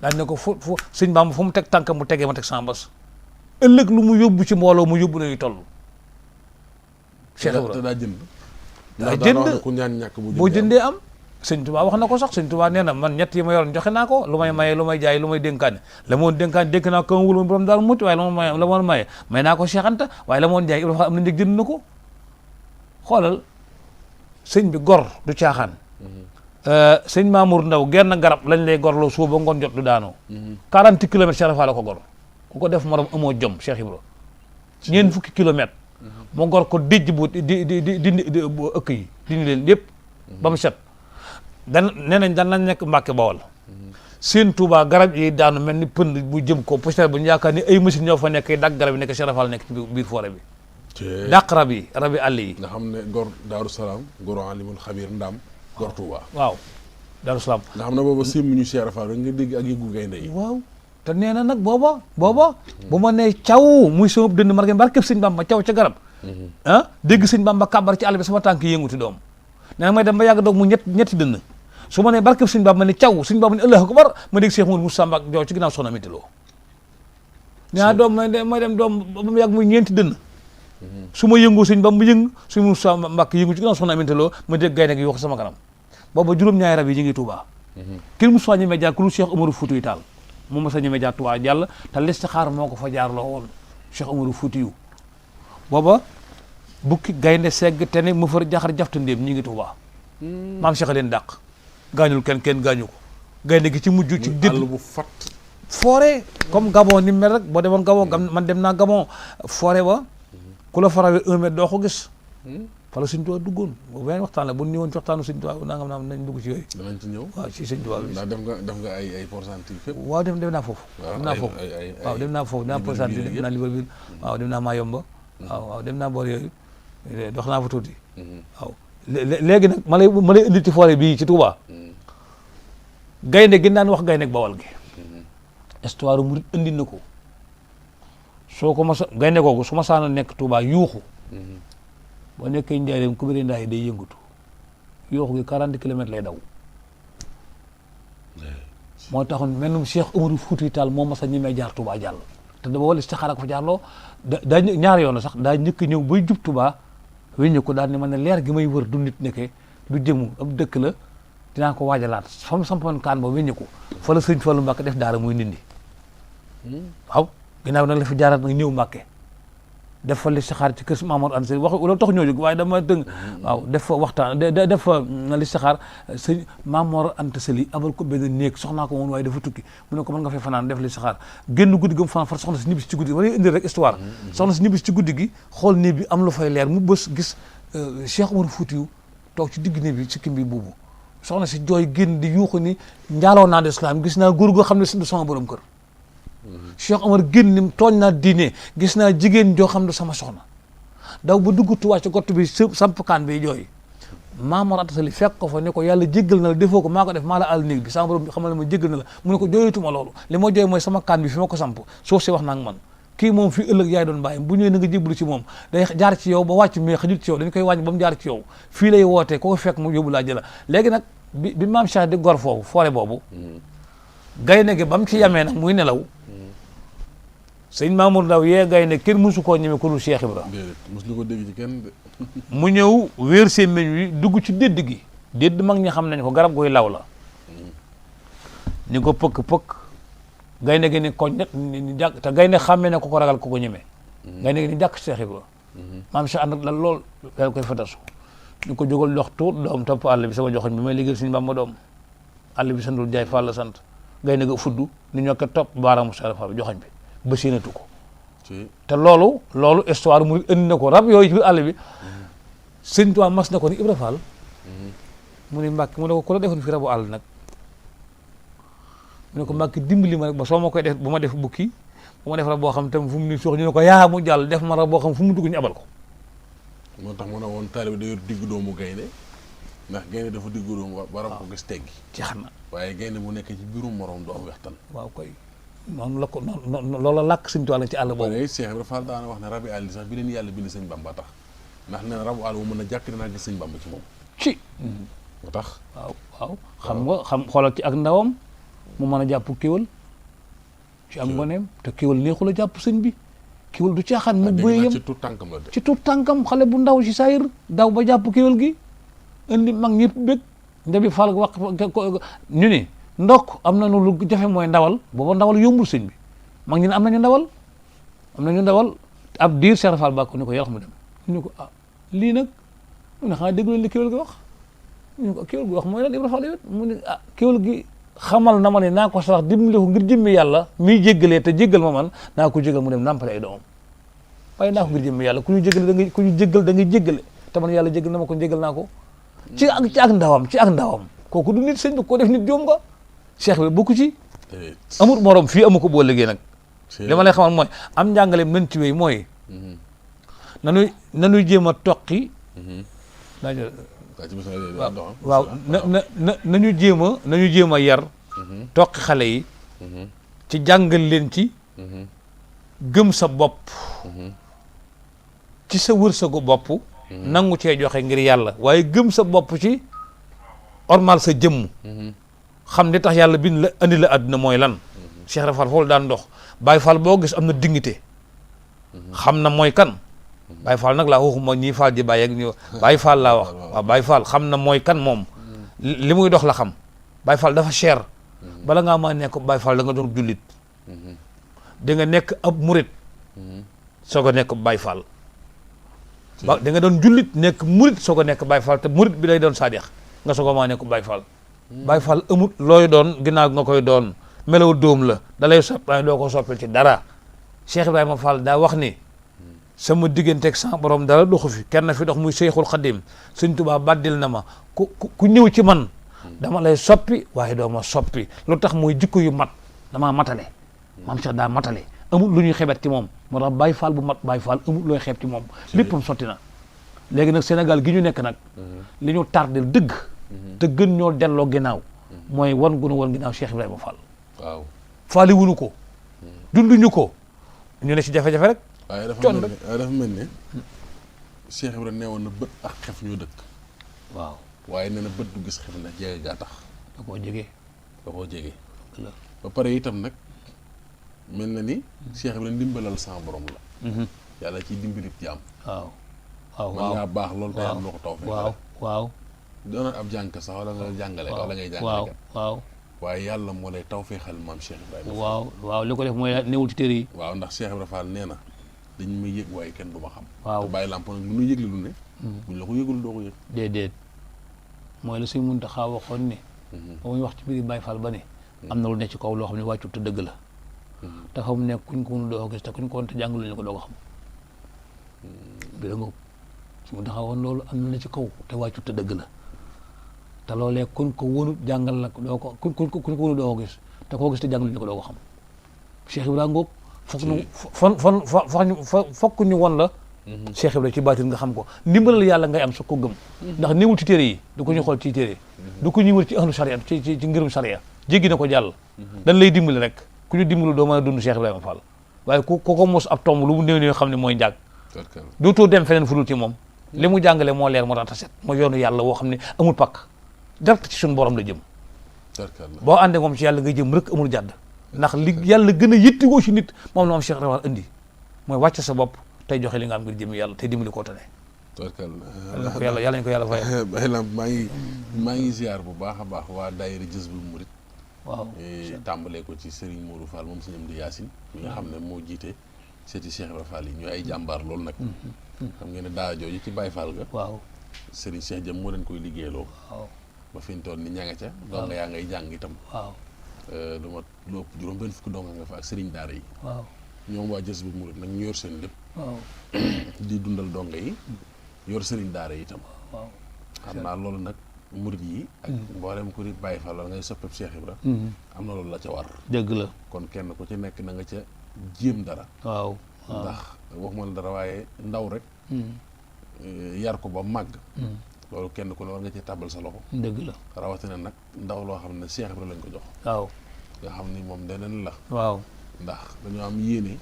daañu ne ko fu sëñ Bamba fu mu teg tànk mu tegee ma teg sama bas ëllëg lu mu yóbbu ci mbooloo mu yóbbu nañu toll Cheikh Ibrahima daa jënd daa jënd ku ñaan ñàkk boo jëndee am sëñ Touba wax na ko sax sëñ Touba nee na man ñett yi ma yoroon joxe naa ko lu may maye lu may jaay lu may dénkaane la moon dénkaane dénk naa ko wul ma borom daal mucc waaye la moon maye may naa ko Cheikh Anta waaye la moon jaay Ibrahima am na njëg jënd na ko xoolal sëñ bi gor du caaxaan sëñ Mamour Ndaw genn garab lañ lay gorloo suba ba ngoon jot du daanoo 40 kilomètres Cheikh Fall la ko gor ku ko def morom amoo jom Cheikh Ibra ñeent fukki kilomètres mu gor ko dijj bu di ëkk yi dindi leen yëpp ba mu set nee nañ dan lañ nekk Mbàkke Bawol seen Touba garab yi daanu mel ni pënd bu jëm ko poussière bu ñu yaakaar ni ay machine ñoo fa nekk yi dagg garab yi nekk Cheikh Fall nekk ci biir forêt bi dàq rabi àll yi nga xam ne gor Daaru Salaam gor Alimul Xabiir Ndaam gor Touba waaw Daaru Salaam nga xam ne booba sémmi ñu Cheikh Fall nga dégg ak yëgu gaynde yi waaw te nee na nag booba bu ma nee caw muy sama dënn marke barkeb sëñ Bamba caw ca garab dégg sëñ Bamba kàbbar ci àll bi sama tànk yënguti doom nee na may dem ba yàgg doog mu ñetti dënn su ma nee barkeb sëñ Bamba ne caw sëñ Bamba ne Allahu akbar ma dégg Cheikh Moudou Moussa Mbacke jow ci ginnaaw soxna mitiloo nee naa doom may dem doom ba mu yàgg muy ñeenti dënn su ma yëngoo sëñ Bamba yëng sëñ Moussa Mbacke yëngu ci ginnaaw soxna mitiloo ma dégg gaynde gi yoo sama kanam booba juróom-ñaari rab yi ñu ngi Touba kenn mu soññi média ku lu Cheikh Omarou Foutiyou Tall moom ma sa ñeme jaar Touba jàll te listixaar moo ko fa jaarloo woon Cheikh Omarou Foutiyou booba bukki gaynde segg te ne mu far jaxar jafta ndéem ñi ngi Touba maam Cheikh leen dàq gaañul kenn gaañu ko gaynde gi ci mujj ci dëdd bu fat forêt comme Gabon ni mel rek boo demoon Gabon man dem naa Gabon forêt ba ku la farawee 1 mètre doo ko gis fa la sëñ Tuubaa duggoon beneen waxtaan la bu ñu woon ci waxtaanu sëñ Tuubaa nangam naam nañ dugg ci yooyu danañ ci ñëw waaw ci sëñ Tuubaa bi ndax def nga ay pourcentage fépp waaw dem naa foofu waaw dem naa foofu dem naa pourcentage dem naa Libreville waaw dem naa Mayomba waaw dem naa boor yooyu dox naa fa tuuti waaw léegi nag ma lay indi ci forêt bii ci Touba gaynde gi naan wax gaynde Bawol gi histoire murit indi na ko soo ko ma sa gaynde googu su ma saana nekk Touba yuuxu boo nekkee Njaaréem ku bëri ndaa yi day yëngatu yuuxu gi 40 kilomètres lay daw moo taxoon mennum Cheikh Omarou Foutiyou Tall moo ma sa ñemee jaar Touba jàll te da boo istixaara ak fa jaarloo daa ñaari yoon sax daa njëkk ñëw bay jub Touba wéññu ko daal ni man ne leer gi may wër du nit nekke du jëmu ab dëkk la dinaa ko waajalaat fa mu sampoon kaan ba wéññu ko fa la sëñ Fallu Mbàkke def daara muy Ndindi waaw ginnaaw nag la fi jaaraat nag ñëw Mbàkke def fa listixaar ci kër Mamour Anta Sali wax loolu tax ñoo jóg waaye dama dëng waaw def fa waxtaan def fa listixaar sëñ Mamour Anta Sali abal ko benn néeg soxnaa ko woon waaye dafa tukki mu ne ko mën nga fay fanaan def listixaar génn guddi gëm fanaan far soxna si ñibbisi ci guddi gi wala indi rek histoire soxna si ñibbisi ci guddi gi xool néeg bi am lu fay leer mu bës gis Cheikh Omarou Foutiyou toog ci digg néeg bi ci kim bi buubu soxna si jooy génn di yuuxu ni njaaloo naa de islam gis naa góor goo xam ne du sama borom kër Cheikh Omar génn ni tooñ naa diine gis naa jigéen joo xam ne sama soxna daw ba dugg Tuubaa ci gott bi sampkaan bi jooy Mamour Anta Sali fekk ko fa ne ko yàlla jéggal na la defoo ko maa ko def maa la àll néeg bi sama borom xamal ne ma jéggal na la mu ne ko jooyatuma loolu li ma jooy mooy sama kaan bi fi ma ko samp suuf si wax naa ak man kii moom fii ëllëg yaay doon bàyyi bu ñëwee na nga jébbalu ci moom day jaar ci yow ba wàcc mais xajut ci yow dañ koy wàññi ba mu jaar ci yow fii lay wootee ko fekk mu yóbbu laa jëla léegi nag bi maam Cheikh di gor foofu forêt boobu gaynde gi ba mu ci yamee nag muy nelaw sëñ Mamour Ndaw yee gaynde kenn mësu koo ñeme ko dul Cheikh Ibra mësu ko dégg ci kenn de mu ñëw wéer sémmiñ wi dugg ci dédd gi dédd mag ñi xam nañ ko garab guy law la ni ko pëkk gaynde gi ni koñ net ni jàkk te gaynde xàmmee ne ko ragal ko ñemee gaynde gi ni jàkk Cheikh Ibra maam Cheikh ànd ak lan lool daal koy fatasu ñu ko jógal dox tuut doom topp àll bi sama joxoñ bi may liggéeyal suñu Bamba doom àll bi santul Jaay Fall la sant gaynde ga fudd ni ñoo ko topp baaraamu Cheikh Fall joxoñ bi ba séenatu ko te loolu histoire mu indi na ko rab yooyu ci biir àll bi sëñ Tuubaa mas na ko ni Ibra Fall mu ne Mbàkke mu ne ko ku la defoon fi rabu àll nag mu ne ko Mbàkke dimbali ma rek ba soo ma koy def bu ma def bukki bu ma def rab boo xam tam fu mu ni suux ñu ne ko yaa mu jàll def ma rab boo xam fu mu dugg ñu abal ko moo tax mu ne woon taalibe da yor diggu doomu gaynde ndax gaynde dafa diggu doomu ba rab ko gis teggi jeex na waaye gaynde bu nekk ci biirum morom du am wextan waaw koy noonu la ko noonu loola làkk sëñ Tuubaa la ci àll boobu Cheikh Ibra Fall daana wax ne rabi àll sax bi leen yàlla bind sëñ Bamba tax ndax nee na rabu àll bu mën a jàkk dinaa gis sëñ Bamba ci moom ci moo tax waaw xam nga xoolal ci ak ndawam mu mën a jàpp kéwal ci am ngoneem te kéwal neexul a jàpp sëñ bi kéwal du caaxaan mu bëy yem ci tuut tànkam la de ci tuut tànkam xale bu ndaw ci saayir daw ba jàpp kéwal gi indi mag ñëpp bég njabi Fall wax ñu ni ndokk am na lu jafe mooy ndawal booba ndawal yombul sëñ bi mag ñi ne am nañu ndawal ab diir Cheikh Fall bàkk ni ko yàlla mu dem ñu ko lii nag mu ne xanaa déglu li kéwal gi wax ñu ko kéwal gi wax mooy lan Ibra Fall yow mu ne kéwal gi xamal na ma ne naa ko sax dimbali ko ngir jëmmi yàlla miy jéggalee te jéggal ma man naa ko jéggal mu dem nàmpale ay doomam waaye naa ko ngir jëmmi yàlla ku ñu jéggale da ngay jéggale te man yàlla jéggal na ma ko jéggal naa ko ci ak ndawam kooku du nit sëñ bi ko def nit joom nga Cheikh bi bokku ci amul morom fii amu ko boo liggéey nag li ma lay xamal mooy am njàngaleem nañ ci wéy mooy nanuy jéem a toqi waaw nañu jéem a yar toqi xale yi ci jàngal leen ci gëm sa bopp ci sa wërsëgu bopp nangu cee joxe ngir yàlla waaye gëm sa bopp ci ormal sa jëmm xam li tax yàlla bind la andi la àdduna mooy lan Cheikh Rafal foofu daan dox Baye Fall boo gis am na dignité xam na mooy kan Baye Fall nag laa waxuma ñii Fall ji Baye ak ñi Baye Fall laa wax waaw Baye Fall xam na mooy kan moom li muy dox la xam Baye Fall dafa cher bala ngaa maa nekk Baye Fall da nga doon jullit da nga nekk ab murit soog a nekk Baye Fall ba da nga doon jullit nekk murit soog a nekk Baye Fall te murit bi day doon saadix nga soog a maa nekk Baye Fall Baye Fall amut looy doon ginnaaw nga koy doon melaw dóom la da lay sopp waaye doo ko soppil ci dara Cheikh Ibrahima Fall daa wax ni sama digganteeg sa borom dara doxu fi kenn fi dox muy Cheikhul Khadim Sëñ Tuubaa baddil na ma ku ñëw ci man dama lay soppi waaye doo ma soppi lu tax muy jikko yu mat damaa matale maam Cheikh daa matale amul lu ñuy xebet ci moom moo tax Baye Fall bu mat Baye Fall amul looy xeeb ci moom léppam sotti na léegi nag Sénégal gi ñu nekk nag li ñu tardel dëgg te gën ñoo delloo ginnaaw mooy wan gunu wan ginnaaw Cheikh Ibrahima Fall waaw faali wunu ko dunduñu ko ñu ne ci jafe-jafe rek waaye dafa mel ne Cheikh Ibrahima nee woon na bët ak xef ñoo dëkk waaw waaye nee na bët du gis xef na jege gaa tax da koo jege ba pare itam nag mel na ni Cheikh Ibrahima ndimbalal sama borom la yàlla ciy dimbali ci am waaw man ngaa baax loolu tey am loo ko taw fekk waaw doonoon ab jànk sax wala nga jàngale wala ngay jàngale waaw waaye yàlla moo lay taw feexal maam Cheikh Ibrahima waaw li ko def mooy newul ci téere yi waaw ndax Cheikh Ibrahima Fall nee na dañu may yëg waaye kenn du ma xam waaw te bàyyi lamp nag lu ñu yëgle lu ne buñ la ko yëgul doo ko yëg déedéet mooy la Sëñ Muntaxa waxoon ne ba muy wax ci biir Baye Fall ba ne am na lu ne ci kaw loo xam ne wàccut te dëgg la te fa mu nekk kuñ ko mënu doo ko gis te kuñ ko woon te jàngalu ñu ko doo ko xam bi la nga Sëñ Muntaxa woon loolu am na ne ci kaw te wàccut te dëgg la te loolee kuñ ko wonut jàngal la doo ko kuñ ko wonut doo ko gis te koo gis te jàngalu ñu ko doo ko xam Cheikh Ibrahima ngoog fokk ñu won la Cheikh Ibrahima ci baatin nga xam ko ndimbalal yàlla ngay am sa ko gëm ndax néewul ci téere yi du ko ñu xool ci téere du ko ñu wër ci ahlu sharia ci ngirum sharia jéggi na ko jàll dañ lay dimbali rek ku ñu dimbalu doo mën a dund Cheikh Ibrahima Fall waaye ku ko mos ab tomb lu mu néew xam ne mooy njàgg dootoo dem feneen fu dul ci moom li mu jàngale moo leer moo tax ta set moo yoonu yàlla woo xam ne amul pakk direct ci suñu borom la jëm boo àndee moom ci yàlla nga jëm rek amul jàdd ndax li yàlla gën a yittigoo ci nit moom la am Cheikh Ibrahima indi mooy wàcc sa bopp tey joxe li nga am ngir jëm yàlla tey dimbali koo tane yàlla ñu ko yàlla fay Baye Lamp maa ngi ziar bu baax a baax waa daayira Jazbul Murid waaw tàmbalee ko ci Serigne Modou Fall moom Serigne Amdi Yaasin mi nga xam ne moo jiite seeti Cheikh Ibra Fall yi ñu ay jàmbaar loolu nag xam ngeen ne daara jooju ci Baye Fall ga waaw Serigne Cheikh Jëm moo leen koy liggéeyloo waaw ba fi ñu toll ni ña nga ca donga yaa ngay jàng itam waaw lu ma lu ëpp juróom benn fukki donga nga fa ak Serigne daara yi waaw ñoom waa Jës bu Murid nag ñu yor seen lépp waaw di dundal donga yi yor Serigne daara yi itam waaw xam naa loolu nag murid yi ak mboolem ku di Baye Fall la ngay soppeb Cheikh Ibra am na loolu la ca war dëgg la kon kenn ku ci nekk na nga ca jéem dara waaw ndax waxuma la dara waaye ndaw rek yar ko ba màgg loolu kenn ku ne war nga ci tàbbal sa loxo dëgg la rawatina nag ndaw loo xam ne Cheikh Ibra lañ ko jox waaw nga xam ni moom deneen la waaw ndax dañoo am yéene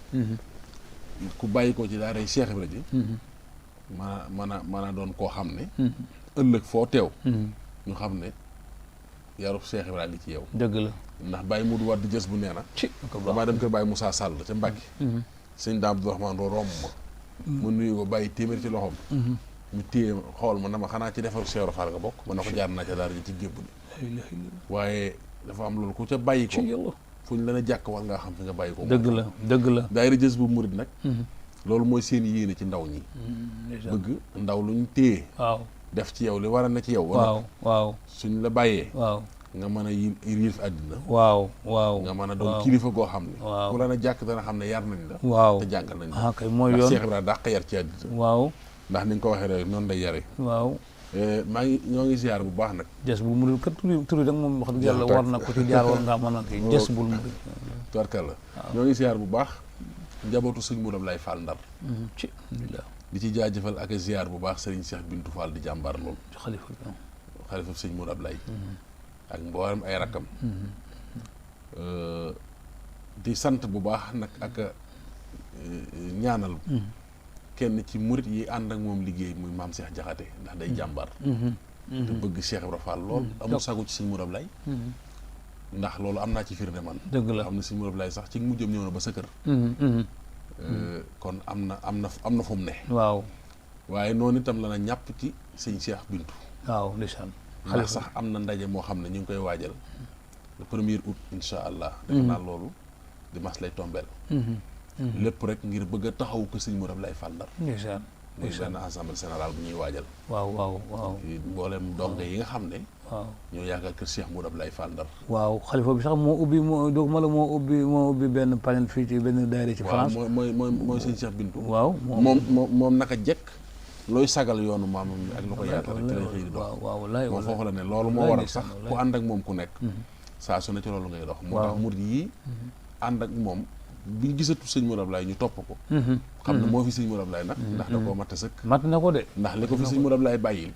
ku bàyyi ko ci daaray Cheikh Ibra ji mën a doon koo xam ne ëllëg foo teew ñu xam ne yarub Cheikh Ibra gi ci yow dëgg la ndax Baye Modou Wade Jës bu nee na damaa dem kër Baye Moussa Sall ca Mbàkke sëñ Daam Abdourahmane Lo romb ma mu nuyu ko bàyyi téeméer ci loxoom ñu téye xool ma na ma xanaa ci defar Cheikh Ibra Fall nga bokk ma ne ko jaar naa ca daara ji ci gébb ni waaye dafa am loolu ku ca bàyyi ko fu ñu la ne jàkk war ngaa xam fi nga bàyyi ko dëgg la dëgg la daayira Jës bu Murid nag loolu mooy seen yéene ci ndaw ñi bëgg ndaw lu ñu téye waaw def ci yow li war a ne ci yow waaw suñ la bàyyee waaw nga mën a riif àddina waaw nga mën a doon kilifa goo xam ne waaw ku la na jàkk dana xam ne yar nañ la waaw te jàngal nañ la kay mooy ndax yoon Cheikh Ibra dàq yar ci àddina waaw ndax ni nga ko waxee rek noonu lay yare waaw maa ngi ñoo ngi ziar bu baax nag Jës bu Murid kat turi da moom wax dëgg yàlla war na ko ci jaar war ngaa mën a kii Jës bul Murid tubarkalla ñoo ngi ziar bu baax njabootu sëñ Modou Lay Fall Ndar ci alhamdulilah di ci jaajëfal ak ziar bu baax Serigne Cheikh Bintou Fall di jàmbaar lool xalifa sëñ Modou Ablaye ak mboolem ay rakkam di sant bu baax nag ak ñaanal kenn ci murit yi ànd ak moom liggéey muy maam Cheikh Jaxate ndax day jàmbaar te bëgg Cheikh Ibra Fall lool amul sagu ci sëñ Modou Ablaye ndax loolu am naa ci firnde man dëgg la xam ne sëñ Modou Ablaye sax ci mujjam ñëw na ba sa kër kon am na fu mu ne waaw waaye noonu itam la na ñàpp ci sëñ Cheikh Bintou waaw ndeysaan ndax sax am na ndaje moo xam ne ñu ngi koy waajal le 1er août incha allah defe naa loolu dimanche lay tombeel lépp rek ngir bëgg a taxaw ko sëñ Modou Ablaye Fall Ndar ndeysaan muy benn assemblée générale bu ñuy waajal waaw mboolem donge yi nga xam ne waaw ñoo yaakaar kër Cheikh Modou Ablaye Fall Ndar waaw xalifa bi sax moo ubbi benn panel fii ci benn daayira ci France mooy sëñ Cheikh Bintou waaw moom naka jekk looy sagal yoonu maamam ak lu ko yaatal rek ci lay xëy di dox moom foofu la ne loolu moo waral sax ku ànd ak moom ku nekk saa su ne ci loolu ngay dox moo tax murid yi ànd ak moom bi gisatu sëñ Modou Ablaye ñu topp ko xam ne moo fi sëñ Modou Ablaye nag ndax da koo mat a sëkk mat na ko de ndax li ko fi sëñ Modou Ablaye bàyyil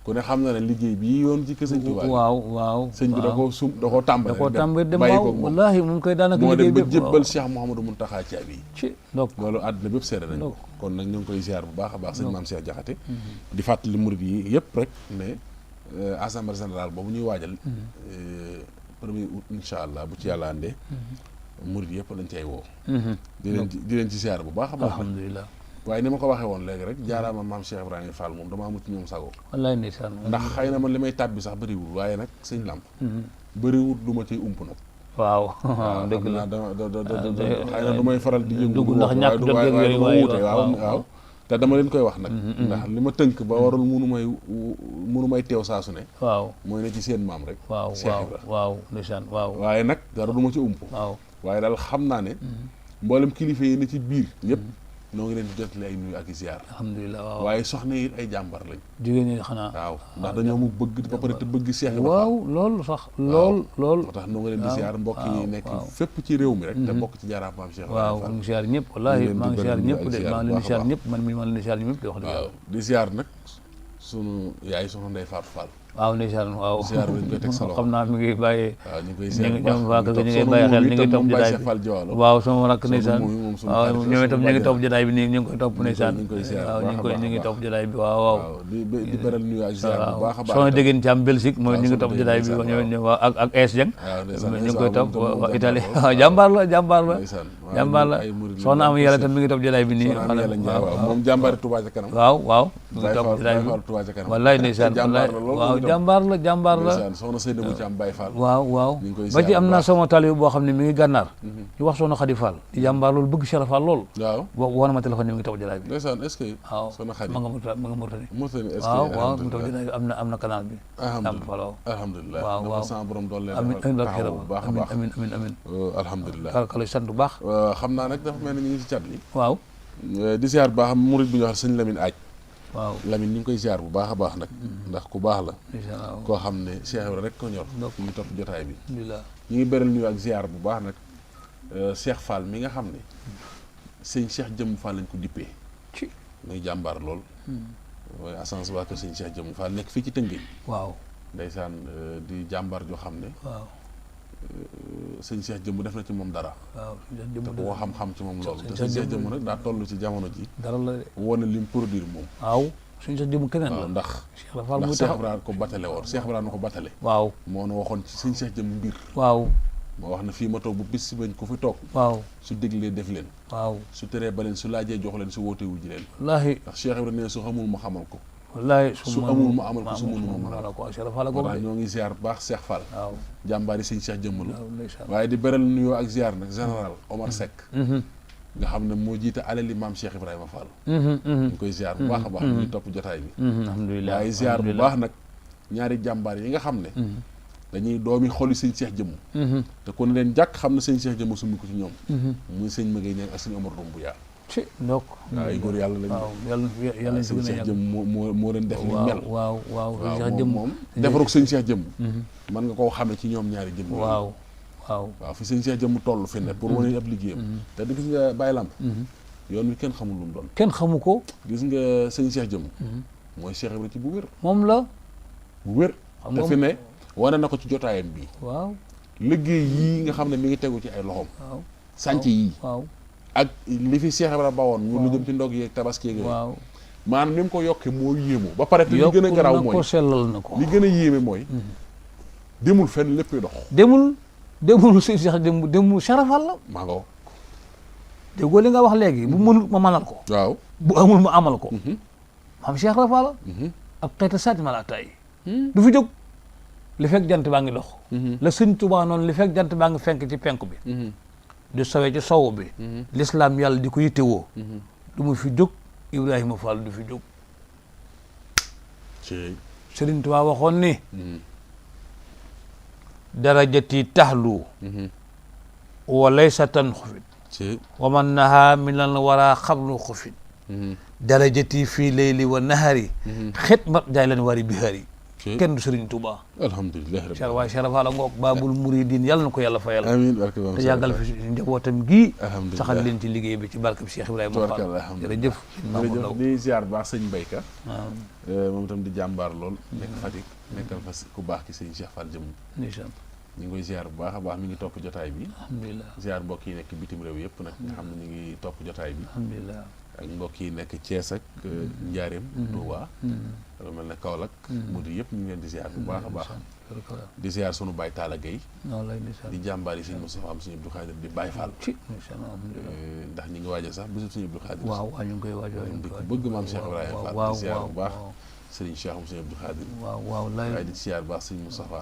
ku ne xam na ne liggéey bi yoon ci kër sëñ Tuubaa waaw sëñ bi da koo tàmbale dem waaw wallaahi moom koy daanaka moo dem ba liggéey jébbal Cheikh Mouhamadou Mountakha caabi yi ci donc loolu àdduna bépp seede nañ ko kon nag ñu ngi koy ziar bu baax a baax sëñ Maam Cheikh Jaxate di fàttali murid yi yëpp rek ne assemblée générale boobu ñuy waajal 1er août incha allah bu ci yàlla àndee murid yëpp lañ cay woo di leen ci ziar bu baax a baax alhamdulilah waaye ni ma ko waxee woon léegi rek jaaraama maam Cheikh Ibrahima Fall moom damaa amut ci ñoom sago wallaay ndeysaan ndax xëy na man li may tàbbi sax bëriwul waaye nag sëñ Lamp bëriwul du ma ciy ump nag waaw dëgg la xëy na du may faral di yëngu dugg ndax ñàkk jot waaye yooyu du ma wuute waaw te dama leen koy wax nag ndax li ma tënk ba warul munu may teew saa su ne waaw mooy ne ci seen maam rek Cheikh Ibra waaw ndeysaan waaw waaye nag dara du ma ci ump waaw waaye daal xam naa ne mboolem kilifa yi ne ci biir ñëpp noo ngi leen di jotale ay nuyu ak i ziar alhamdulilah waaw waaye soxna yi ay jàmbar lañ jigéen ñi xanaa waaw ndax dañoo mu bëgg ba pare te bëgg Cheikh Ibra waaw loolu sax lool moo tax noo ngi leen di ziar mbokk yi nekk fépp ci réew mi rek te bokk ci jaaraam maam Cheikh waaw maa ngi ziar ñëpp wallaahi maa ngi ziar ñëpp de maa ngi leen di ziar ñëpp man mii maa ngi leen di ziar ñëpp de wax dëgg waaw di ziar nag sunu yaay soxna Ndeye Fatou Fall waaw ndeysaan waaw ziar bi dañ koy teg sa loxo xam naa mi ngi bàyyee waaw ñu ngi koy ziar ñoom waa kër ga ñu ngi bàyyi xel ñu ngi topp jotaay bi waaw sama rakk ndeysaan waaw ñoom itam ñu ngi topp jotaay bi nii ñu ngi koy topp ndeysaan waaw ñu ngi topp jotaay bi waaw waaw di beral nuyu ak ziar bu baax a baax soxna déggeen ci am Belgique mooy ñu ngi topp jotaay bi waaw ak Es Dieng ñu ngi koy topp waa Italie waaw jàmbaar la soxna am yàlla tam mi ngi topp jotaay bi nii moom jàmbaari Touba ca kanam waaw ñu ngi topp jotaay bi wallaay ndeysaan waaw jàmbaar la jàmbaar la ndeysaan soxna Seyda mu ci am Baye Fall waaw waaw ñu ngi koy ba ci am naa sama taalibe boo xam ne mi ngi gànnaar ñu wax soxna Khady Fall di jàmbaar loolu bëgg Cheikh Fall lool waaw woo na ma téléphone ni mi ngi taw jalaay bi ndeysaan est-ce que waaw soxna Khady ma nga Mauritanie est-ce que waaw waaw mu ngi taw jalaay bi am na canal bi Lamp Fall waaw alhamdulilah waaw waaw sama borom doon leen amiin taxaw bu baax a baax amiin alhamdulilah kala sant bu baax xam naa nag dafa mel ni ñu ngi si cat li waaw di ziar bu baax murid bi ñu wax sëñ Lamine Aaj waaw Lamine ñu ngi koy ziar bu baax a baax nag ndax ku baax la waaw koo xam ne Cheikh Ibra rek ko ñor ñu ngi topp jotaay bi alhamdulilah ñu ngi beral nuyu ak ziar bu baax nag Cheikh Fall mi nga xam ne sëñ Cheikh Jëmm Fall lañ ko dippee ci muy jàmbaar lool mooy assance waa ko sëñ Cheikh Jëmm Fall nekk fii ci Tëngéej waaw ndeysaan di jàmbaar joo xam ne waaw sëñ Cheikh Jëmm def na ci moom dara waaw te boo xam-xam ci moom loolu te sëñ Cheikh Jëmm nag daa toll ci jamono ji dara la de wone lim produire moom waaw suñu sax jëm keneen waaw la ndax Cheikh Fall muy Cheikh taxaw Ibrahima ko batale woon Cheikh Ibrahima ko batale waaw moo nu waxoon ci sëñ Cheikh Jëmm mbir waaw moo wax na fii ma toog bu bis si bañ ku fi toog waaw su déglee def leen waaw su teree ba leen su laajee jox leen su wootewul ji leen wallaahi ndax Cheikh Ibrahima nee su xamul ma xamal ko wallaahi su amul ma amal ko su mënul ma mënal ko Cheikh Fall moo tax ñoo ngi ziar bu baax Cheikh Fall waaw jàmbaar yi sëñ Cheikh Jëmm la waaw ndeysaan waaye di beral nuyoo ak ziar nag général Omar Seck nga xam ne moo jiite alali maam Cheikh Ibrahima Fall ñu koy ziar bu baax a baax ñuy topp jotaay bi alhamdulilah waaye ziar bu baax nag ñaari jàmbaar yi nga xam ne dañuy doomi xoli sëñ Cheikh Jëmm te ku ne leen jàkk xam ne sëñ Cheikh Jëmm summi ko ci ñoom muy sëñ Magay Ñang ak sëñ Omar Rumbu yaa ci donc waaw ay góor yàlla lañu waaw yàlla sëñ Cheikh Jëmm moo leen def li waaw mel waaw waaw waaw Cheikh Jëmm moom defaroog sëñ Cheikh Jëmm mën nga koo xamee ci ñoom ñaari jëmm waaw waaw waaw fi sëñ Cheikh Jëmm toll fi ne pour wane ab liggéeyam te di gis nga Baye Lamp yoon wi kenn xamul lu mu doon kenn xamu ko gis nga sëñ Cheikh Jëmm mooy Cheikh Ibrahima ci bu wér moom la bu wér xam te nga fi ne wane na ko ci jotaayam bii waaw liggéey yii nga xam ne mi ngi tegu ci ay loxoom waaw sànc yii waaw ak li fi Cheikh Ibrahima bawoon mu lu jëm ci ndog yeeg tabaski yeeg yooyu waaw maanaam ni mu ko yokkee moo yéemu ba pare te li gën a garaaw yokku na ko mooy sellal na ko li gën a yéeme mooy demul fenn lépp dox demul si Cheikh Jëmm demul Cheikh Fall la maa nga déggoo li nga wax léegi bu mënul ma manal ko waaw bu amul ma amal ko maam Cheikh Fall la ak xeeta saati malaata yi du fi jóg li fekk jant baa ngi dox la sëñ Tuubaa noonu li fekk jant baa ngi fenk ci penk bi di sowee ci sowu bi l'islam yàlla di ko yittewoo du mu fi jóg Ibrahima Fall du fi jóg Sëriñ Tuubaa waxoon ni darajati taxlu wa laysa tan xufit wa man naha min lan wara xablu xufit darajati fii layli wa nahari xet mat jaay leen wari bihari kenn du Sëriñ Tuubaa alhamdulilah Cheikh waaye Cheikh Fall ngoog baabul muridin yàlla na ko yàlla fayal amiin barke te yàggal fi njabootam gii alhamdulilah saxal leen ci liggéey bi ci barke bi Cheikh Ibrahima Fall jërëjëf jërëjëf di ziar baax sëñ Mbayka waaw moom itam di jàmbaar lool nekk Fatick nekkal fa ku baax ki sëñ Cheikh Fall Jëmm ndeysaan ñu ngi koy ziar bu baax a baax mi ngi topp jotaay bi alhamdulilah ziar mbokk yi nekk bitim réew yëpp nag nga xam ne ñu ngi topp jotaay bi alhamdulilah ak mbokk yi nekk Thiès ak Njaareem Touba lu mel ne Kaolack mu di yëpp ñu ngi leen di ziar bu baax a baax di ziar sunu Baye Talla Gueye noonu lay ndeysaan di jàmbaar yi sëñ Moustapha am sëñ Abdou Khadir di Baye Fall ci ndeysaan alhamdulilah ndax ñi ngi waajal sax bisu sëñ Abdou Khadir waaw waaw ñu ngi koy waajal di ko bëgg maam Cheikh Ibrahima Fall di ziar bu baax sëriñ Cheikh am sëñ Abdou Khadir waaw lay waaye di ziar bu baax sëñ Moustapha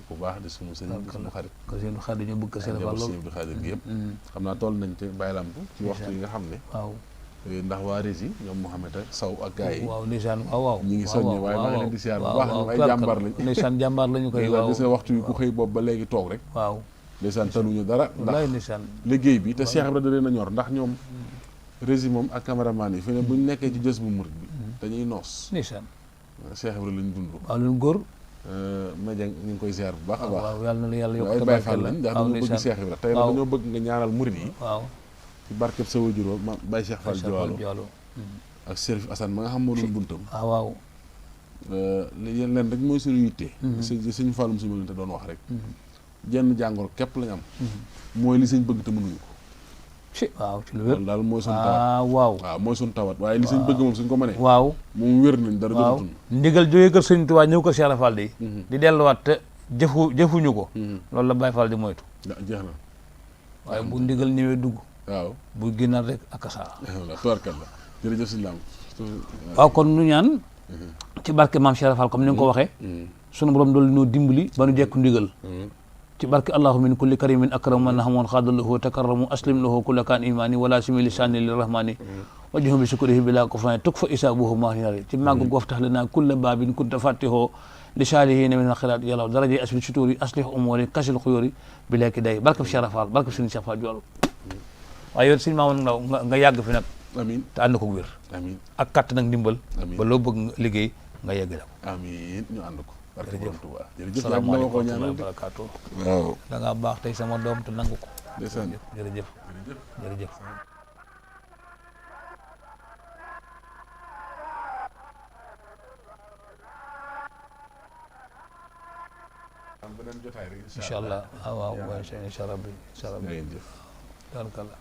bu baax di sunu sëñ di sunu xarit ko seen xarit ñu bëgg Cheikh Fall sëñ Abdou Khadir gi yëpp xam naa toll nañ te Baye Lamp ci waxtu yi nga xam ne waaw ndax waa Rési ñoom Mouhamed ak Sow ak gars yi waaw ndeysaan waaw ñi ngi soññe waaye maa ngi leen di siyaar bu baax ñoom ay jàmbaar lañ ndeysaan jàmbaar lañu koy waaw gis nga waxtu yi ku xëy boobu ba léegi toog rek waaw ndeysaan taluñu dara wallaay ndax ndeysaan liggéey bi te Cheikh Ibrahima da leen a ñor ndax ñoom Rési moom ak caméraman yi fi ne buñ nekkee ci jës bu murit bi dañuy noos ndeysaan Cheikh Ibrahima lañ dund waaw leen góor Madiang ñu ngi koy ziar bu baax a baax waaw yàlla na la yàlla yokk ay Baye Fall lañ ndax dañoo bëgg Cheikh Ibrahima tey nag dañoo bëgg nga ñaanal murit yi waaw ci barkeb sa wajuroo ma Baye Cheikh Fall Joalo ak Serif Assane ma nga xam moo doon buntam waaw li leen rek mooy suñu yitte sëñ Fallum suñu mënante doon wax rek jenn jàngoro képp lañ am mooy li sëñ bëgg te mënuñu ko ci waaw ci lu wér daal mooy suñu tawat waaw mooy suñu tawat waaye li sëñ bëgg moom suñ ko mënee waaw moom wér nañ dara waaw jotuñ ndigal jógee kër sëñ Tuubaa ñëw kër Cheikh Fall di delluwaat te jëfuñu ko loolu la Baye Fall di moytu jeex na waaye bu ndigal ñëwee dugg waaw bu génnaat rek ak saa tubarkalla jërëjëf sëñ Lam waaw kon nu ñaan ci barke maam Cheikh Fall comme ni nga ko waxee sunu borom doolu noo dimbali ba nu jekku ndigal ci barke allahu min kulli karimin akram man nahamoon xaadalahu takarramu aslim lahu kulla kaan imani wala simi lisani lirrahmani wajhu bi sukrihi bila kufrani tuk fa isabuhu mahinari ci màgg goof tax lana kulla babin kunta fatihoo li salihina min alxirat yàlla daraje asli suturi aslih umuri kasil xuyuri bi lekki day barke Cheikh Fall barke suñu Cheikh Fall Jool waaye yow sëñ Mamadou Ndaw nga yàgg fi nag amiin te ànd ko wér amiin ak kàtt nag ndimbal amiin ba loo bëgg nga liggéey nga yeggale ko amiin ñu ànd ko barke jërëjëf Borom Tuubaa jërëjëf salaamaaleykum wa rahmatullaahi wa barakaatu waaw da ngaa baax tey sama doom te nangu ko ndeysaan jërëjëf jërëjëf am beneen jotaay rek incha allah waaw waaw incha rabbi incha rabbi jërëjëf tabarkalla